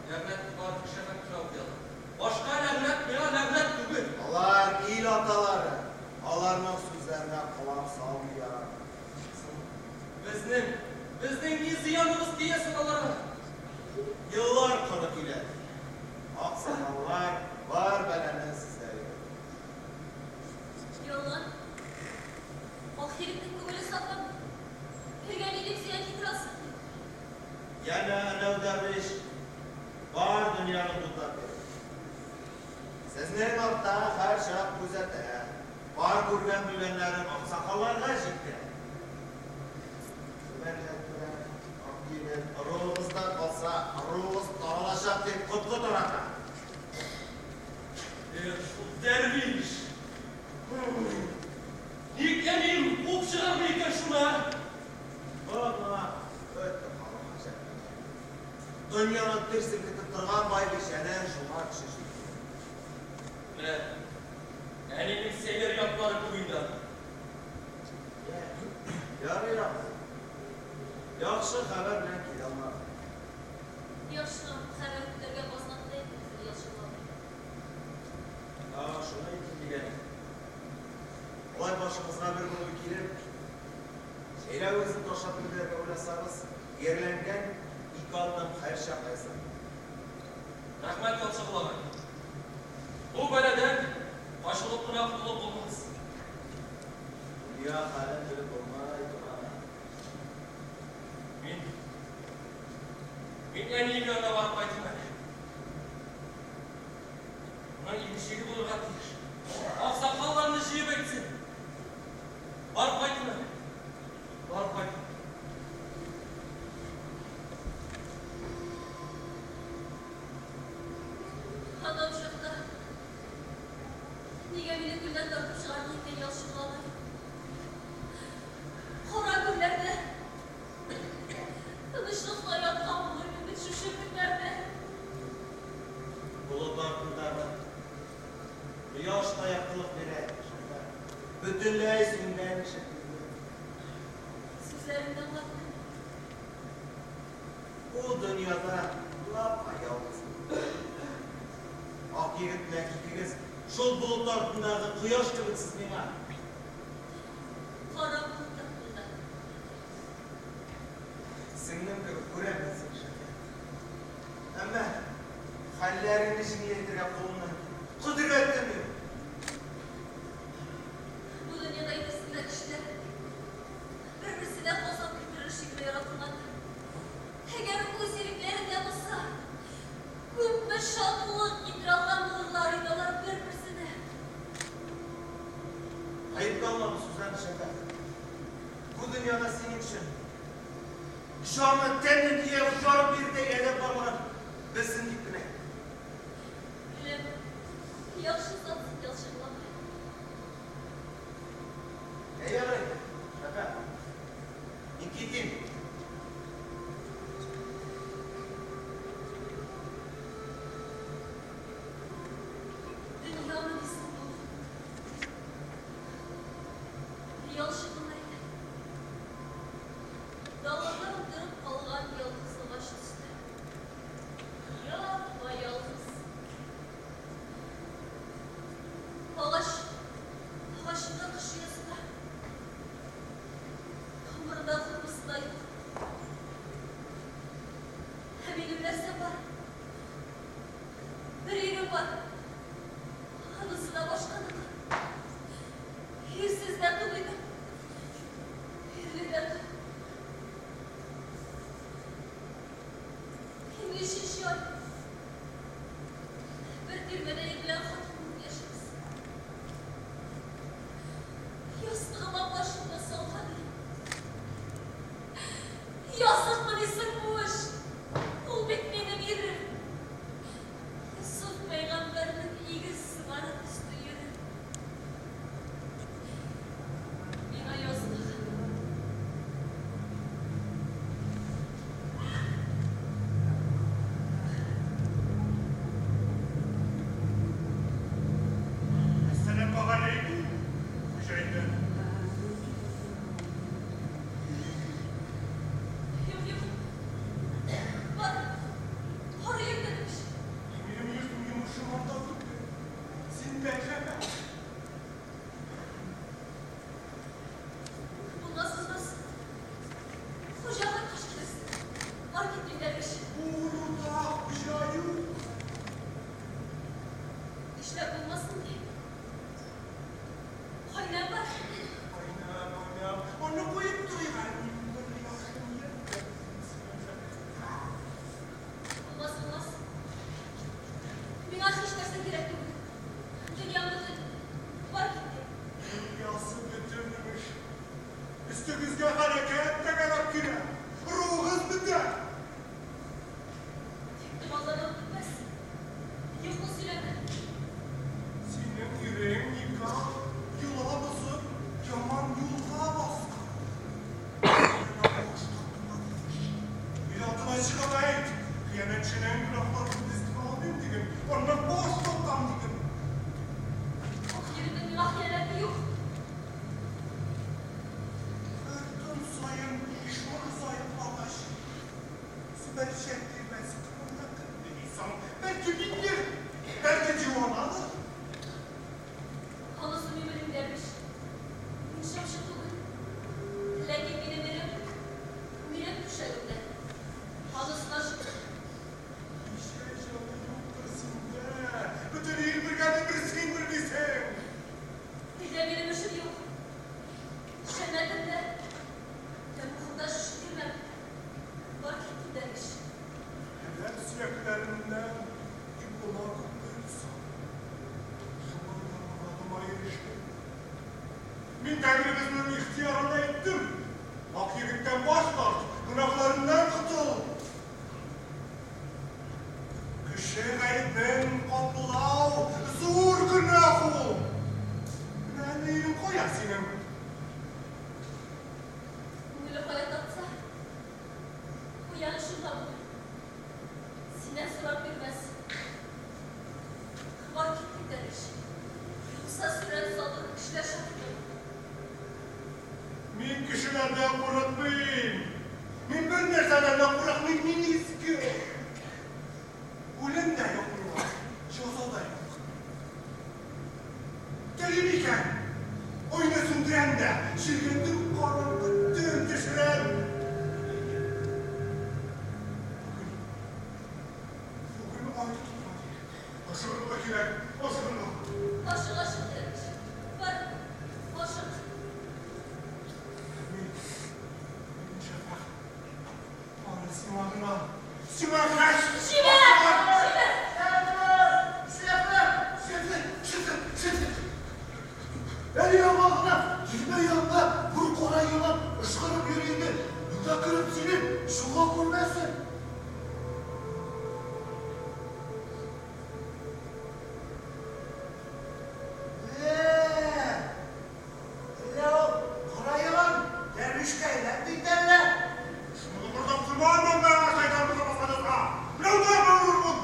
ләгънәт бары тик Шәфәкъ кенә укый ала. Башка ләгънәт миңа ләгънәт түгел. Алар ил аталары, аларның сүзләренә колак салмый ярамый. Безнең, безнең ни зыяныбыз тия соң аларга? Еллар коры килә. Аксакаллар бар бәлане сезгә йөкләде. Ялган. Ак егетнең күңеле сафамы? Иргә ни дип зыян китерә алсын? Янә әнәү дәрвиш бар дөньяны бутап йөри. Сезнең артта һәрчак күзәтә. Бар күргән белгәннәрен аксакалларга җиткерә. Зөбәрҗәт белән ак егет ыруыгызда калса, ыруыгыз таралачак дип коткы тарата. Эх, шул дәрвиш! Ник әнием куып чыгармый икән шуны, а? Моңа бөтен халык гаҗәпләнә. Дөньяны дер селкетеп торган байбичәне шуңа кеше җитми. Менә әнинең сәер яклары күп инде аның. Ярый, ярый. Яхшы хәбәр белән килә алмадым. Яхшы хәбәр көтәргә базмады да инде безне, Ялчыгол абый. Тагын шуны әйтим дигән идем. Алай башыгызга бер булып килеп, җәйләвегезне ташлап китәргә уйласагыз, иярләнгән ике атым һәрчак әзер. Рәхмәт, Ялчыгол агай. Бу бәладән качылып кына котылып булмас. Дөнья хәлен белеп булмый, туган. Мин мин әнием янына барып кайтыйм әле. Моның имчеге булырга тиеш. Аксакалларны җыеп әйтсен. Барып кайтыйм әле. Барып кайтыйм. Анау чакта нигә мине күлдән тартып чыгардың икән, Ялчыгол абый? Кара күлләрдә Бу дөньяда лапа ялгыз. Ак егет белән икегез шул болыт артындагы кояш кебек сез миңа. Кара болыт артында. Сеңлем кебек күрәм мин сине, Шәфәкать. Әмма хәлләреңне җиңеләйтергә кулымнан кодрәтем юк. Бу дөньяда әйтерсең дә кешеләр бер-берсенә газап китерер шикелле яратылгандыр. Әгәр үз ирекләрендә булса, күпме шатлык китерә алган булырлар иде алар бер-берсенә. Гаепкә алма бу сүзләрне, Шәфәкать. Бу дөньяда синең өчен җаны, тәне кияү жарып бирердәй адәм барлыгын белсен дип кенә. Беләм, яхшы затсың, ялчыгламый. Әй, ярый, Шәфәкать. Мин китим. Дөньямы дисең бу? Ялчы гына иде. Далада утырып калган ялгыз агач төсле. Япа-ялгыз. Агач, агачында кыш оясы да, тамырында хурмасы да юк. Ә минем нәрсәм бар? Бер ирем бар. Анысы да башканыкы. Ирсез дә түгел идем. Ирле дә түгел. Инде өченче ай. Бер тирмәдә ир белән хатын булып яшибез. Ястыгыма башымны салган идем. Языкмы дисең бу эш? Ул бит минем ирем. Йосыф пәйгамбәрнең игез сыңары төсле ирем. Миңа язмаган. Әссәламегаләйкүм, хуҗайкәм. Юк, юк. Бар, бар өеңдә димеш. Минем йортым йомышым анда түгел. Синдә, Шәфәкать. Булмас, булмас. Хуҗа кайткач килерсең. Бар кит, дәрвиш. Бу хуҗа юк. Нишләп булмасын ди? Кайнам бар. Кайнам, кайнам. Аны куеп торыйк әле. Минем бер яхшы ният белән сиңа, Шәфәкать. Булмас, булмас. Миңа һич нәрсә кирәк түгел. Дөньям бөтен. Бар кит ди. Дөньясы бөтен имеш. Өстегезгә хәрәкәт тәгәрәп килә. Ругыз бетә. Тик томалланып бетмәс. Юкны сөйләмә. Синең ирең никах йола бозып, яман юлга баскан. Миңа баш тартырга тиеш. Оятына чыгып әйт, хыянәтченең гөнаһларын өстемә алмыйм диген, аннан баш тартам диген. Ак иремнең миңа хыянәте юк. Һәр көн саен Ишморза йоклагач, Зөбәрҗәт тирмәсе турында керде дисең, бәлки миндер, бәлки диванадыр. Анысы мин белмим, дәрвиш. Мин шымчы түгел. Ләкин минем ирем минем түшәгемдә. Анысына шөкер. Ничә җаны юктыр синдә, бөтен ил белгәнне бер син белмисең. Өйдә минем эшем юк. Җәннәтем дә, тәмугымда шушы тирмәм. Бар кит, дәрвиш. Адәм сөякләреннән юлыма күпме инсан. Шуңа да морадыма ирештем. Мин Тәңребезнең ихтыярын әйттем. Ак егеттән баш тарт, гөнаһларыннан котыл. Кеше гаебен каплау зур гөнаһ ул. Менә әле ирең кая синең? Күңеле кая тартса, куяны шунда булыр. Синнән сорап йөрмәс. Бар кит, дәрвиш. Юкса сүрән салдырып кешеләр шаһиты булыр. Мин кешеләрдән курыкмыйм. Мин бер нәрсәдән дә курыкмыйм, мин изге. Үлем дә юк миңа, җәза да юк. Телим икән, айны сүндерәм дә, җиргә дөм караңгы төн төшерәм. Бүген ай тотылган. Ашыгырга кирәк, ашыгырга. Ашык, ашык, дәрвиш. Бар, ашык. Мин, мин Шәфәкъ. Бары сиңа гына, сиңа гына. Җибәр! Җибәр! Шәфәкъ! Шәфәкъ! Шәфәкъ! Шәфәкъ! Әле яңа гына тирмә янында бер кара елан ышкырып йөри иде. Монда кереп сине чуга күрмәсен. Ә, әллә ул кара елан дәрвишкә әйләнде инде әллә? Шуны бырдап тормам миңа шайтан басканызга. Берәү дә белермен.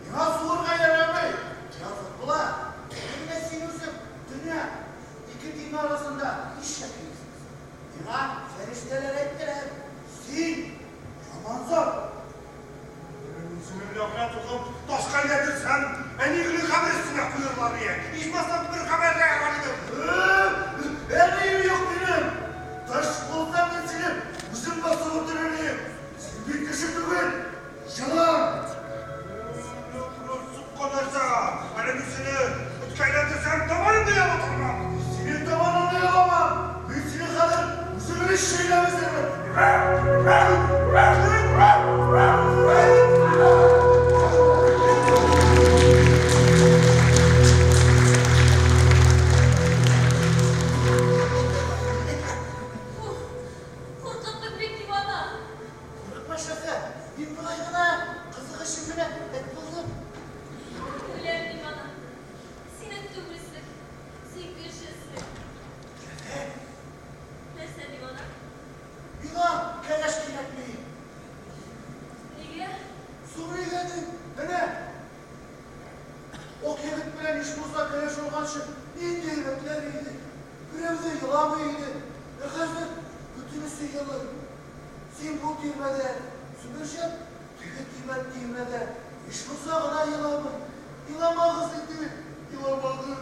Миңа суырга ярамый. Язык була. Менә син үзең дөнья ике тирмә арасында нишләп йөрисең? Миңа фәрештәләр әйттеләр, син яман зат. Мин сине ләгънәт укып, ташка әйләндерсәм, әниеңне кабер өстенә куярлар ие. Ичмасам бер хәбәр дә ярар иде. Әнием юк минем. Таш булса мин сине үзем басып үтерер идем. Син бит кеше түгел, елан. Суккан нәрсә. Әле мин сине эткә әйләндерсәм, табаныңны ялатырмын. Синең табаныңны яламам. Мин сине хәзер үземне шәйләп өзәрмен. Куркыттың бит, дивана. Курыкма, Шәфәкъ. Мин болай гына кызык өчен генә эт булдым. Үләм, дивана. Син эт түгелсең. Син кешесең. Нәрсә, дивана? Миңа кәләш кирәкми. Нигә? Соң нигә дип, менә. Ак егет белән Ишморза кәләш алганчы нинди әйбәтләр иде. Берәү дә еламый иде. Ә хәзер бөтенесе елый. Син бу тирмәдә, Зөбәрҗәт теге тирмәдә. Ишморза гына еламый. Еламагыз инде, еламагыз.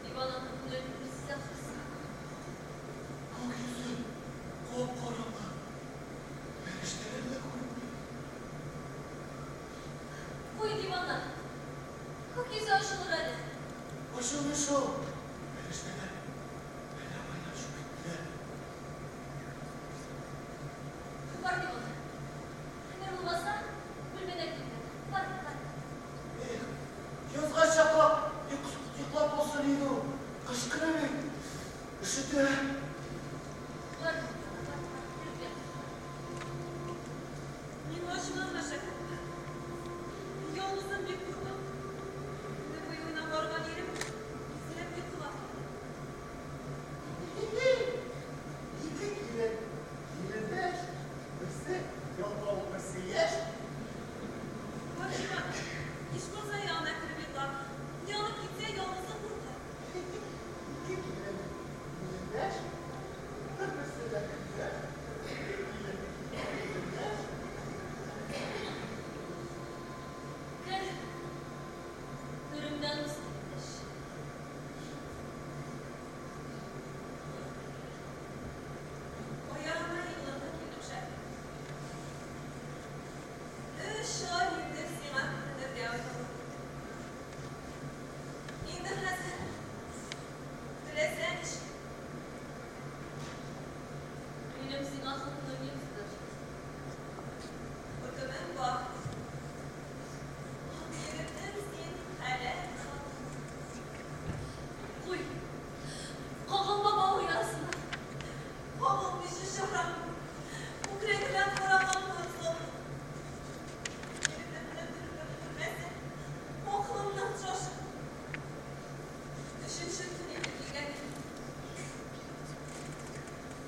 Дивананың күңеле күңелсез ахрысы. Күк йөзе кап-караңгы. Фәрештәләр дә күренми. Куй, дивана. Күк йөзе ачылыр әле. Ачылмый шул. Фәрештәләр әллә кайда очып киттеләр. Бар, дивана. Әгәр булмаса, бүлмәдә килгән. Бар, бар. Эх, язга чаклап йоклап булсын иде ул. Кыш көне бит. Өшетә. Бар, бар, бар. Кереп ят. Миңа ачуланма, Шәфәкъ. Ялгызым бик куркам. Көне буе уйнап барган ирем изрәп йокыга китте. Ике килен, килендәш, берсе ялкау, берсе яшь. Бар, дивана. Ишморза янына кереп йокла. Янып китсә, ялгызым курка. Ике килен, килендәш, бер-берсе дә көндәш. Ике килен, килендәш. Кер. Түремнән уз, иптәш. Аягыңа егылырга килдем, Шәфәкъ. 3 ай инде сиңа күренергә оялам. Инде хәзер теләсә ничек. Минем сиңа хөкемем юк, Зөбәрҗәт. Хөкемең бар. Ак егетем син, хәләл хатын. Куй. Кагылма бавыр ярасына. Кагылмыйча чарам. Күкрәгемә кара каннар салды. Егетем белән төренеп күрмәсә, акылымнан шашып. Өченче төн инде килгән.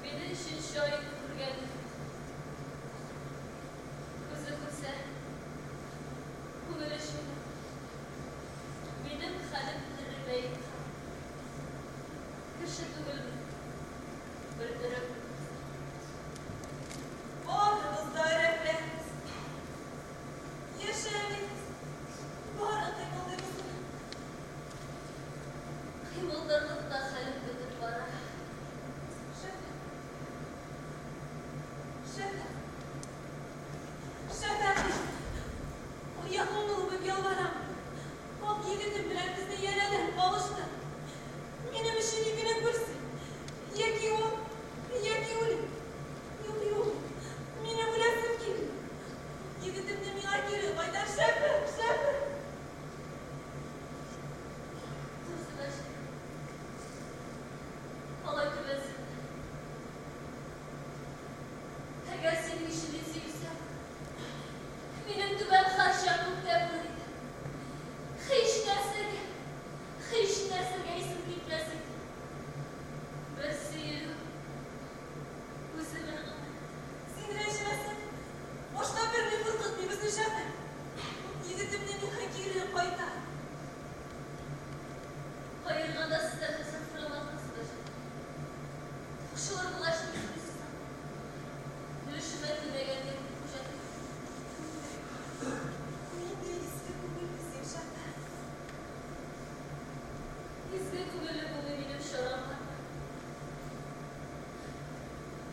Мине өченче ай инде күргәнем юк. Күзе күрсә, күңеле шуны. Минем хәлем тере мәет хәле. Кеше түгелмен, бер өрәк.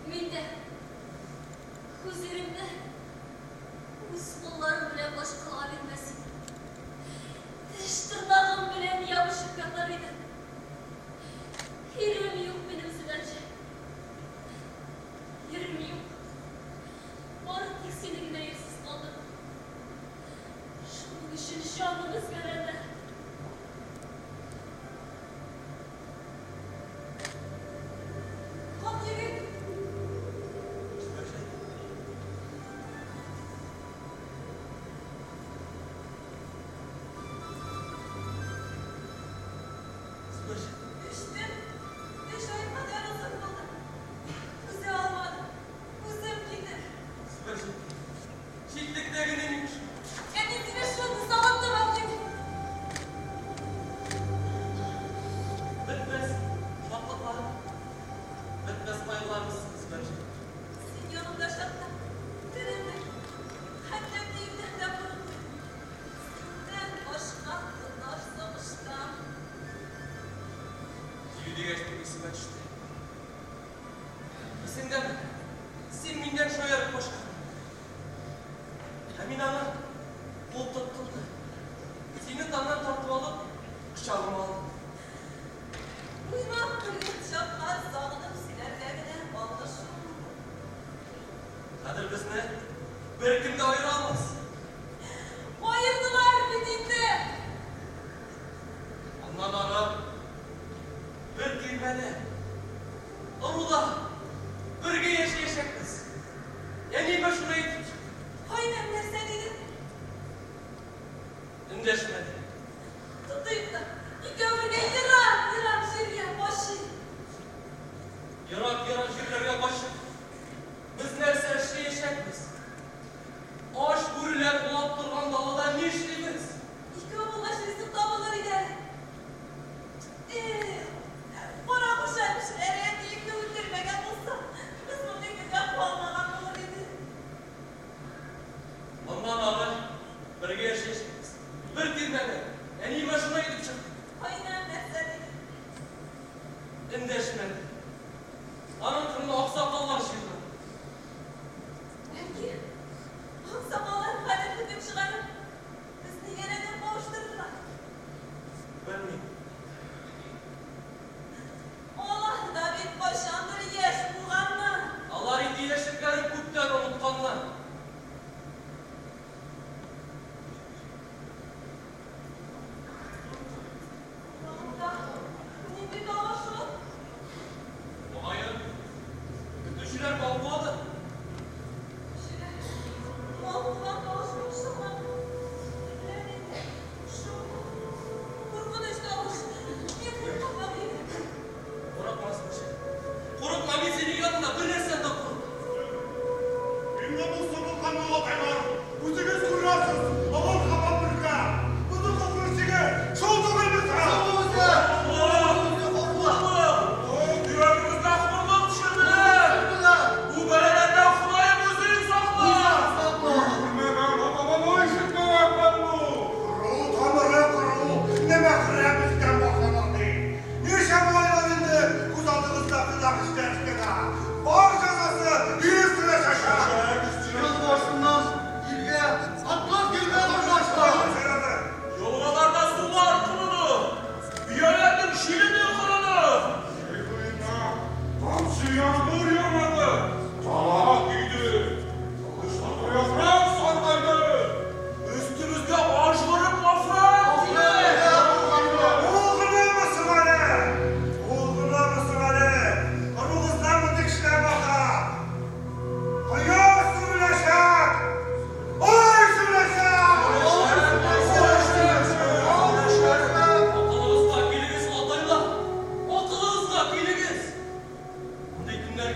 Мин дә үз иремне үз кулларым белән башкалага бирмәс идем. Теш тырнагым белән ябышып ятар идем. Ирем юк минем, Зөбәрҗәт. Ирем юк. Бары тик сине генә ирсез калдырдым. Шуның өчен җаным өзгәләнә. Кам егет! Зөбәрҗәт. Зөбәрҗәт. Эчтем. Өч ай кадәр озын булды. Түзә алмадым. Үзем китеп. Зөбәрҗәт. Читлектә генә мин. Ә мин сине шундый сагындым, Акъегет. Бетмәс шатлыкларым, бетмәс кайгыларыбыз, Зөбәрҗәт. Син янымда чакта терелдем. Хәтта тиюдән дә курыкмыйм. Синнән башка тынар сагыштан. Тию дигәч бу исемә төште. Исеңдәме? Син миннән шаярып качкан. Ә мин аны кул тоттым да, сине таннан тартып алып, кочагыма алдым. Уйнап көлгән чаклар сагынып сөйләргә генә калды шул. Хәзер безне беркем дә аера алмас. Аердылар бит инде. Аннан ары бер тирмәдә, ыруда бергә яшәячәкбез. Әниемә шуны әйтеп чыктым. Кайнәм нәрсә диде? Эндәшмәде. Тотыйк та, икәү бергә ерак-ерак җиргә качыйк. Ерак-ерак җирләргә качып, без нәрсә эшләячәкбез? Ач бүреләр улап торган далада нишлибез? Икәү булгач ризык табылыр иде әле. Эх, каракош әтәчләре әтиемне үтермәгән булса, без мондый көнгә калмаган булыр идек. Моннан ары бергә яшәячәкбез. Бер тирмәдә. Әниемә шуны әйтеп чыктым. Кайнәм нәрсә диде? Эндәшмәде. Аның кырына аксакаллар җыелды. Бәлки, аксакаллар хәлен хөкем чыгарып, безне янәдән кавыштырырлар. Белмим. Алар да бит кайчандыр яшь булганнар. Алар инде яшьлекләрен күптән онытканнар. Урамда нинди тавыш ул? Мөгаен, көтүчеләр мал куадыр. Көтүчеләр мал куган тавышка охшамады. Әллә нинди шом, куркыныч тавыш. Мин куркам, Акъегет. Курыкма, Зөбәрҗәт. Курыкма, мин синең яныңда бер нәрсәдән дә курыкмам. Миңа булса булган олатайлар, үзегез күрәсез, алар һаман бергә. Безнең гомер чиге шул түгелме соң? Йөрәгебездә хурлык төшерделәр. Бу бәлаләрдән Ходаем үзең сакла. Күрмәгән, ата-баба ишетмәгән бу. Кору тамыры кору, нәмәхрәм үскән башланыр ди. Ничә айлар инде күз алдыгызда хилаф эшләр эшләнә. Бар җәзасы ил өстенә чәчә. Ел башыннан илгә атлар килгән кордашлар. Елгаларда сулар корыды. Бияләрнең җилене корыды. Җәй буена тамчы яңгыр яумады. Дала көйде. Агышларда яфрак саргайды. Өстебезгә ажгырып афәт килде. Ул гынамы соң әле? Ул гынамы соң әле? Ыругыздан мондый кешеләр бака. Кояш сүреләчәк! Ай сүреләчәк! Акылыгызга килегез, атайлар. Акылыгызга килегез. Мондый көннәргә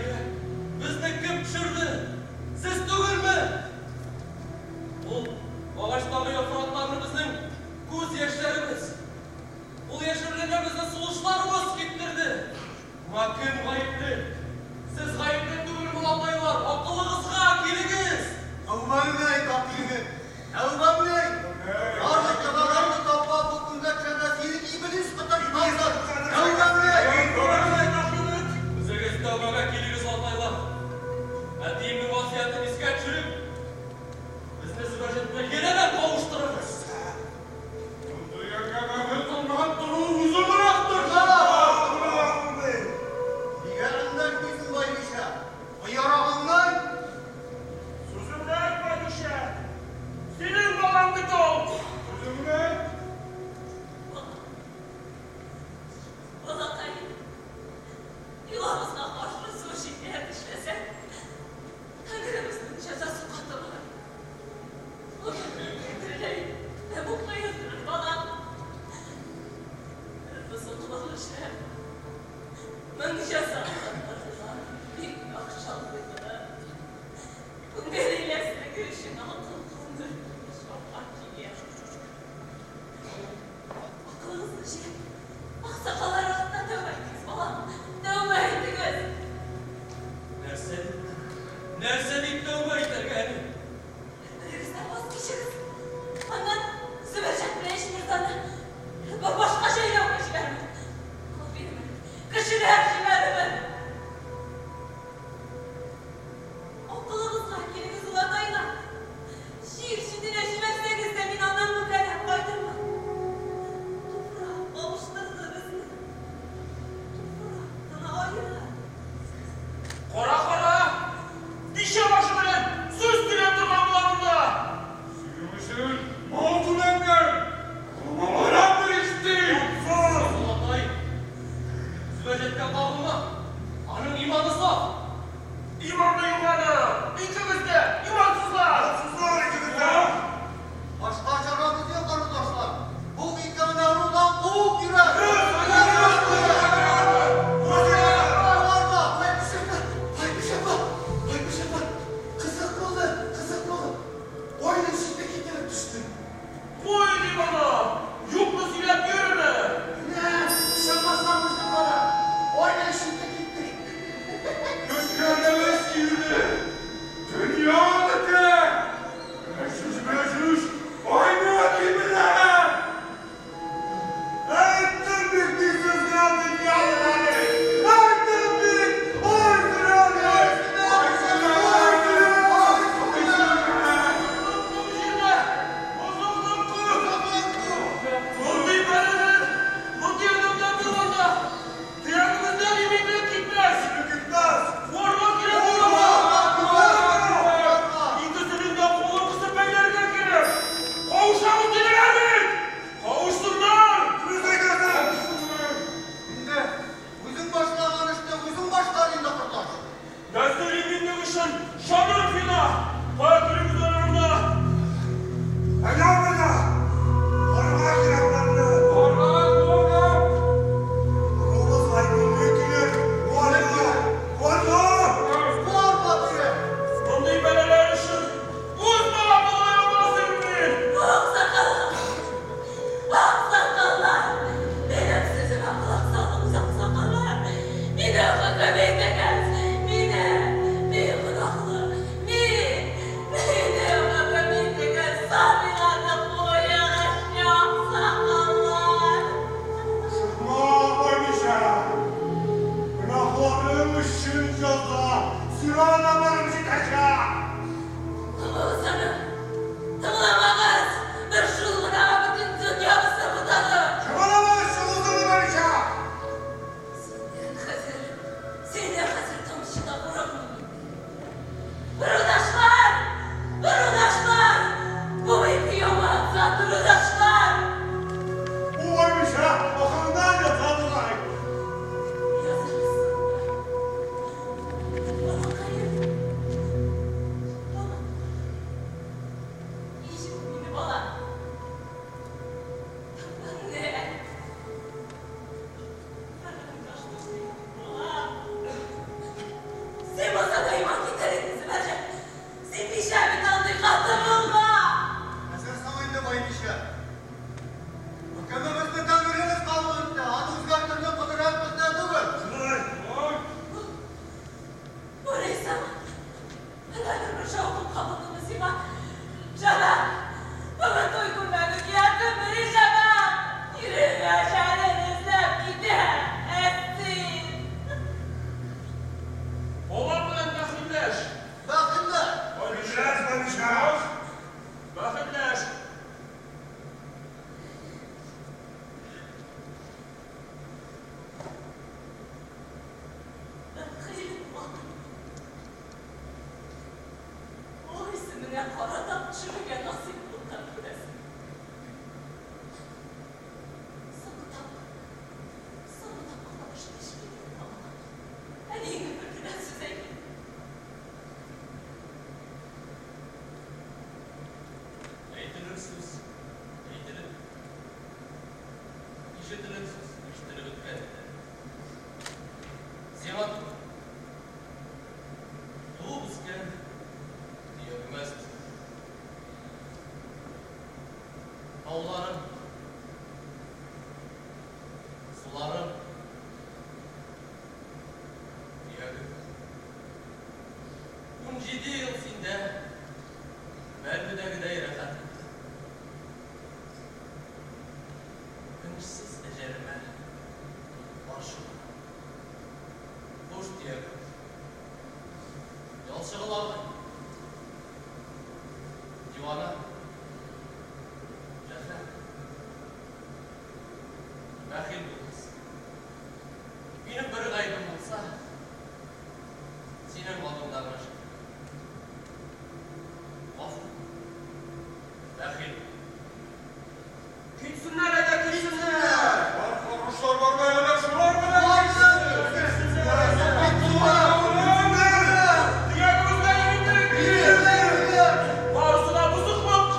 Сиңа да барып җитәчәк! Тыңлагыз аны! Тыңламагыз! Бер шул гына бөтен дөньябызны бутады! Чыгаламагыз шул байбичә! Синнән хәзер, синнән хәзер тамчы да курыкмыйм инде. Ырудашлар! Ырудашлар! Бу бит яман зат, ырудашлар! Бу байбичә ахырыннан яза бугай! Балакаем! Бала! Кичер мине, бала! Тапанны! Бала! Син булса да иман китер инде, Зөбәрҗәт! Син бичә бит андый каты булма! Хәзер соң инде, байбичә. Хөкемебезне Тәңребез кабул итте, аны үзгәртерлек кодрәт бездә түгел. Борисам, әллә бер шаукым кабылдымы сиңа? Җанам, бүген туй күлмәге киярдем, Җанам! Ирең әҗәлен эзләп китә, ә син? Алар белән бәхилләш. Бәхилләш. Байбичә, байбичә. Бәхилләш. Бәхил бул. Ул исемеңә кара тап төшерергә насыйп булган, күрәсең. Соңгы тапкыр, соңгы тапкыр тавышын ишетеп балам. Әниеңә бер генә сүз әйт. Әйтелер сүз, әйтелеп, ишетелер сүз, ишетелеп беткән инде. Сиңа түгел. Туып үскән төягемә сүз. Тауларым, суларым, төягем. 17 ел синдә бәлмедәгедәй рәхәт итте. Көмешсез әҗәлемә каршы. Хуш төягем. Ялчыгыл агай. Дивана. Җәфәр. Бәхил булыгыз. Минем бер гаебем булса, синең алдыңда гына шөкер. Гафу. Бәхил бул. Китсеннәр, әйдә, китсеннәр! Бар каргышлар бар бәяләр, шулар белән китсен! Барысы да бозык булып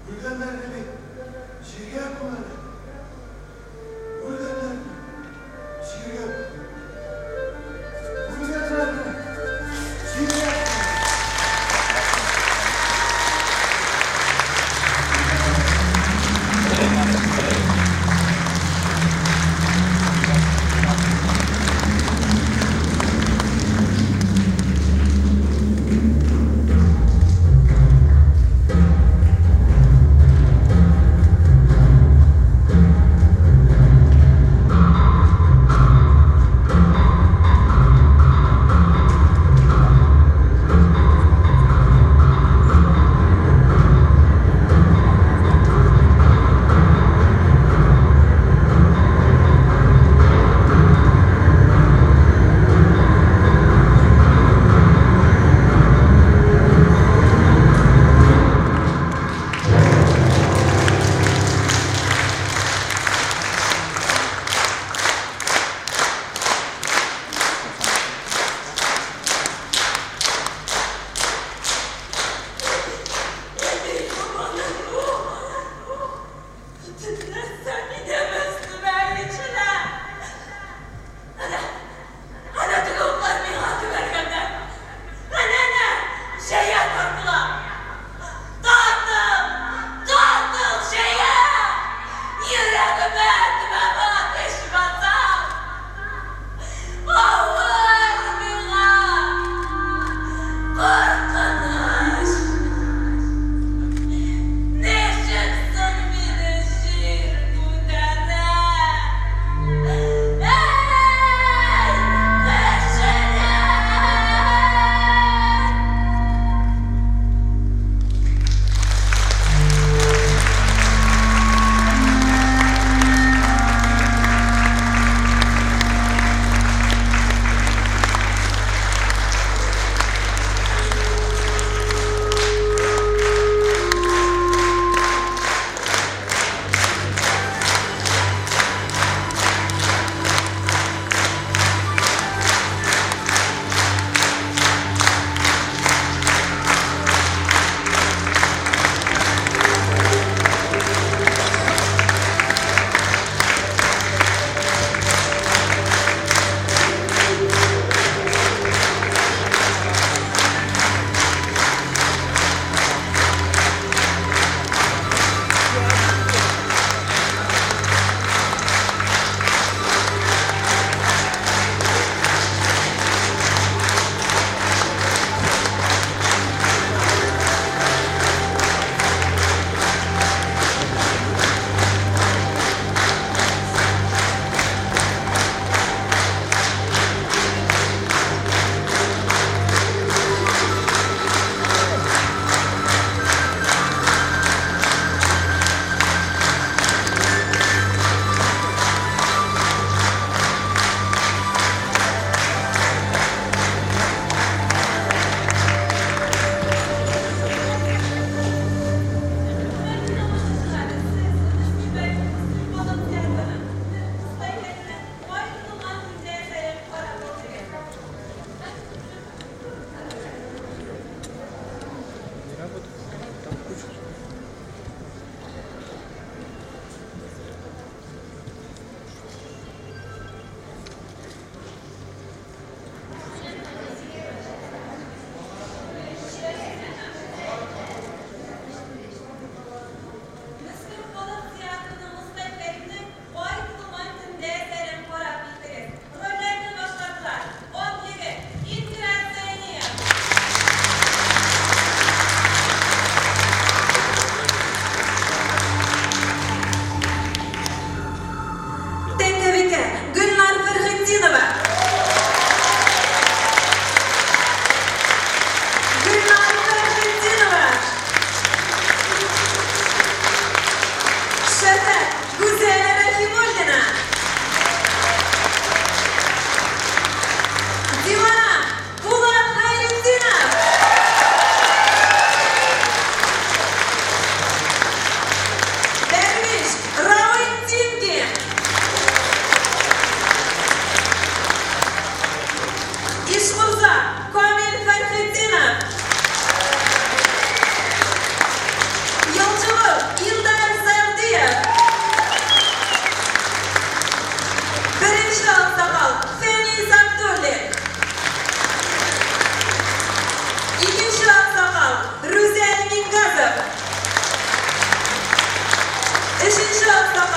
Үлгәннәрне бит җиргә күмәләр. Үлгәннәрне җиргә күмәләр. Үлгәннәрне җиргә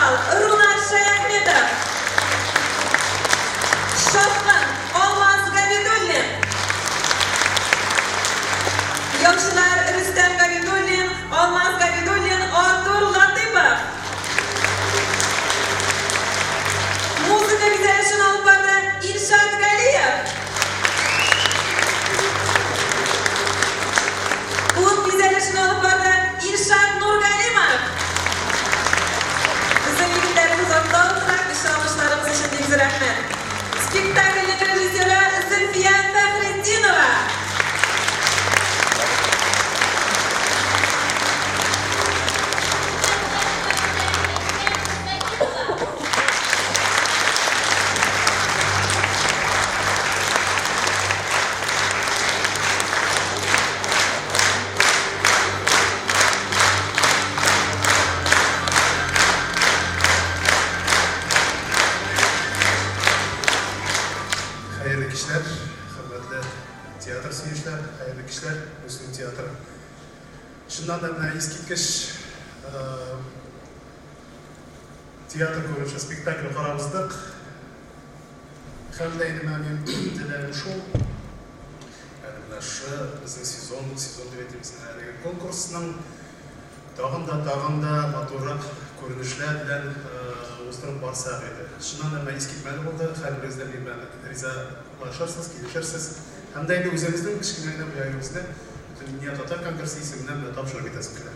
Усал, Рунат Шаяхметов. Шапкын, Алмаз Габидуллин. Яучылар Рөстәм Габидуллин, Алмаз Габидуллин, Артур Латыпов. Музыка бизәлешен алып барды Илшат Галиев. Ут бизәлешен алып барды Илшат Нургалимов. Безнең егетләребез атлау тора, көчле алкышларыгыз өчен бик зур рәхмәт. Спектакльнең режиссеры Зөлфия Фәхретдинова. Хәерле кичләр, хөрмәтле театр сөючеләр, хәерле кичләр, Мөслим театры. Чыннан да менә искиткеч театр күренеше, спектакль карап уздык. Һәм дә инде менә минем теләгем шул, әле менә шушы безнең сезон, сезон дип әйтик, безнең әлеге конкурсның тагын да, тагын да матуррак күренешләр белән уздырып барсак иде. Чыннан да менә искитмәле булды, һәрберегез дә минем белән ризалашырсыз, килешерсез. Һәм дә инде үзебезнең кечкенә генә бүләгебезне Бөтендөнья татар конгрессы исеменнән менә тапшырып китәсем килә.